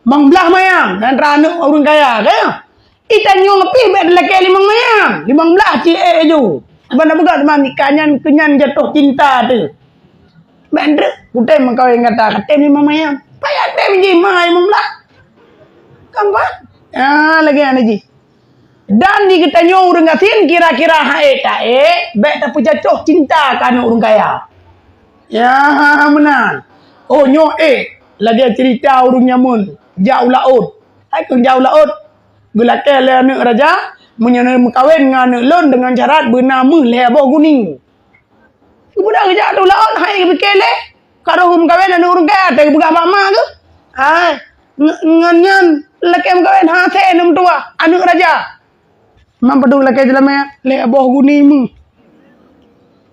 Limong blaih mayam, dan aneuëk ureuëng kaya, kaya. Itanyoe pih bék talakée limong mayam, limong blaih cit ék ju. Ban na peugah teuma nikah nyan keu nyan jatuh cinta tu. Bék treuk, kutém meukawen gata, katém limong mayam. Payah tém jih ma limong blaih. Kan, Pak? Ah, lagée nyan jih. Dan di geutanyoe ureuëng gasien kira-kira han ék taék, bék tapeujacoh cinta keu aneuëk ureuëng kaya. Ya, meunan. Oh, nyoe ék, lagée ceurita ureuëng jameun jak u laôt. Hai keuh jak u laôt, geulakée lé aneuëk raja, meunyoe meukawen ngon aneuëk lôn deungon syarat beuna méuh lhée boh guni. Geupeugah geujak u laôt, han ék geupike lé. Ka roh meukawen aneuëk ureuëng kaya, teupeugah bak ma geuh. Hai, ngon nyan lakée meukawen hase aneuëk meutuwah, aneuëk raja. Man padum lakée jilamée lhée boh guni méuh.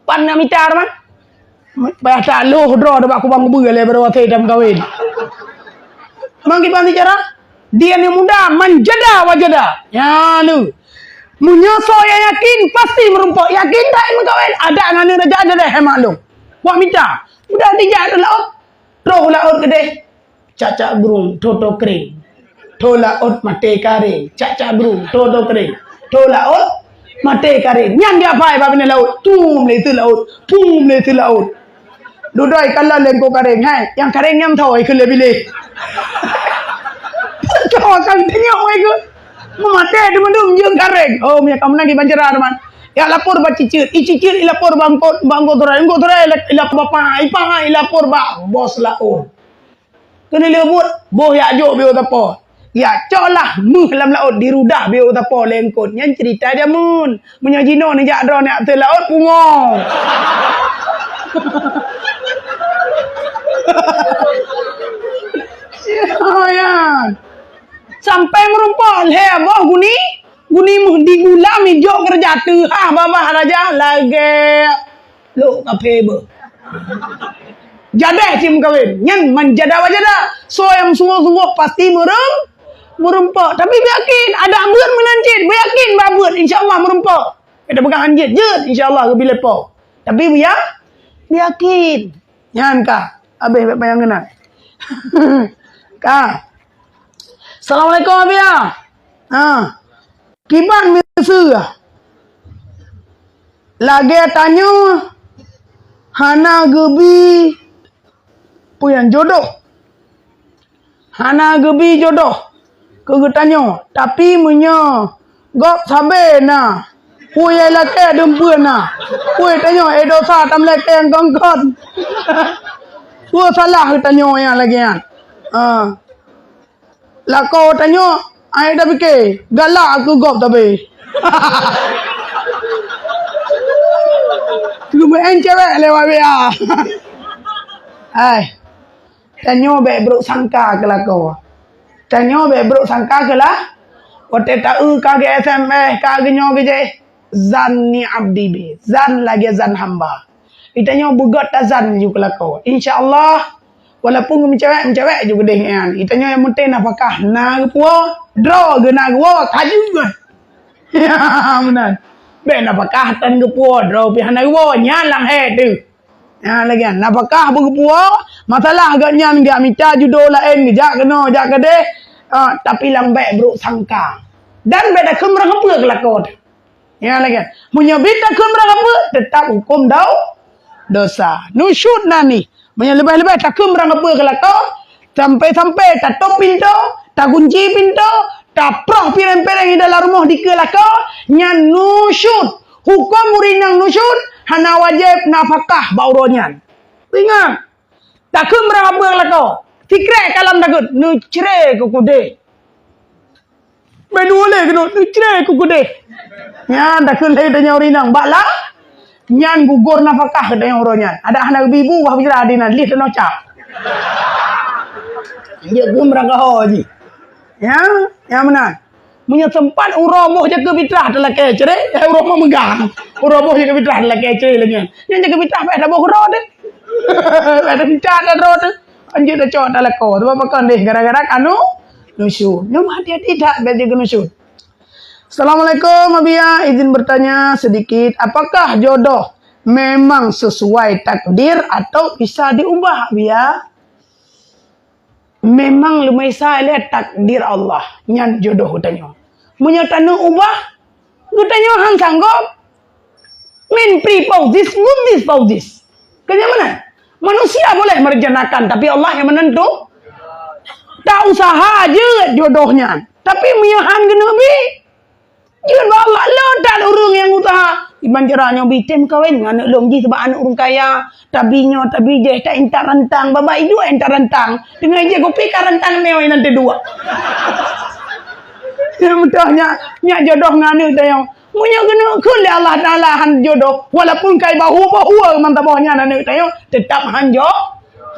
Pan na mita teuma? Payah taloh droe bak kubang kubeue lé baroe hase meukawen. Man kiban cara? Di aneuëk muda, man jada wa jada. Nyan. Meunyoe soe nyang yakin, pasti meurumpok. Yakin that meukawen, adak ngon aneuëk raja, adak hai maklum. Wak mita. Udah dijak u laôt. Troh u laôt keudeh. Cak-cak burung, toto kering. Tho laôt maté kareng. Cak-cak burung, toto kering. Tho laôt maté kareng. Nyan dia pai bak binéh laôt. Tum lé teuh laôt. Tum lé teuh laôt. Dudoe kalon lé Teungku Kareng, hai, nyang kareng nyan tho ikeu lé biléh. Tho akan teungoh ikeu. Meumaté teuma dum jeuet kareng. Oh, meunyo ka meunan kiban cara teuma. Ya lapor bak cicit, i cicit i lapor bak eungkôt, bak eungkôt surai, eungkôt surai i lapor bak paha, i paha i lapor bak bos laôt. Keuneulheueh buet, boh yak jok beu tapo. Yak cok lah méuh lam laôt dirudah beu tapo lé eungkôt. Nyan ceurita jameun. Meunyoe jinoe neujak droe neujak ateueh laôt, pungo. Oh, ya. Sampai meurumpok lhée boh guni, guni méuh digulam ijok keureuja teuhah babah raja lagée lok kaphé beuh. Jadeh cit meukawen. Nyan man jada wa jada. Soe nyang sunggoh-sunggoh pasti meureum-, meurumpok. Tapi beuyakin, adak beuet meunan cit. Beuyakin bak beuet, insya Allah meurumpok. Kita peugah hanjeuet, jeuet, insya Allah geubi lé Po. Tapi beuya-, beuyakin. Nyan ka. Habéh bék panyang keunan. Ka. Assalamualaikum, Abia. Ha. Kiban miseue. Lagée tanyoe hana geubi peue nyan jodoh. Hana geubi jodoh keu geutanyoe, tapi meunyoe gob sabe na, peue nyang lakée dum peue na, peue tanyoe éh dosa tameulakée ngon kon. Peue salah geutanyoe nyang lagée nyan? Ha. Lakoe tanyoe, ai tapike, galak keu gob tapi. Geumeu'en cewek lewat W A. Hai. Tanyoe bék brok sangka keu lakoe. Tanyoe bék brok sangka keu la-, watée taeu ka geu S M S, ka geunyoe geujeh, zanni abdi bi, zan lagée zan hamba. Geutanyoe beugét tazan ju keu lakoe. Insya Allah, walaupun meucewek-meucewek ju keudeh nyan, geutanyoe nyang penting nafakah na geupuwoe, droe geuh na geuwoe, ka jeuet. Meunan. Bék nafakah tan geupuwoe, droe pih hana geuwoe, nyan lam hé teuh. Nyan lagée nyan, nafakah beugeupuwoe, masalah gobnyan geujak mita judoe laén, geujak keunoe, jak keudeh, ah, tapi lam bék brok sangka. Dan bék takheun meurang peue keu lakoe teuh. Nyan lagée nyan. Meunyoe bit takheun meurang peue, teutap huköm dau-, dosa. Nusyut na nih. Meunyoe leubeh-leubeh takheun barang apa keu lakoe, sampai-sampai tatôp pintoe, tagunci pintoe, taproh piréng-piréng di dalam rumoh dikeue lakoe, nyan nusyuz. Huköm ureuëng nyang nusyuz hana wajéb nafakah bak uroe nyan. Ingat, takheun barang apa keu lakoe, sikrek kalam takheun, neucre keu keudeh. Bèk dua lé keunoe, neucre keu keudeh. Nyan takheun lé tanyoe ureuëng inong. Bak la, nyan gugur nafakah keu tanyoe uroe nyan. Adak hana geubi bu, bah bujra di nan, lih teunoh cap. Jeuet geumeurang keu ho jih. Ya, ya meunan. Meunyoe sempat uroe boh jakeue fitrah talakée cre, eh, uroe boh meugang. Uroe boh jakeue fitrah talakée cre lé nyan. Nyan jakeue fitrah payah taboh uroe deh. Payah tapencah droe teuh. Anjeuet tacok talakoe, sabab pakon deh, gara-gara kanu nusyuz. Nyoe hati-hati that bèk jeuet keu nusyuz. Assalamualaikum, Abiya. Izin bertanya sedikit, apakah jodoh memang sesuai takdir atau bisa diubah, Abiya? Memang leumai sa lé takdir Allah, nyan jodoh geutanyoe. Meunyoe taneuk ubah, geutanyoe han sanggob. Min pri pauzis, guzis pauzis. Keu nyang meunan, manusia boleh merencanakan, tapi Allah yang menentu. Ta usaha jeuet jodoh nyan. Tapi meunyoe han geuneuk bi, jeuet bak Allah. Lôn that ureuëng nyang usaha. Iban cara nyoe bi tem kawin ngon aneuk lôn jih, sabab aneuk ureuëng kaya. Tabi nyoe, tabi jih, ta intat rantang. Babah iduek intat rantang. Teungoh ijép kupi ka rantang nyoe nanti dua. Nyang beutôi nyak, nyak jodoh ngon aneuk tanyoe. Meunyoe keuneuk kheun lé Allah Taala han jodoh, walaupun kai bahue-bahue mantong boh nyan aneuk tanyoe, tetap han jo-,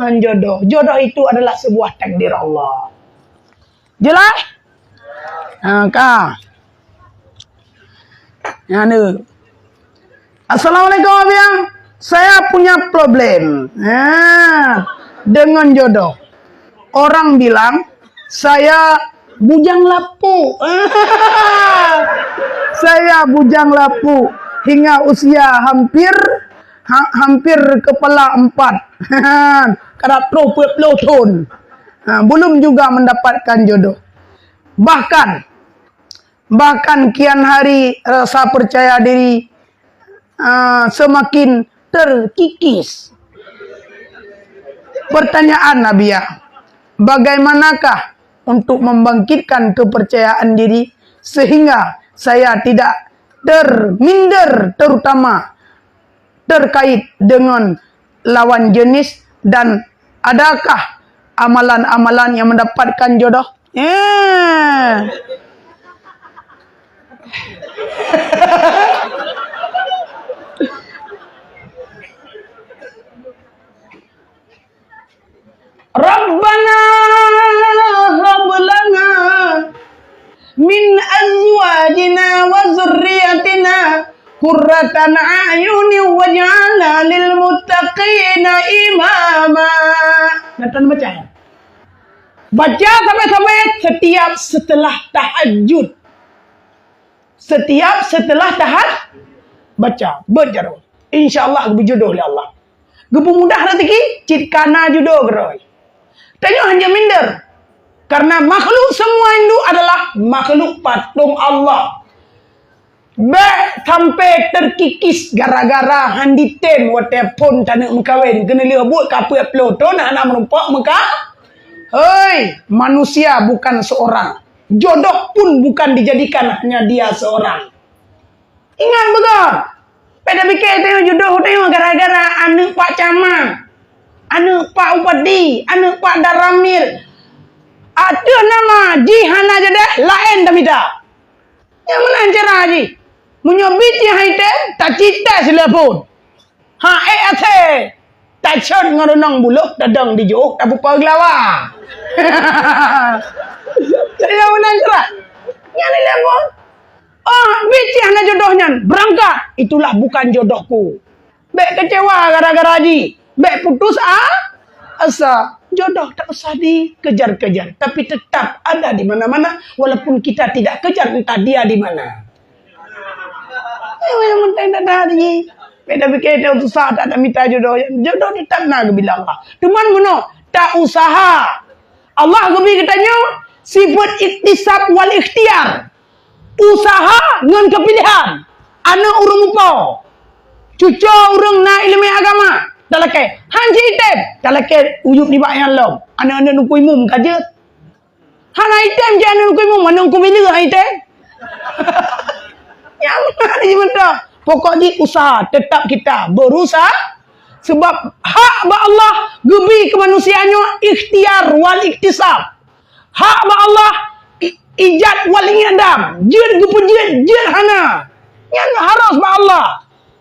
han jodoh. Jodoh itu adalah sebuah takdir Allah. Jelas? Ha, ka. Nyan tu. Assalamualaikum, Abiang. Saya punya problem, ha, dengan jodoh. Orang bilang saya bujang lapuk. Saya bujang lapuk hingga usia hampir, ha, hampir kepala empat. Karab troh peuet ploh thon. Ha, belum juga mendapatkan jodoh. Bahkan, bahkan kian hari rasa percaya diri, ah, semakin terkikis. Pertanyaan, Abiya, bagaimanakah untuk membangkitkan kepercayaan diri sehingga saya tidak terminder, terutama terkait dengan lawan jenis, dan adakah amalan-amalan yang mendapatkan jodoh? Eh. Rabbana hab lana min azwajina wa dzurriyyatina qurratan a'yunin waj'alna lil muttaqina imama. Natan baca. Baca sampai-sampai setiap setelah tahajud. Setiap setelah tahajud, baca, beuet jaroe. Insya Allah geubeujodoh lé Allah. Geupeumudah rezeki, cit kana judoe keudroe. Tanyoe hana minder. Karena makhluk semua itu adalah makhluk patung Allah. Bèk sampai terkikis gara-gara han ditém watèe phon taneuk meukawen, keuneulheueh buet ka peuet ploh thon hana meurumpok meuka-, hei, manusia bukan seorang. Jodoh pun bukan dijadikan hanya dia seorang. Ingat beugöt, bèk tapike tanyoe jodoh tanyoe gara-gara aneuk pak camat, aneuk pak bupati, aneuk pak danramil. Ateueh nama jih hana jodoh, laén tamita. Nyang meunan cara jih. Meunyoe bit jih hai tém, tacit tém sileupon. Ha, ék asèe. Tacot ngon reunong bulôh, tadong di jiôh, tapeupaih geulawa. Nyang meunan cara. Nyan ilèe phon. Oh, bit jih hana jodoh nyan, beurangkat. Itulah bukan jodohku. Bèk keucewa gara-gara jih. Bèk putus a-, asa. Jodoh tak usah dikejar-kejar, tapi tetap ada di mana-mana, walaupun kita tidak kejar entah dia di mana. Eh, yang penting tak ada lagi. Beda fikir dia susah, tak ada mita jodoh. Jodoh tetap na bila Allah. Cuman meunoe, tak usaha. Allah geubri geutanyoe sifat iktisab wal ikhtiar. Usaha ngon keupiléhan. Aneuk ureueng mupo, cuco ureueng na ileumèe agama, Talakée, han jitem, talakée uyueb nibak nyang lom. Aneuk-aneuk Teungku Imum ka jeuet. Hana item jih aneuk Teungku Imum, aneuk Teungku Mileue han item. Nyang na di meuta. Pokok jih usaha, tetap kita berusaha. Sebab hak bak Allah geubri keu manusia nyoe ikhtiar wal iktisab. Hak bak Allah i-, ijad wal inidam. Jeuet geupeujeuet, jeuet hana. Nyan harus bak Allah.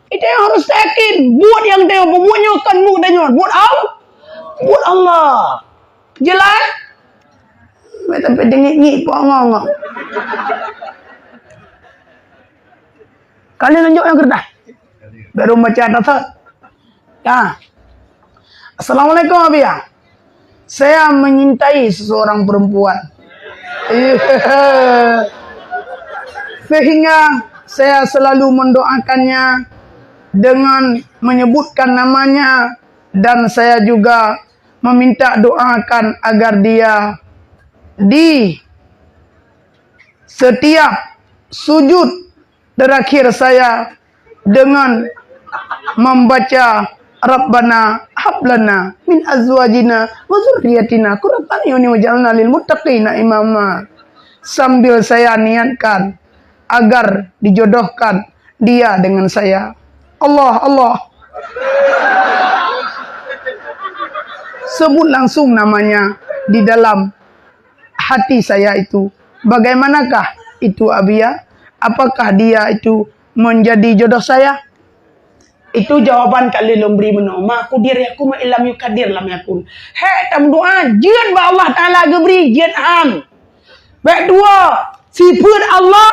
Kita harus yakin, buet nyang teuh peubuet nyoe kon buet tanyoe, buet Allah. Buet Allah. Jelas? Meh sampai dengik-ngik pok ngong-ngong. Kalian tunjuk yang kertas. Baru baca atas. Nah. Assalamualaikum, Abi, ya. Saya menyintai seseorang perempuan. Sehingga saya selalu mendoakannya dengan menyebutkan namanya, dan saya juga meminta doakan agar dia di setiap sujud terakhir saya dengan membaca, "Rabbana hab lana min azwajina wa dzurriyyatina qurrata a'yunin waj'alna lil muttaqina imama," sambil saya niatkan agar dijodohkan dia dengan saya. Allah, Allah. Sebut langsung namanya di dalam hati saya itu. Bagaimanakah itu, Abi, ya? Apakah dia itu menjadi jodoh saya? Itu jawaban ka lheueh lôn bri meunoe, "Ma qudir yakun wa illam yuqadir lam yakun." Hék tameudoa, jeuet bak Allah Taala geubri, jeuet han. Bék dua, sifeuet Allah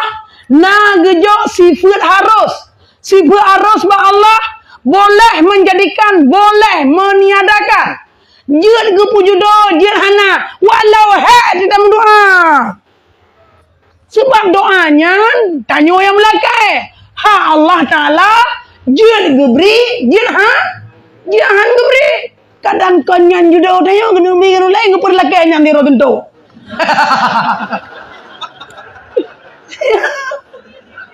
na geujok sifeuet harus. Sifeuet harus bak Allah boleh menjadikan, boleh meniadakan. Jeuet geupeujudoe, jeuet hana, walau hék tameudoa. Sebab doa nyan tanyoe nyang meulakée. Hak Allah Taala jeuet geubri, jeuet ha, jeuet han geubri. Kadang kon nyan judoe tanyoe keuneuk bri keu ureueng laén, geupeulakée nyan sidroe teuntu.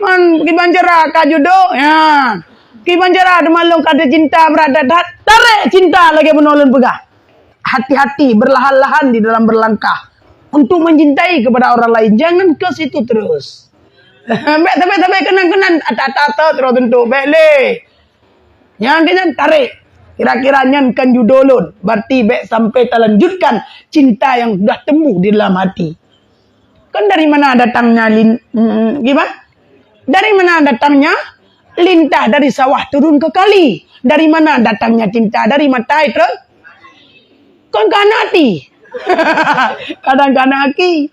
Man kiban cara ka judoe, ya. Kiban cara teuma lôn ka teucinta brat that-that, tarek cinta lagée bunoe lôn peugah. Hati-hati, berlahan-lahan di dalam berlangkah untuk mencintai kepada orang lain. Jangan ke situ terus. Bék sabe-sabe keunan-keunan, ata-ata teuntu bék lé. Nyang keunan tarek. Kira-kira nyan kan judoe lôn. Berarti bék sampai talanjutkan cinta yang sudah tumbuh di dalam hati. Kan dari mana datangnya lin-, mm, gimana? Dari mana datangnya lintah dari sawah turun ke kali? Dari mana datangnya cinta? Dari mata air terus? Kon kana ati. Kadang kana aki.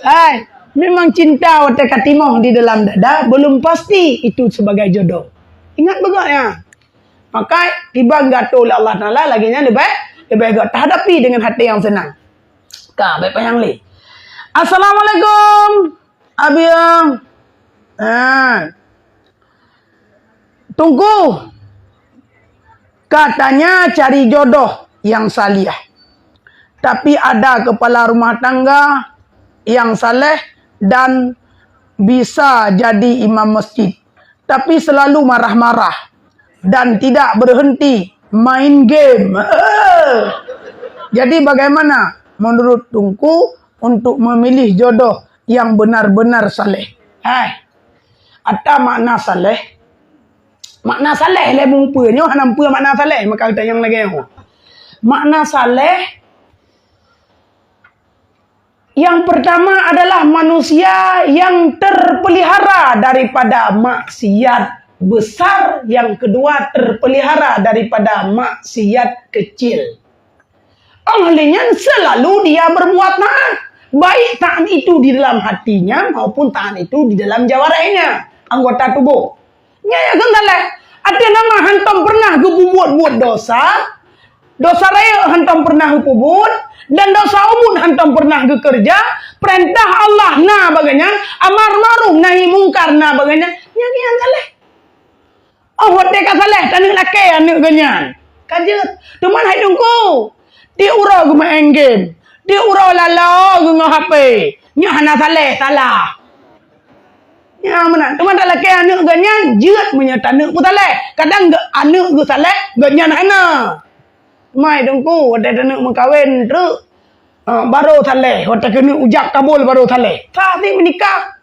Hai, memang cinta watée ka timoh di dalam dada belum pasti itu sebagai jodoh. Ingat beugöt ya. Maka kiban geuatô lé Allah Taala lagée nyan leubeh, leubeh gét tahadapi dengan hati yang senang. Ka, bék panyang lé. Assalamualaikum, Abi. Ah. Teungku, katanya cari jodoh yang saleh. Tapi ada kepala rumah tangga yang saleh dan bisa jadi imam masjid. Tapi selalu marah-marah dan tidak berhenti main game. Jadi bagaimana menurut Teungku untuk memilih jodoh yang benar-benar saleh? Hai, ata makna saleh? Makna saleh lé meupeue nyoe hana meupeue makna saleh, maka tanyong lagée nyoe. Makna saleh yang pertama adalah manusia yang terpelihara daripada maksiat besar, yang kedua terpelihara daripada maksiat kecil. Oleh nyan selalu dia berbuat taat, baik taat itu di dalam hatinya maupun taat itu di dalam jawarehnya, anggota tubuh. Nyan nyang saleh. Ateueh nama hantom pernah geupeubuet-buet dosa, dosa rayeuk hantom pernah geupeubuet, dan dosa ubit hantom pernah geukeureuja, peurintah Allah na bagainyan, amar ma'ruf nahi mungkar na bagainyan, nyan nyang saleh. Oh, watée ka saleh, taneuk lakée aneuk geuh nyan. Ka jeuet. Teuma hai Teungku, tieb uroe geumeu'en game, tieb uroe laloe geungoh H P, nyoe hana saleh, salah. Ya, meunan. Teuma talakée aneuk geuh nyan, jeuet meunyoe taneuk peusaleh. Kadang geu-, aneuk geuh saleh, geuh nyan hana. Mai Teungku, watée taneuk meukawen treuk, ah, barô saleh, watée keuneuk ujab kabul barô saleh. Sah sih meunikah.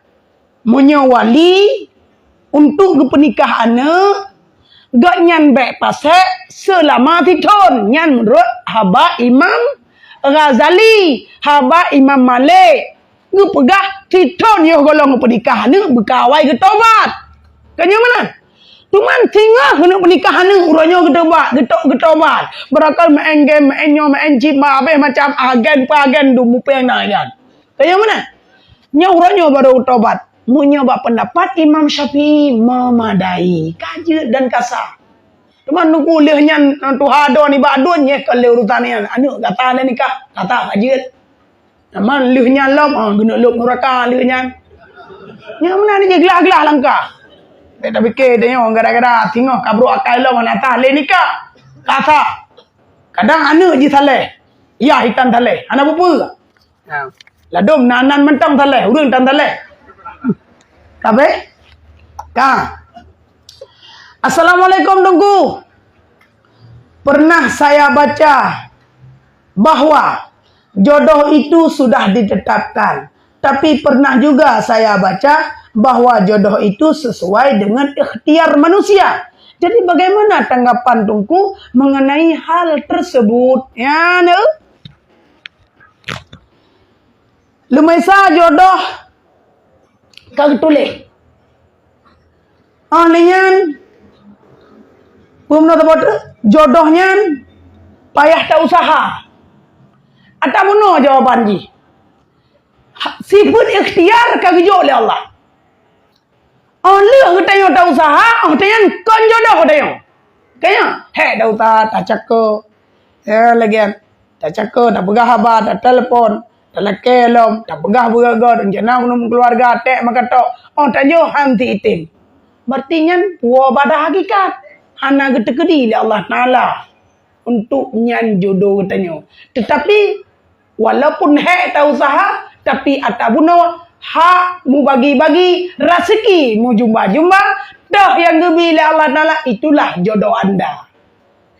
Meunyoe wali untuk geupeunikah aneuk, gobnyan bék pasék seulama sithon. Nyan meunurot haba Imam Ghazali, haba Imam Malik. Geupeugah sithon yoh gohlom geupeunikah aneuk beuka awai geutobat. Ka nyoe meunan. Teuma singoh keuneuk peunikah aneuk uroe nyoe geutobat, geuto-, geutobat. Barangkali main game, main nyoe, main chip, ma-, habéh macam agen peuagen dum mupeng na nyan. Ka nyoe meunan. Nyoe uroe nyoe barô geutobat. Meunyoe bak peundapat Imam Syafi'i memadai, ka jeuet dan ka sah. Teuma Teungku lheueh nyan, tuha do nibak aduen nyeh ka lé urusan nyan. Aneuk gata lé nikah, gata ka jeuet. Teuma lheueh nyan lom, ah, geuneuk lôb nuraka lheueh nyan. Nyan meunan jih glah-glah langkah. Bék tapike tanyoe gara-gara singoh ka brok akai lom hana sah lé nikah. Ka sah. Kadang aneuk jih saleh. Yah itan saleh. Hana peue-peue. Ha. Ladôm nan-nan mantong saleh, ureueng tan saleh. Ka bék? Ka. Assalamualaikum Teungku. Pernah saya baca bahwa jodoh itu sudah ditetapkan. Tapi pernah juga saya baca bahwa jodoh itu sesuai dengan ikhtiar manusia. Jadi bagaimana tanggapan Teungku mengenai hal tersebut? Ya, ne? Leumasa jodoh ka geutuléh. Ah, lé nyan, peue meunoe saboh teuk? Jodoh nyan payah ta-useuha. Ata bunoe jawaban jih. Ha, sifeuet ikhtiar ka geujok lé Allah. Oh lheueh geutanyoe ta-useuha, oh tanyan kon jodoh geutanyoe. Kaya, hék ta-useuha, tacako. Ya, lagée nyan. Tacako, tapeugah haba, tatelepon, talakée lom, tapeugah beugét-gét, rencana keuneuk meukeuluwarga, ték makatok, oh tanyoe han ti item. Berarti nyan puwoe bak hakikat. Hana geuteukudi lé Allah Taala untuk nyan jodoh geutanyoe. Tetapi, walaupun hék ta-useuha, tapi ata bunoe hak mubagi-bagi raseuki mujumba-jumba, toh nyang geubi lé Allah Taala, itulah jodoh anda.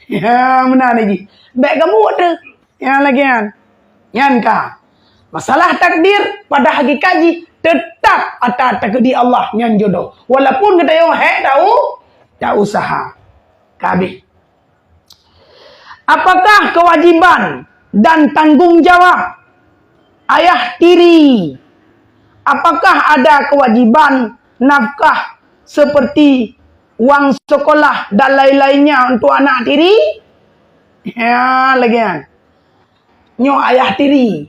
Ya, meunan jih. Bék kamoe teuh. Nyang lagée nyan. Nyan ka. Masalah takdir pada hakikat jih tetap ata takdir Allah nyan jodoh. Walaupun geutanyoe hék ta-u, ta-useuha. Ka habéh. Apakah kewajiban dan tanggung jawab ayah tiri? Apakah ada kewajiban nafkah seperti wang sekolah dan lain-lainnya untuk anak tiri? Ya, lagée nyan. Nyoe ayah tiri.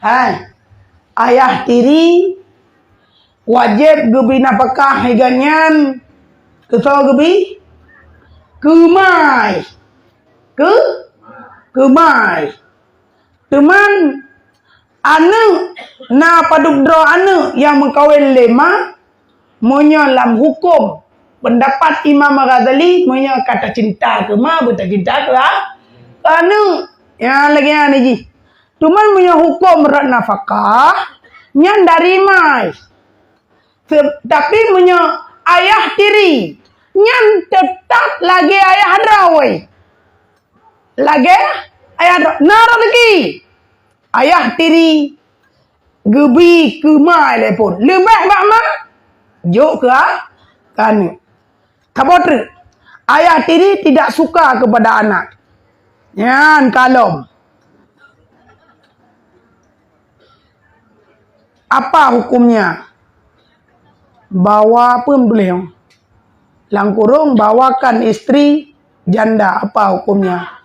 Hai. Ayah tiri wajéb geubri nafkah lagée nyan. Keu soe geubri? Keu mai. Keu? Keu mai. Teuma aneuk na padub droe aneuk nyang meukawen lé ma, meunyoe lam huköm peundapat Imam Ghazali, meunyoe ka tacinta keu ma, beutacinta keu a-, aneuk. Ya, lagée nyan jih. Teuma meunyoe huköm rot nafakah, nyan dari mai. Se-, tapi meunyoe ayah tiri, nyan teutap lagée ayah droe. Lagée ayah droe. Na rezeki. Ayah tiri geubi keu ma lé phon. Leubeh bak ma, jok keu a-, keu aneuk. Saboh treuk, ayah tiri tidak suka kepada anak. Nyan kalom. Apa hukumnya? Bawa apa boleh? Lam kurung, bawakan istri janda. Apa hukumnya?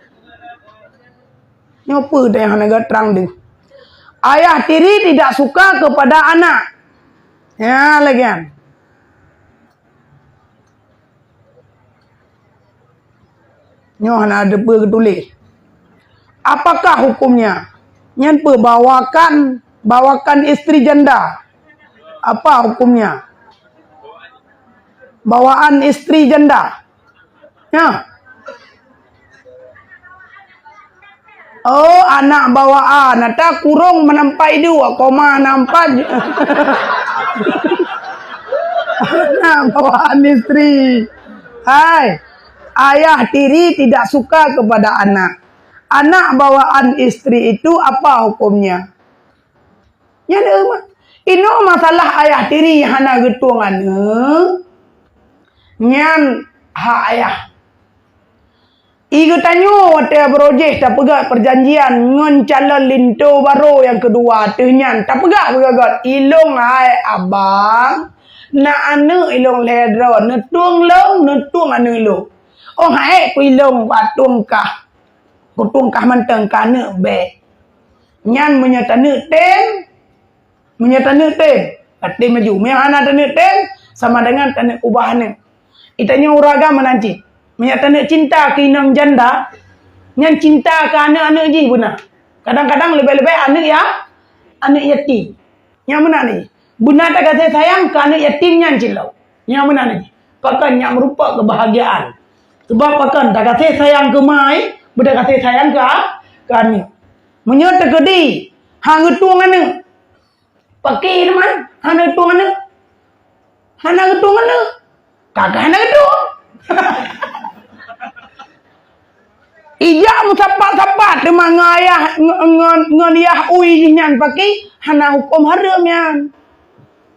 Nyoe peue teuh nyang hana geutrang deuh. Ayah tiri tidak suka kepada anak. Ya, lagée nyan. Nyoe hana teupeue geutuléh. Apakah hukumnya? Nyan peue bawakan, bawakan istri janda. Apa hukumnya? Bawaan istri janda. Ya. Oh, anak bawaan. Ata kurung meunampai dua koma enam empat. Anak bawaan istri. Hai, ayah tiri tidak suka kepada anak. Anak bawaan istri itu apa hukumnya? Nyan deuh mah. Inoe masalah ayah tiri hana geutueng aneuk, nyan hak ayah. I geutanyoe watée beurojéh tapeugah peujanjian ngon calon linto barô nyang keudua teuh nyan, tapeugah beugagot, "Ilông hai abang, na aneuk ilông lhée droe, neutueng lông, neutueng aneuk lông." "Oh hai, ku ilông, ku tueng kah, ku tueng kah mantong, kah aneuk bék." Nyan meunyoe taneuk tem, meunyoe taneuk tem, ka tem laju. Meunyoe hana taneuk tem, sama dengan taneuk ubah aneuk. Geutanyoe ureueng agam meunan cit. Meunyoe taneuk cinta keu inong janda, nyan cinta keu aneuk-aneuk jih beuna. Kadang-kadang leubeh-leubeh aneuk ya, aneuk yatim. Nyang meunan jih. Beuna tagaséh sayang keu aneuk yatim nyan cit lom. Nyang meunan jih. Pakon nyan meurupa keubahagiaan. Sabab pakon tagaséh sayang keu ma, beutagaséh sayang keu a-, keu aneuk. Meunyoe teukeudi hana geutueng aneuk, pakri teuma hana geutueng aneuk. Hana geutueng aneuk. Ka keuh hana geutueng. Ijak meusapat-sapat teuma ngon ayah, ngon, ngon, ngon yah ui jih nyan pakri, hana huköm hareuem nyan.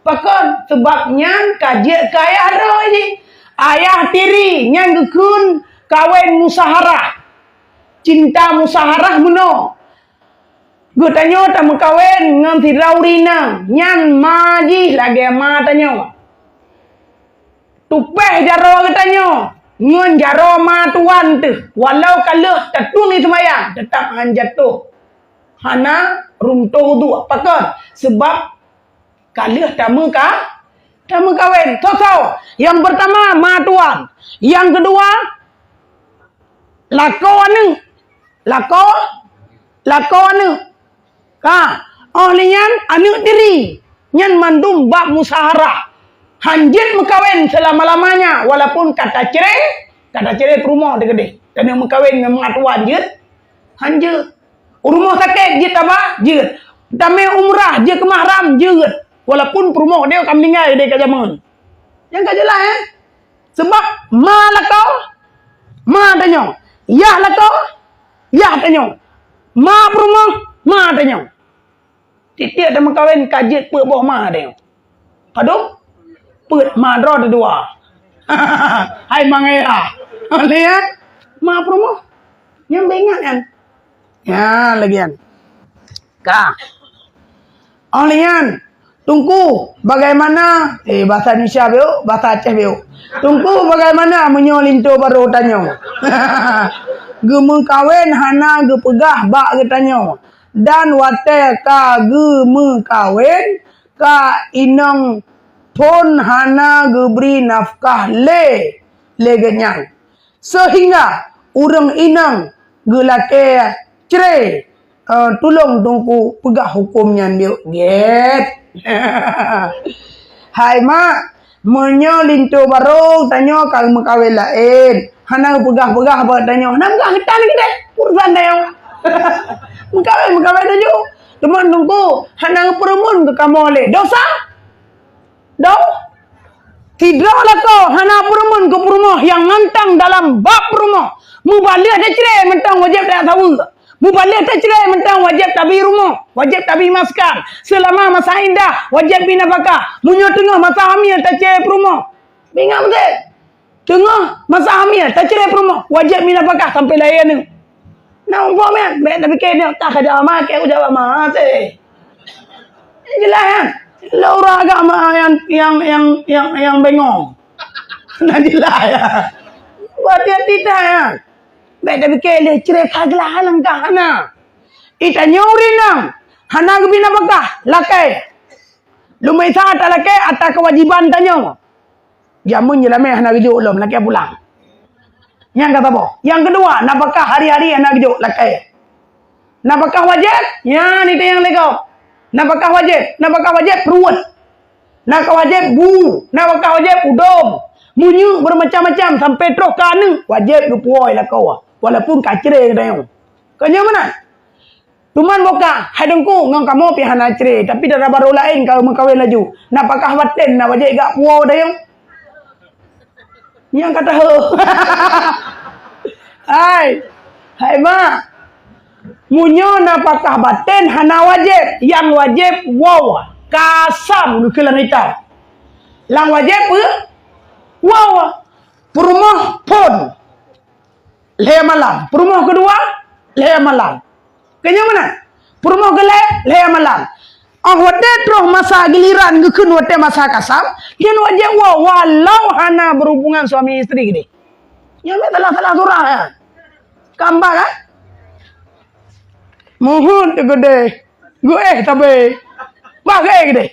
Pakon? Sabab nyan ka jeuet keu ayah droe jih. Ayah tiri nyan geukheun kawén musaharah. Cinta musaharah meunoe. Geutanyoe tameukawen ngon sidroe ureueng inong, nyan ma jih lagèe ma tanyoe. Tupèh jaroe geutanyoe ngon jaroe ma tuan teuh, walau ka lheueh tatueng di seumayang, teutap han jatoh. Hana runtoh udhu. Pakon? Sabab ka lheueh tameuka-, tameukawen. Soe-soe? Nyang peurtama, ma tuan. Nyang keudua, lakoe aneuk. Lakoe, lakoe aneuk. Ka, óh lheueh nyan aneuk tiri. Nyan mandum bak musaharah. Han jeuet meukawen seulama-lamanya, walaupun ka tacre, ka tacre peurumoh teuh keudeh. Taneuk meukawen ngon ma tuan jeuet? Han jeuet. U rumoh sakét jeuet taba? Jeuet. Tamé umrah jeuet keu mahram? Jeuet. Walaupun peurumoh dia ka meuninggai deh ka jameun. Nyang ka jeulaih, eh? Sabab ma lakoe, ma tanyoe. Yah lakoe, yah tanyoe. Ma peurumoh, ma tanyoe. Tiep-tiep tameukawen ka jeuet peuet boh ma tanyoe. Padub? Peuet ma droe teudua. Hai mangai ha. Lihat. Ma peurumoh. Nyang beuingat nyan. Nyan lagèe nyan. Ka. Óh lheueh nyan, Teungku, bagaimana, eh, bahasa Indonesia beu, bahasa Aceh beu. Teungku, bagaimana meunyoe linto barô tanyoe geumeukawen hana geupeugah bak geutanyoe? Dan watèe ka geumeukawen, ka inong phôn hana geubri nafkah lé, lé geuhnyan. Seuhingga ureueng inong geulakèe cre, eh, tulông Teungku peugah huköm nyan biôh gét. Hai mak, meunyoe linto barô tanyoe ka meukawen laén, hana geupeugah-peugah bak tanyoe, hana peugah geutan keudeh, urusan tanyoe. Meukawen, meukawen laju. Teuma Teungku hana geupeureumeun keu kamoe lé. Dosa? Dong, sidroe lakoe hana peurumoh keu peurumoh nyang mantong dalam bab peurumoh. Meubaleueh tacre mantong wajéb tasaweue. Meubaleueh tacre mantong wajéb tabi rumoh, wajéb tabi maskan. Seulama masa iddah wajéb bi nafakah. Meunyoe teungoh masa hamil tacre peurumoh, ingat beutôi. Teungoh masa hamil, tacre peurumoh, wajéb bi nafakah sampai lahé aneuk. Na muphom nyan, bèk tapike nyoe, tah ka jaweueb ma, keu jaweueb ma, teuh. Jeulaih nyan. Lôn ureueng agama nyang, nyang, nyang, nyang, nyang bengong. Na jeulaih nyan. Berarti hati-hati that nyan. Bèk tapike lé cre ka glah langkah hana. Geutanyoe ureueng inong hana geubi nafakah, lakèe. Lôn meuisa ata lakèe, ata keuwajiban tanyoe. Jameun jeulamèe hana geujok lom, lakèe pulang. Nyang ka saboh. Nyang keudua, nafakah hari-hari hana geujok, lakèe. Nafakah wajéb, nyan itanyong lé gob. Nafakah wajéb, nafakah wajéb pruet. Nafakah wajéb bu, nafakah wajéb udom. Minyeuk beumacam-macam sampai troh keu aneuk, wajéb geupuwoe lakoe. Walaupun ka cre geutanyoe. Kon nyoe meunan? Teuma boh ka, hai Teungku, ngon kamoe pih hana cré, tapi dara barô laén ka meukawen laju. Na pakah baten, na wajéb gak puwoe dayong. Nyang ka tahu. Hai, hai mak. Meunyoe na pakah baten hana wajéb, nyang wajéb waw kasam geukheun lam kitab. Nyang wajéb peue? Waw. Peurumoh phon lhèe malam. Peurumoh keudua lhèe malam. Keunyoe meunan, peurumoh keulhèe lhèe malam. Óh watèe troh masa giliran geukheun watèe masa kasam, nyan wajéb waw walau hana berhubungan suami istri keudéh. Nyan bèk salah-salah surah nyan. Kamba kan? Muhun teuh keudéh. Geuéh tabé. Bah geuéh keudéh.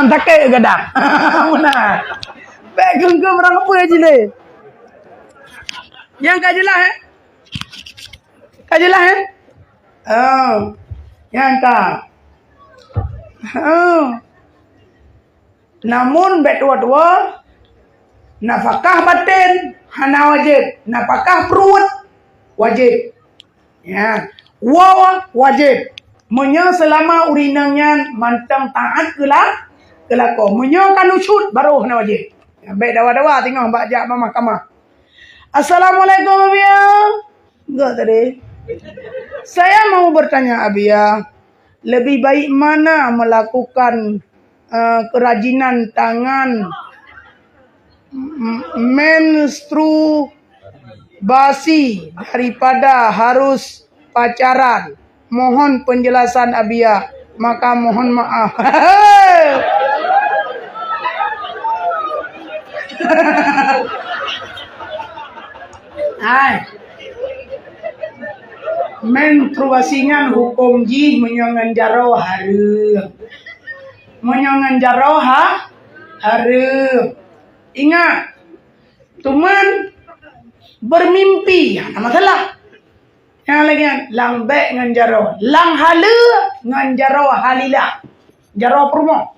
Takét gadang. Meunan. Bèk geunggeum rang apui jih lé. Nyang ka jeulaih, eh? Ka jeulaih, eh? Oh. Nyang ka. Oh. Namun bèk tuwoe-tuwoe, nafakah baten hana wajéb, nafakah pruet wajéb. Ya, woe wajéb. Meunyoe seulama ureueng inong nyan mantong taát keu la-, keu lakoe. Meunyoe ka nusyuz, baru hana wajéb. Ya, bèk dawa-dawa teungoh bak jak bak mahkamah. "Assalamualaikum, Abiya." Enggak tadi. "Saya mau bertanya, Abiya, lebih baik mana melakukan, eh, kerajinan tangan m-, menstruasi daripada harus pacaran? Mohon penjelasan, Abiya. Maka mohon maaf." Hai. Menstruasi nyan huköm jih meunyoe ngon jaroe hareuem. Meunyoe ngon jaroe ha-, hareuem. Ingat, teuma bermimpi, hana masalah. Nyang lagèe nyan, lam bèk ngon jaroe. Lam haleue ngon jaroe halila. Jaroe peurumoh.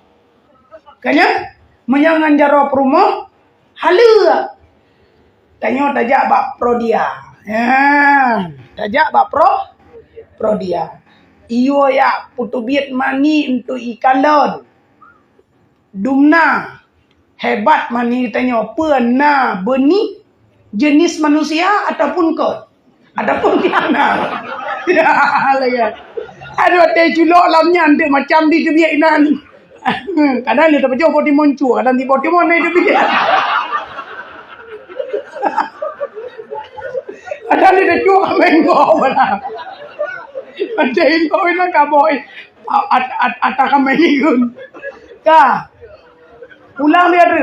Ka nyan, meunyoe ngon jaroe peurumoh, haleue. Tanyoe tajak bak Prodia. Ya, tajak bak Pro-, Prodia. Iyue jak peuteubiet mani untuk ikalon. Dumna, hebat mani tanyoe, peue na benih jenis manusia ataupun kon? Ataupun tiada. Ya, lagèe. Aduh, watèe culok lam nyan deuh macam di teubiet inan. Kadang dia terpecah bodi moncu, kadang di bodi mana itu dia. Kadang dia tercuk main gol. Macam itu, itu kaboi. At-, at-, at-, at-, kamai ni gun. Ka. Ulang dia tu.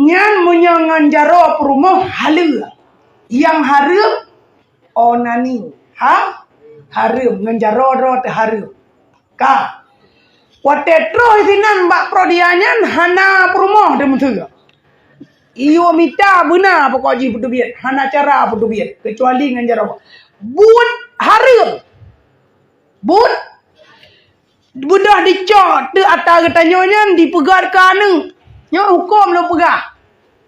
Nyan meunyoe ngon jaroe peurumoh haleue. Nyang hareuem onani. Ha? Hareuem ngon jaroe droe teuh hareuem. Ka. Watèe troh sinan bak Prodia nyan hana peurumoh teuh meuteue. Iyue mita beuna pokok jih peuteubiet, hana cara peuteubiet keucuali ngon jaroe. Buet hareuem. Buet beudôh dicok teuk ata geutanyoe nyan dipeugöt keu aneuk. Nyoe huköm lôn peugah.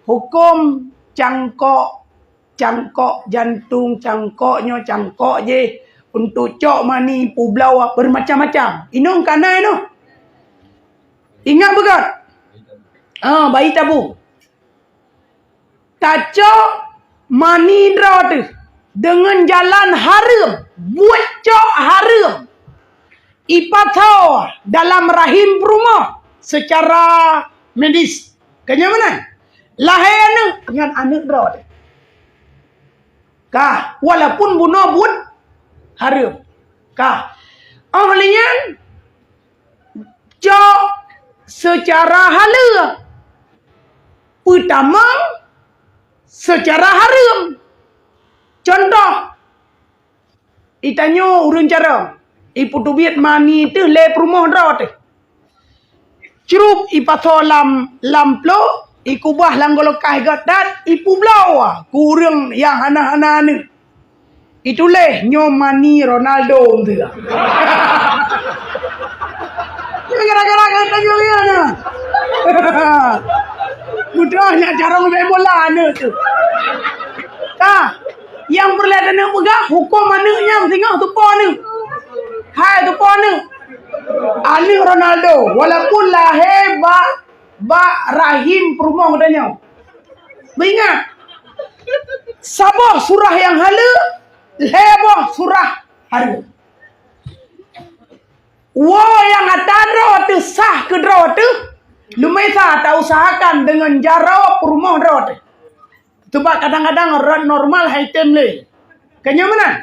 Huköm cangkok, cangkok jantong, cangkok nyoe, cangkok jih untuk cok mani, peubloe, bermacam-macam. Inong ka na inoe. Ingat beugöt. Ah, bayi tabung. Tacok mani droe teuh deungon jalan hareuem, buet cok hareuem. Ipasoe dalam rahim peurumoh secara medis. Keunyoe meunan, lahé aneuk ngon aneuk droe teuh. Ka, walaupun bunoe buet hareuem. Ka. Óh lheueh nyan, cok seucara haleue, peutamong seucara hareuem. Contoh, itanyoe ureueng carông, ipeuteubiet mani teuh lé peurumoh droe teuh. Crup ipasoe lam, lam plôk, ikubah lam golokah göt that, ipeubloe keu ureueng nyang hana-hana aneuk. Ituléh nyoe mani Ronaldo meuteue. Gara-gara kata nyoe ya na. Beutôi nak carông main bola aneuk tu. Ka. Nyang peureulée taneuk peugah, huköm aneuk nyan singoh tupo aneuk. Hai tupo aneuk. Aneuk Ronaldo, walaupun lahé bak, bak rahim peurumoh geutanyoe. Beuingat, saboh surah nyang haleue, lhée boh surah hareuem. Woe nyang ata droe teuh sah keu droe teuh, leumé sa tausahakan deungon jaroe peurumoh droe teuh. Teuma kadang-kadang rot normal hai tem lé. Keunyoe meunan,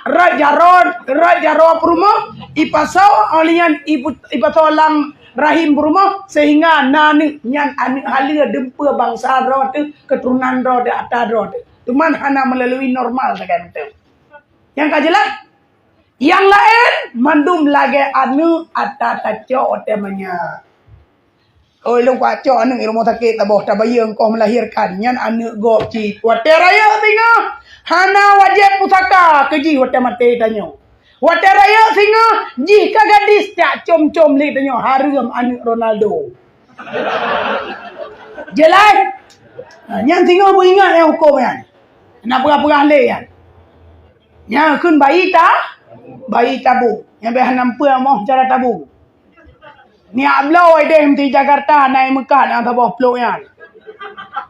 rot jaroe, rot jaroe peurumoh, ipasoe, óh lheueh nyan ipu-, ipasoe lam rahim peurumoh, sehingga na aneuk nyan aneuk haleue dumpeue bansa droe teuh, keuturonan droe teuh, ata droe teuh. Teuma hana meulalui normal sagai mantong. Nyang ka jeulaih? Nyang laén mandum lagée aneuk ata tacok watée manyak. Oi, lôn kucok aneuk i rumoh sakét taboh, tabayeue koh meulahirkan, nyan aneuk gob cit. Watée rayeuk singoh, hana wajéb pusaka keu jih watée maté tanyoe. Watée rayeuk singoh, jih ka gadis, jak com-com lé tanyoe, hareuem aneuk Ronaldo. Jeulaih? Ha, nyan singoh beuingat nyang huköm nyan. Na peugah-peugah lé nyan. Nyan kheun bayi ta-, bayi tabung. Nyan bèk hana peue moh cara tabung. Nyak bloe idéh meuti Jakarta, na i Meukah na saboh plôk nyan.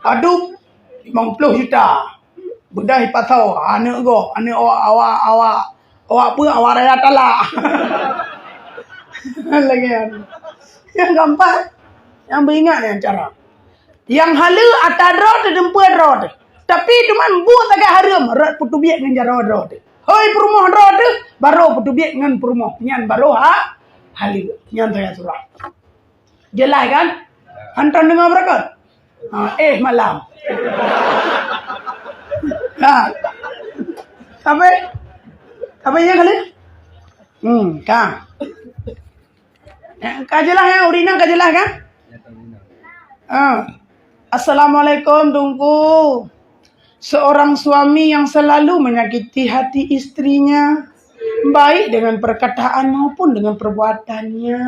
Padub limong ploh juta. Beudôh ipasoe, aneuk gob, aneuk awak, awak, awak, awak peue, awak raya talak. Lagèe nyan. Nyang keumpat, nyang beuingat nyan cara. Nyang haleue ata droe teuh, dumpeue droe teuh. Tapi teuma buet lagèe hareuem, rot peuteubiet ngon jaroe droe teuh. Hôi peurumoh droe teuh, barô peuteubiet ngon peurumoh. Nyan barô ha-, haleue. Nyan saya surah. Jeulaih kan? Hantom deungoe beureukat? Ha, eh, malam. Ha. Sampai? Sampai ya kali? Hmm, ka. Eh, ka jeulaih ya, ureueng inong ka jeulaih kan? Ah. Assalamualaikum, Teungku. Seorang suami yang selalu menyakiti hati istrinya, baik dengan perkataan maupun dengan perbuatannya.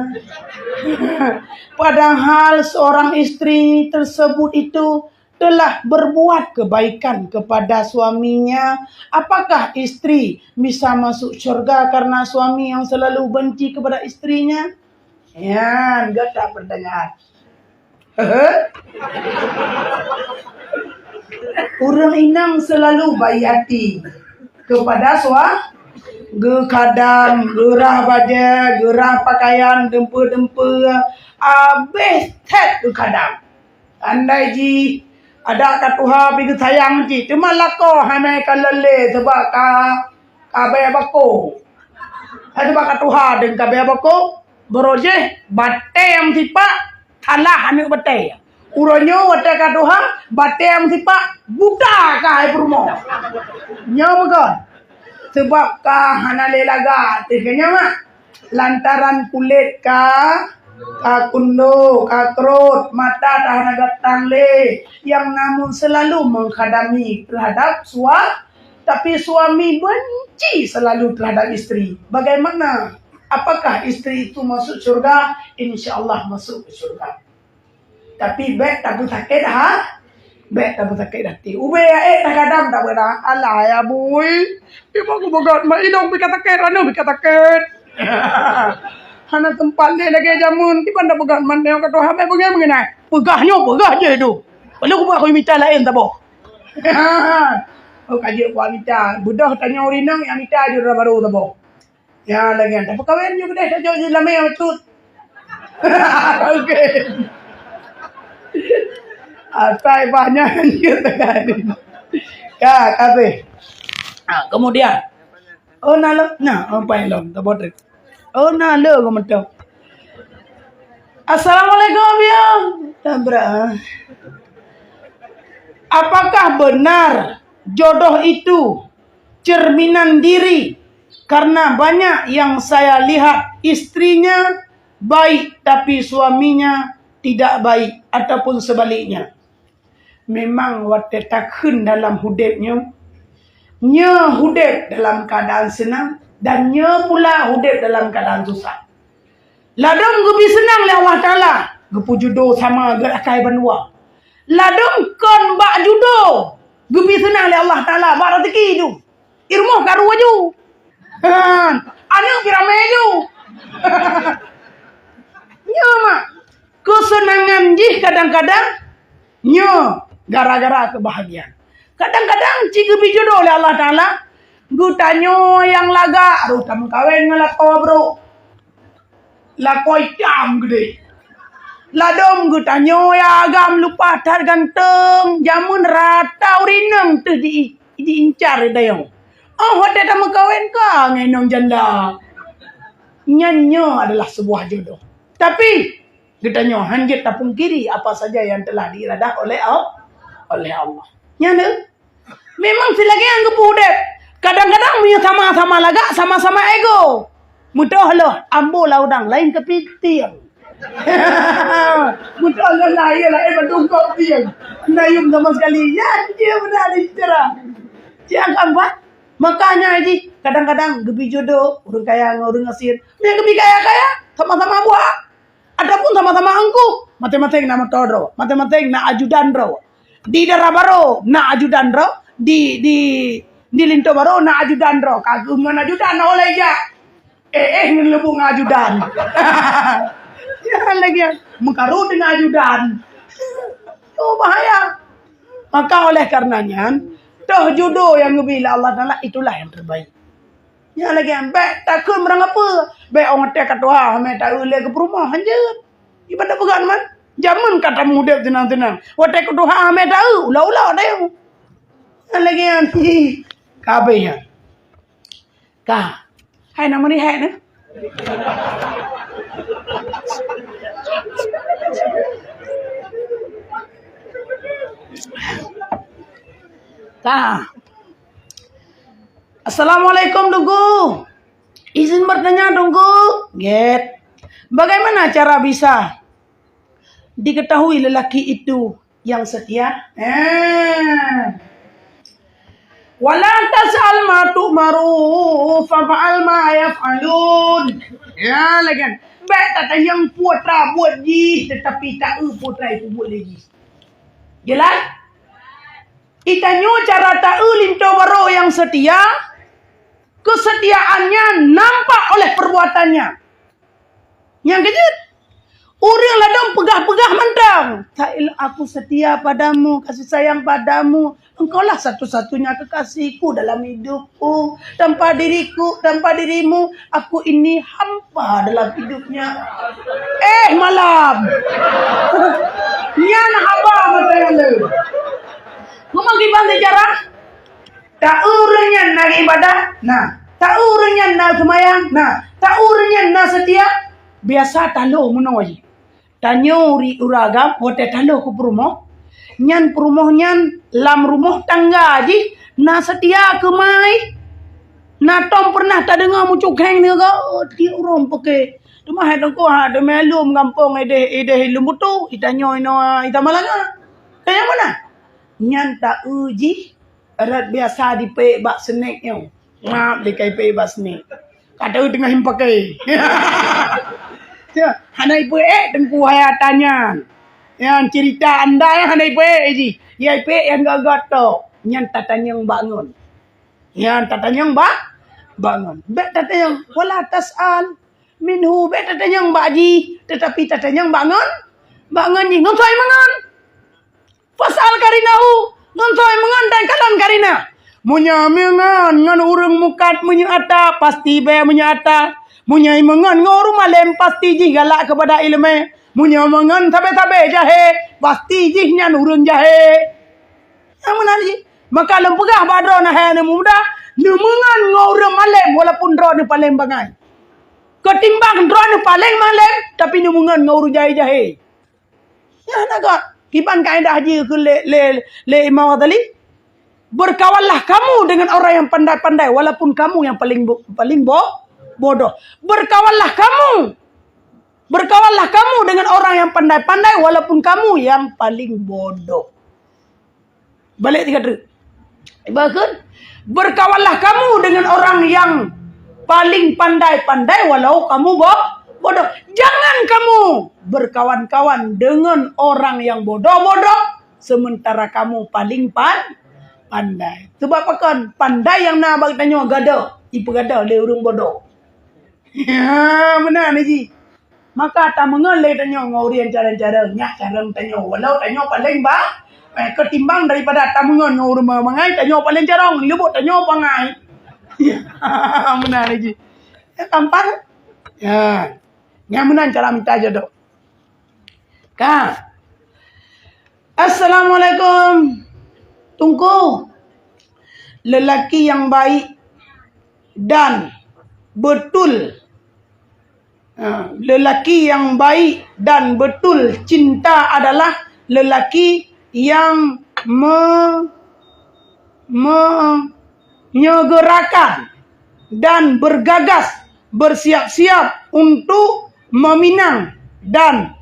Padahal seorang istri tersebut itu telah berbuat kebaikan kepada suaminya. Apakah istri bisa masuk syurga karena suami yang selalu benci kepada istrinya? Nyan, gata pertanyaan. Ureueng inong seulalu baik hati keupada sua-, geukhadam, geurhah bajèe, geurhah pakaian, dumpeue-dumpeue, abéh that geukhadam. Andai jih adak ka tuha pih geusayang cit, teuma lakoe hana ka lé sabab ka, ka bèe bako. Hai sabab ka tuha deungon ka bèe bako, barô jih batèe nyang sipak, salah aneuk batèe. Uroe nyoe watèe ka tuha, batèe nyang sipak buta ka hai peurumoh. Nyoe bukon? Sabab ka hana lé lagak teuh keu nyan mak. Lantaran kulét ka, ka kundo, ka krot, mata dah hana gatang lé, nyang namun seulalu meukhadami teuhadap sua-, tapi suami benci seulalu teuhadap istri. Bagaimana? Apakah istri itu masuk syurga? Insya Allah masuk ke syurga. Tapi bèk tapeusakét ha-, bèk tapeusakét hati. Ubé ya ék takadang tapeuna, "Alah ya bui, ibu aku beugöt mak ilong pih ka sakét, anu pih ka sakét." Hana teumpat lé lagèe jameun, kiban tapeugöt mak nyoe ka tuha bèk beungèh meunan. Peugah nyoe, peugah jih tu. Lalu kuba aku mita laén taboh. Oh, ka jeuet buat mita. Beudôh tanyoe rinang, nyang mita jeuet barô taboh. Ya, lagèe nyan. Tapeukawen ju keudeh, tajok ju lamé bacut. Oke. Asai bah nyan jeuet teuka ni. Ka, ka habéh. Ha, kemudian. Oh, na lom. Na, oh, pai lom. Tabot. Oh, na le, kau mentong. Assalamualaikum, ya. Tabrak. Apakah benar jodoh itu cerminan diri, karena banyak yang saya lihat istrinya baik tapi suaminya tidak baik ataupun sebaliknya. Memang watèe takheun dalam udép nyoe, nyoe udép dalam keadaan senang dan nyoe pula udép dalam keadaan susah. Ladôm geubri seunang lé Allah Taala, geupeujudo sama geuakai bandua. Ladôm kon bak judo, geubri Seunang lé Allah Taala bak rezeki tu. I rumoh karu aju. Aneuk pi ramé aju. Nyoe mak, keuseunangan jih kadang-kadang nyoe gara-gara keubahagiaan. Kadang-kadang cit geubri jodoh lé Allah Taala, geutanyoe nyang lagak roh tameukawen ngon lakoe brok. Lakoe itam geudeh. Ladôm geutanyoe nyang agam lumpah that ganteng, jameun rata ureueng inong teuh di, diincar dayong. Oh, watèe tameukawen ka ngon inong janda. Nyan nyoe adalah sebuah jodoh. Tapi, geutanyoe hana jeuet tapungkiri apa saja yang telah diiradah oleh Al-, oleh Allah. Nyan, eh? Memang silagèe nyang geupeu udép. Kadang-kadang meunyoe sama-sama lagak, sama-sama ego. Meutoh lôn, ambo lam udang laén keupieng. Meutoh lôn lahé laén bandum keupieng. Hana yuem sama sekali. Ya, dia beuna dicara. Siang keempat, makanya jih kadang-kadang geubri jodoh ureueng kaya ngon ureueng gasien. Nyang geubri kaya-kaya, sama-sama buah. Ataupun sama-sama eungku, maséng-maséng na meutoh droe, maséng-maséng na ajudan droe. Di Dara Barô na ajudan droe, di, di, di Linto Barô na ajudan droe. Ka geuh ngon ajudan, na oleh jak. Eh, eh, ngon leubu ngon ajudan. Jangan lagi meukaru dengan ajudan. Oh, bahaya. Maka oleh karena nyan, toh jodoh nyang geubri lé Allah Taala, itulah yang terbaik. Nyan lagèe nyan, bèk takheun meurang apeue. Bèk 'oh watèe ka tuha hamé taeu lé keu peurumoh, hanjeuet. Ibadah peugah man. Jameun ka tameudép teunang-teunang. Watèe ka tuha hamé taeu, ulo-ulo dayong. Nyan lagèe nyan. Ka habéh nyan. Ka. Hai, na meurihek nyoe. Ka. Assalamualaikum, Teungku. Izin bertanya, Teungku. Gét. Bagaimana cara bisa diketahui lelaki itu yang setia? Eh. Wala tas'al ma tu'maru, fa'al ma yaf'alun. Ya, lagèe nyan. Bèk tatanyong peue atra buet jih, tetapi taeu peue atra peubuet lé jih. Jelas? Itanyoe cara taeu linto barô nyang seutia, keusetiaan nyan nampak oleh peubuatannya. Nyang keujeuet, ureueng ladôm peugah-peugah mantong, "Ta'il, aku setia padamu, kasih sayang padamu. Engkaulah satu-satunya kekasihku dalam hidupku. Tanpa diriku, tanpa dirimu, aku ini hampa dalam hidupnya." Eh, malam! Nyan haba mata nyang le. Memang kiban sejarah, ta ureueng nyan na ibadah, na. Ta ureueng nyan na seumayang, na. Ta ureueng nyan na seutia, biasa talo meunoe jih. Tanyoe ri ureueng agam watèe talo keu peurumoh, nyan peurumoh nyan lam rumoh tangga jih na seutia keu mai. Na tom peureunah tadeungoe meucukheng sigoe, "Oh, tiep uroe peuke." Teuma hai Teungku, ha, teuma lom gampông ideh, ideh Leumbutô, itanyoe inoe Ita Malanga. Ka nyang mana? Nyan taeu jih rot biasa dipeuék bak snack nyoe. Ngap lé ka ipeuék bak snack. Ka taeu teungoh impakè. Ya, hana ipeuék Teungku hai ata nyan. Nyan cerita anda nyang hana ipeuék jih. Ya ipeuék nyang göt-göt tok. Nyan tatanyong bak ngon. Nyan tatanyong bak, bak ngon. Bèk tatanyong, wala tas'al minhu, bèk tatanyong bak jih, tetapi tatanyong bak ngon, bak ngon jih. Ngon soe meungon? Fas'al qarinahu, ngon soe meungon dan kalon qarinah. Meunyoe meungon ngon ureueng mukat meunyoe ata, pasti bèe meunyoe ata. Meunyoe meungon ngon ureueng malém, pasti jih galak keupada ileumèe. Meunyoe meungon sabé-sabé jahé, pasti jih nyan ureueng jahé. Nyang meunan jih. Maka lôn peugah bak droeneuh hai aneuk muda, neumeungon ngon ureueng malém walaupun droeneuh paleng bangai. Ketimbang droeneuh paleng malém, tapi neumeungon ngon ureueng jahé-jahé. Nyan na göt. Kiban kaedah jih keu lé, lé, lé Imam Ghazali. Berkawanlah kamu dengan orang yang pandai-pandai walaupun kamu yang paling bo-, paling bo-, bodoh. Berkawanlah kamu. Berkawanlah kamu dengan orang yang pandai-pandai walaupun kamu yang paling bodoh. Balek tiga treuk. Ibarat kheun, berkawanlah kamu dengan orang yang paling pandai-pandai walau kamu bo-, bodoh. Jangan kamu berkawan-kawan dengan orang yang bodoh-bodoh sementara kamu paling pan-, Pandai. Sebab pakon? Pandai nyang na bak tanyoe gadoh, ipeugadoh lé ureuëng bodoh. Ya, meunan jih. Maka tameungon lé tanyoe ngon ureuëng carông-carông, nyak carông tanyoe. Walau tanyoe paleng ba, eh, ketimbang daripada tameungon ngon ureuëng bangai, tanyoe paleng carông, leumbot tanyoe bangai. Meunan jih. Ya, gampang. Ya. Nyang meunan cara minta jodoh. Ka. Assalamualaikum, Teungku. Lelaki yang baik dan betul, ha, lelaki yang baik dan betul cinta adalah lelaki yang me-, menyegerakan dan bergagas, bersiap-siap untuk meminang dan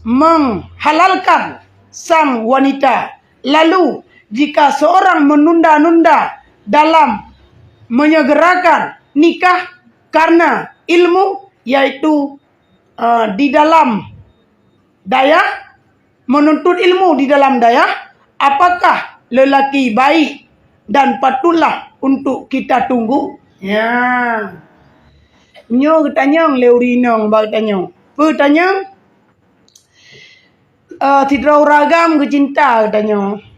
menghalalkan sang wanita. Lalu, jika seorang menunda-nunda dalam menyegerakan nikah karena ilmu, yaitu, eh, di dalam dayah, menuntut ilmu di dalam dayah, apakah lelaki baik dan patutlah untuk kita tunggu? Ya. Nyoe geutanyong lé ureuëng inong bak tanyoe. Peue tanyong? Eh, sidroe ureuëng agam geucinta geutanyoe.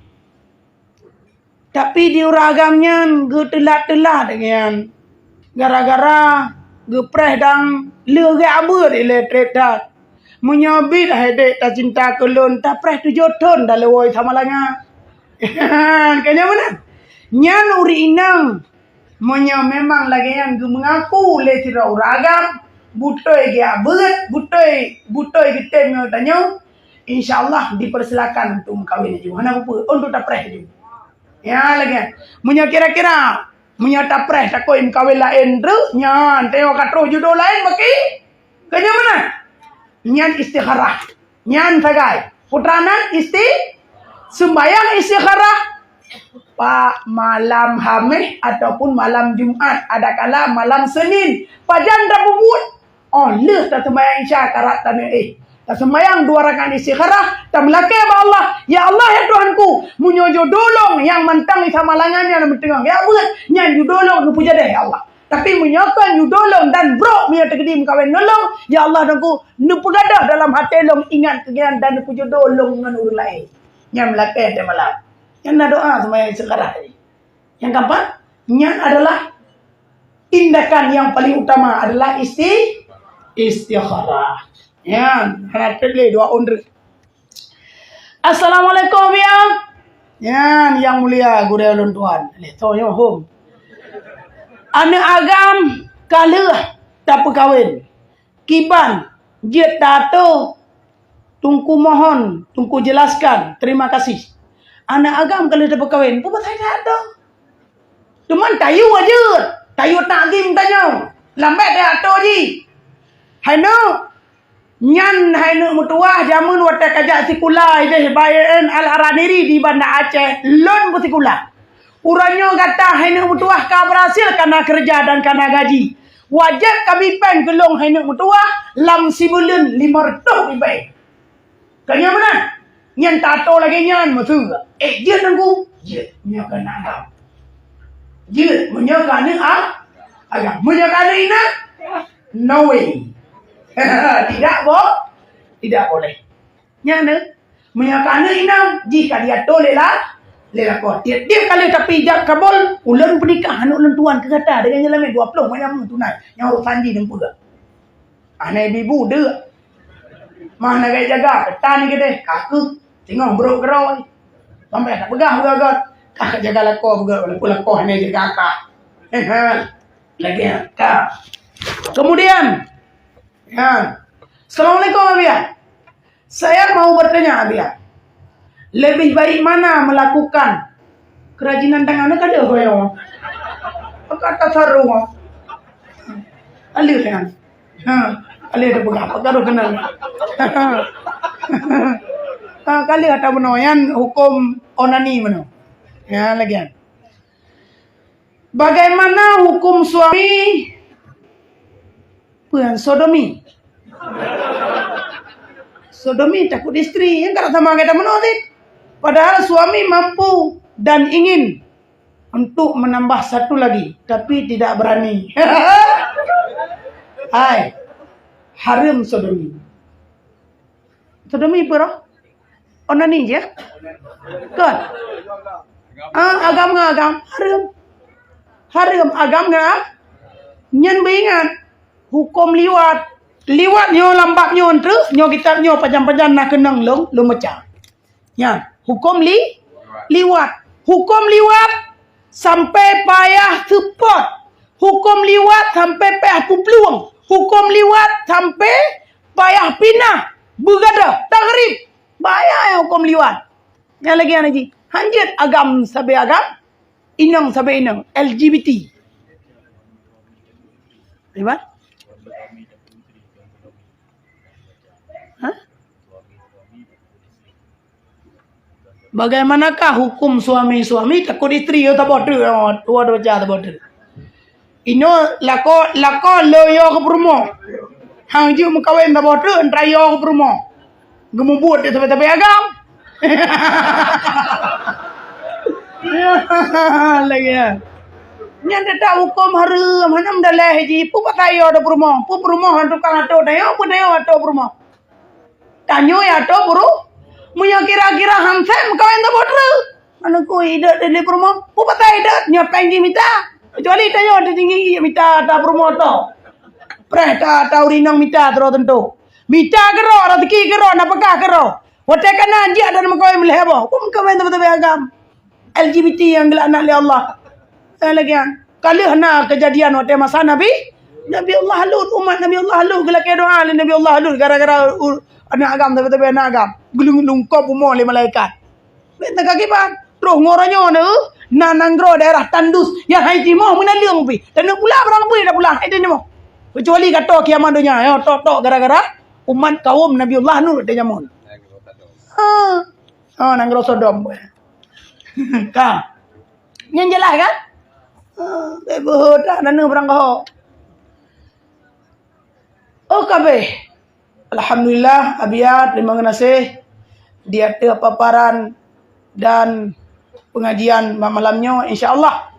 Tapi di ureuëng agam nyan geuteulat-teulat nyan. Gara-gara geupreh dan leueh geuabeuet ilée treb that. Meunyoe bit hai dek tacinta keu lôn, tapreh tujoh thon daleuwoe sama langa. Keu nyan meunan. Nyan ureuëng inong. Meunyoe memang lagée nyan geumeungaku lé sidroe ureuëng agam, beutôi geuabeuet, beutôi, beutôi geutem ngon tanyoe, insya Allah dipersilakan untuk meukawen laju. Hana peue-peue, untuk tapreh laju. Ya, lagée nyan. Meunyoe kira-kira, meunyoe tapreh takoi meukawen laén treuk, nyan, tanyoe ka troh judoe laén baki. Keu nyan meunan. Nyan istikharah. Nyan sagai. Peue treuk nan isti-, seumbahyang istikharah bak malam Hameh ataupun malam Jumat, adakala malam Senin. Pajan tapeubuet? Oh, lheueh taseumbahyang Isya karat taneuk éh. Taseumbahyang dua rakaat istikharah, tameulakée bak Allah, "Ya Allah, ya Tuhanku, meunyoe jodoh lôn nyang mantong di sama langa nyan meuteungoh geuabeuet, nyan jodoh lôn neupeujadeh, ya Allah." Tapi meunyoe kon jodoh lôn dan brok meunyoe teukeudi meukawen ngon lôn, ya Allah, Tuhanku, neupeugadôh dalam até lôn ingat keu nyan dan neupeujodoh lôn ngon ureuëng laén. Nyan meulakée teuh malam. Nyan na doa seumbahyang istikharah tadi. Nyang keempat, nyan adalah tindakan yang paling utama adalah isti-, istikharah. Nyan, hana treb lé dua ôn treuk. Assalamualaikum, Bia. Nyan, Yang Mulia Gurée ulôn tuan. Lé, so, nyoe, hom. Aneuëk agam ka lheueh tapeukawen. Kiban jeuet tato, Teungku mohon, Teungku jelaskan. Terima kasih. Aneuëk agam ka lheueh tapeukawen, peue batai tato? Teuma tayue jeuet, tayue takzim tanyoe. Lambek tato jih. Hai neuk, Nyan hai neuk meutuwah, jameun watée kajak sikula ideh Bayen Al-Araniri di Banda Aceh, lôn peusikula. Uroe nyoe gata hai neuk meutuwah ka beurhasil kana keureuja dan kana gaji. Wajéb kabi péng keu lôn hai neuk meutuwah lam sibuleuen limong reutôh ribée. Ka nyan meunan? Nyan tato lagée nyan, meuseu. Eh, jeuet Teungku? Jeuet, meunyoe ka na agam. Jeuet, meunyoe ka aneuëk a-, agam. Meunyoe ka aneuëk inong? No way. Tidak bo-, tidak boleh. Nyan, eh. Meunyoe ka aneuëk inong, jih ka diato lé la-, lé lakoe. Tieb-tieb kali tapi ijab kabul, ulôn peunikah aneuëk ulôn tuan keu gata deungon nyan lamé dua ploh manyam tunai. Nyan urosan jih deungon peugah. Hana ibu deuk. Mah na gaya jaga, peutan ni keudeh, ka keuh, singoh brok keudroe. Sampai tak peugah beugöt-göt. Ka jaga lakoe beugöt, walaupun lakoe hana jaga ka. Lagée nyan, ka. Kemudian, ya. Assalamualaikum, Abiya. Saya mau bertanya, Abiya. Lebih baik mana melakukan kerajinan tangan? Ka deuh goyong. Pakai tasarruf. Aleuh nyan. Ha, aleuh dah peugah, pakai roh keunan. Ha, ka lheueh ata bunoe nyan huköm onani bunoe. Ya, lagée nyan. Bagaimana hukum suami peue nyan sodomi? Sodomi takut istri, nyang ka sama kita meunoe cit. Padahal suami mampu dan ingin untuk menambah satu lagi, tapi tidak berani. Hai, hareuem sodomi. Sodomi peue roh? Onani je? Kon? Ah, agam ngon agam, hareuem. Hareuem agam ngon a-, nyan beuingat, huköm liwat. Liwat nyoe lam bab nyoe treuk, nyoe kitab nyoe pajan-pajan na keunong lôn, lôn baca. Nyan, huköm li-, liwat. Huköm liwat sampai payah seupôt. Huköm liwat sampai payah peuplueng. Huköm liwat sampai payah pinah, beugadoh, taghrib. Bahaya nyang huköm liwat. Nyang lagèe nyan jih. Hanjeuet agam sabe agam, inong sabe inong, L G B T. Iban? Hah? Bagaimanakah hukum suami-suami takut istri? Yo, saboh treuk, oh, dua baca saboh treuk. Inoe lakoe, lakoe le yo keu peurumoh. Hang jeuet meukawen saboh treuk, entah yo keu peurumoh. Geumubuet di sabe-sabe agam. Lagèe nyan. Nyan teutap huköm hareuem, hana meudaleh jih. Peue pasai yo di peurumoh? Peue peurumoh tukang atô tanyoe, peue tanyoe atô peurumoh? Tanyoe atô peurumoh. Meunyoe kira-kira han sép meukawen saboh treuk. Aneuk kue idot di peurumoh. Peue pasai idot? Nyoe péng jih mita. Kecuali tanyoe di tinggi mita ata peurumoh tho. Preh ta, ta ureueng inong mita sidroe teuntu. Mita keudroe, raseuki keudroe, nafakah keudroe. Watèe ka na jih adak meukawen meulhèe boh. Peue meukawen sabe-sabe agam? L G B T nyang geulaknat lé Allah. Eh, lagèe nyan. Ka lheueh na keujadian watèe masa Nabi, Nabi Allah Lut, umat Nabi Allah Lut geulakèe doa lé Nabi Allah Lut gara-gara u-, aneuk agam, sabe-sabe aneuk agam. Geulungkop bumoe lé malaikat. Bèk teuka kiban. Troh ngon uroe nyoe na, na nanggroe daerah Tandus nyang hai timoh meunaleueng pih. Taneuk pula barang bui dak pula hai timoh. Keucuali ka tô kiamat donya, nyoe tok-tok gara-gara umat kaum Nabi Allah Lut di jameun. Ha. Ha, nanggroe Sodom. Ka. Nyan jeulaih kan? Ha, bèk beuhot dah, na barang goh. Oh, kabeh. Alhamdulillah, Abiya, terima kasih di ateueh paparan dan pengajian ma-, malam nyoe. Insya Allah,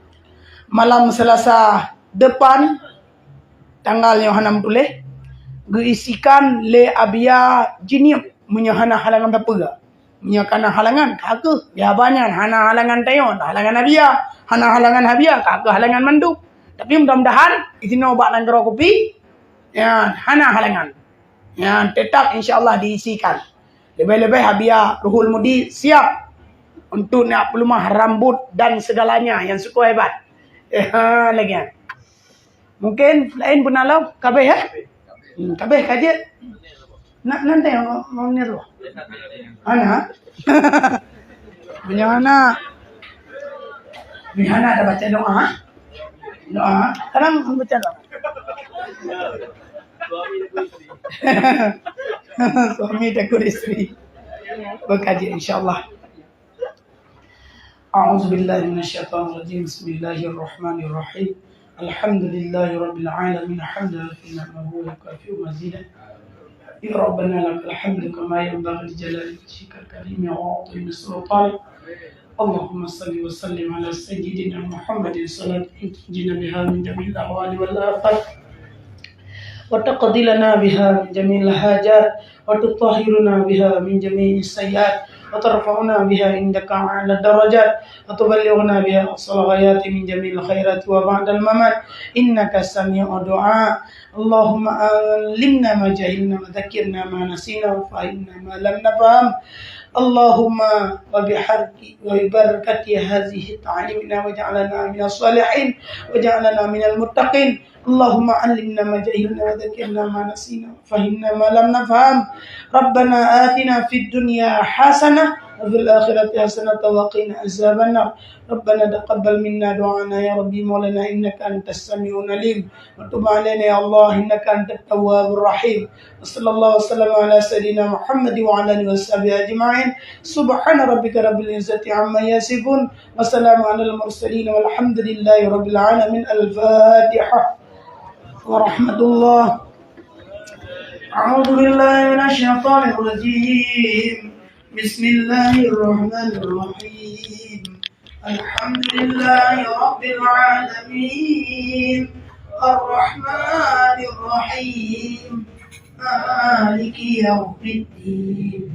malam Selasa depan, tanggal nyoe hana meutuléh, geuisikan lé Abiya Jinieb meunyoe hana halangan sapeue. Meunyoe kana halangan, ka kheueh. Di haba nyan hana halangan tanyoe, halangan Abiya, hana halangan Abiya, ka kheueh halangan mandum. Tapi mudah-mudahan, disinoe bak nanggroe kupi, nyan, hana halangan. Nyan, tetap insya Allah diisikan. Leubeh-leubeh Abiya Ruhul Mudi siap untuk nak peulumah rambut dan segalanya yang suka hebat. Eh, ha, lagi nyan. Mungkin laén beuna lom, kabeh, ya? Hmm, kabeh ka jeuet. Nak, nanti mau, mau ni tu. Ana. Punya anak. Punya anak dah baca doa. Doa. Sekarang baca doa. Suami takut isteri. Beukaji, insya Allah. أعوذ بالله من الشيطان الرجيم. بسم الله الرحمن الرحيم. الحمد لله رب العالمين، حمدا يوافي نعمه ويكافئ مزيده. يا ربنا لك الحمد كما ينبغي لجلال وجهك الكريم وعظيم سلطانك. اللهم صل وسلم على سيدنا محمد صلاة تنجينا بها من جميع الأهوال والآفات، وتقضي لنا بها من جميع الحاجات، وتطهرنا بها من جميع السيئات، وترفعنا بها عندك أعلى الدرجات، وتبلغنا بها أقصى الغايات من جميع الخيرات وبعد الممات، إنك سميع الدعاء. اللهم علمنا ما جهلنا وذكرنا ما نسينا وفهمنا ما لم نفهم. اللهم وبحق وببركة هذه تعلمنا واجعلنا من الصالحين واجعلنا من المتقين. اللهم علمنا ما جهلنا وذكرنا ما نسينا وفهمنا ما لم نفهم. ربنا آتنا في الدنيا حسنة وفي الآخرة حسنة وقنا عذاب النار. ربنا تقبل منا دعاءنا يا ربي مولانا إنك أنت السميع العليم وتب علينا يا الله إنك أنت التواب الرحيم. وصلى الله وسلم على سيدنا محمد وعلى آله وصحبه أجمعين. سبحان ربك رب العزة عما يصفون. وسلام على المرسلين والحمد لله رب العالمين. الفاتحة. ورحمة الله. أعوذ بالله من الشيطان الرجيم. بسم الله الرحمن الرحيم. الحمد لله رب العالمين. الرحمن الرحيم. مالك يوم الدين.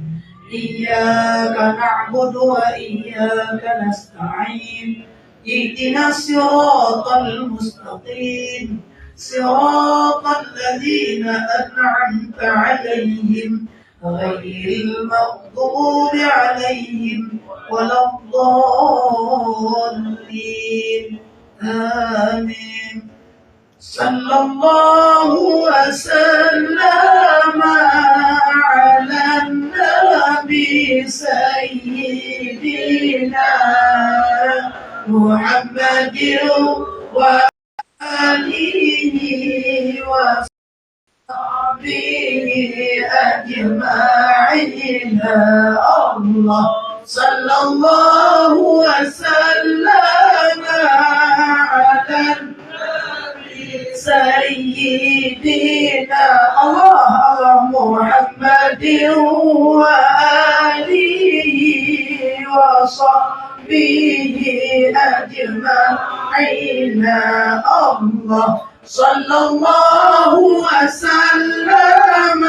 إياك نعبد وإياك نستعين. اهدنا الصراط المستقيم. صراط الذين أنعمت عليهم غير المغضوب عليهم ولا الضالين. آمين. صلى الله وسلم على النبي سيدنا محمد وآله وصحبه أجمعين. الله صلى الله وسلم على النبي سيدنا الله الله محمد وآله وصحبه أجمعين. الله صلى الله وسلم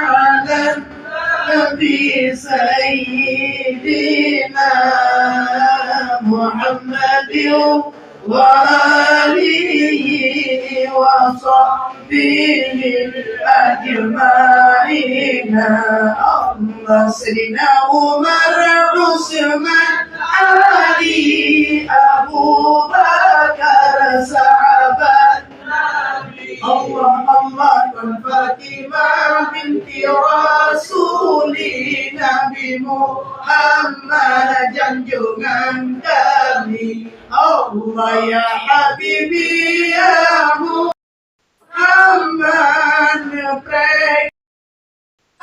على النبي سيدنا محمد وآله وصحبه أجمعين. الله سيدنا عمر عثمان علي أبو بكر صحابة Allah, Allah, Tuan Fatimah binti Rasuli Nabi Muhammad junjungan kami. Allah ya Habibi ya Muhammad prek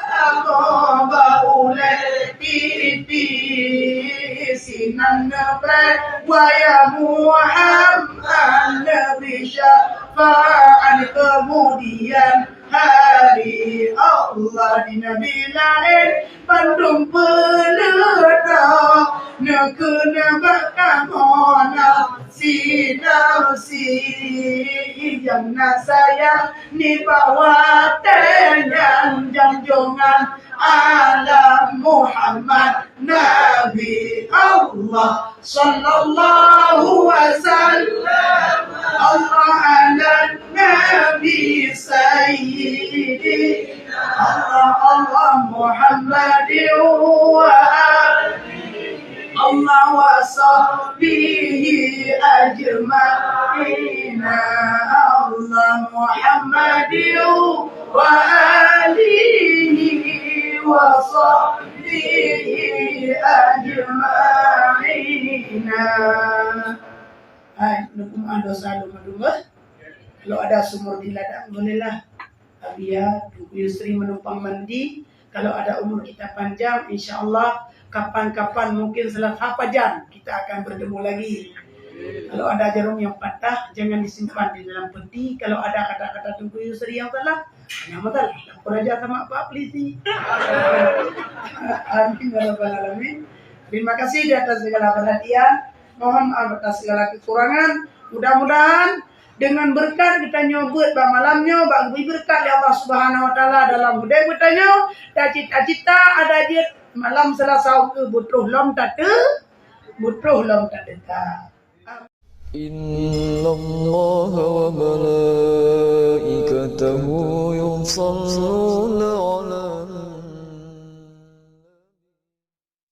Kamoe ba ulée piti sinan neupreh, wahai Muhammad, neubri syafaat keumudian hari. Allah di nabi laén bandum peuleueh droe, neukeuneuk bak kamoe na Sinoe si nyang na sayang nibak watée nyan junjungan alam Muhammad Nabi Allah sallallahu wasallam. Allah ala Nabi Sayyidi Allah, Allah Muhammadin wa alihi Allah wa sahbihi ajma'in. Allah Muhammadin wa alihi wa sahbihi ajma'in. Hai, neupeumaaf dosa lôn mandum, eh. Kalau ada sumur di ladang, bolehlah. Abi ya, Teungku Yusri menumpang mandi. Kalau ada umur kita panjang, insya Allah kapan-kapan mungkin setelah sapajan kita akan bertemu lagi. Kalau ada jarum yang patah, jangan disimpan di dalam peti. Kalau ada kata-kata Teungku Yusri yang salah, hana masalah. Lapor aja sama Pak Polisi. Amin ya rabbal alamin. Terima kasih di atas segala perhatian. Mohon maaf atas segala kekurangan. Mudah-mudahan dengan beureukat geutanyoe beuet bak malam nyoe, bak geubri beureukat lé Allah Subhanahu wa Taala dalam udeb geutanyoe, dan cita-cita ada jeuet malam Seulasa ukeue beutroh lom tate-, beutroh lom tateuka. Inna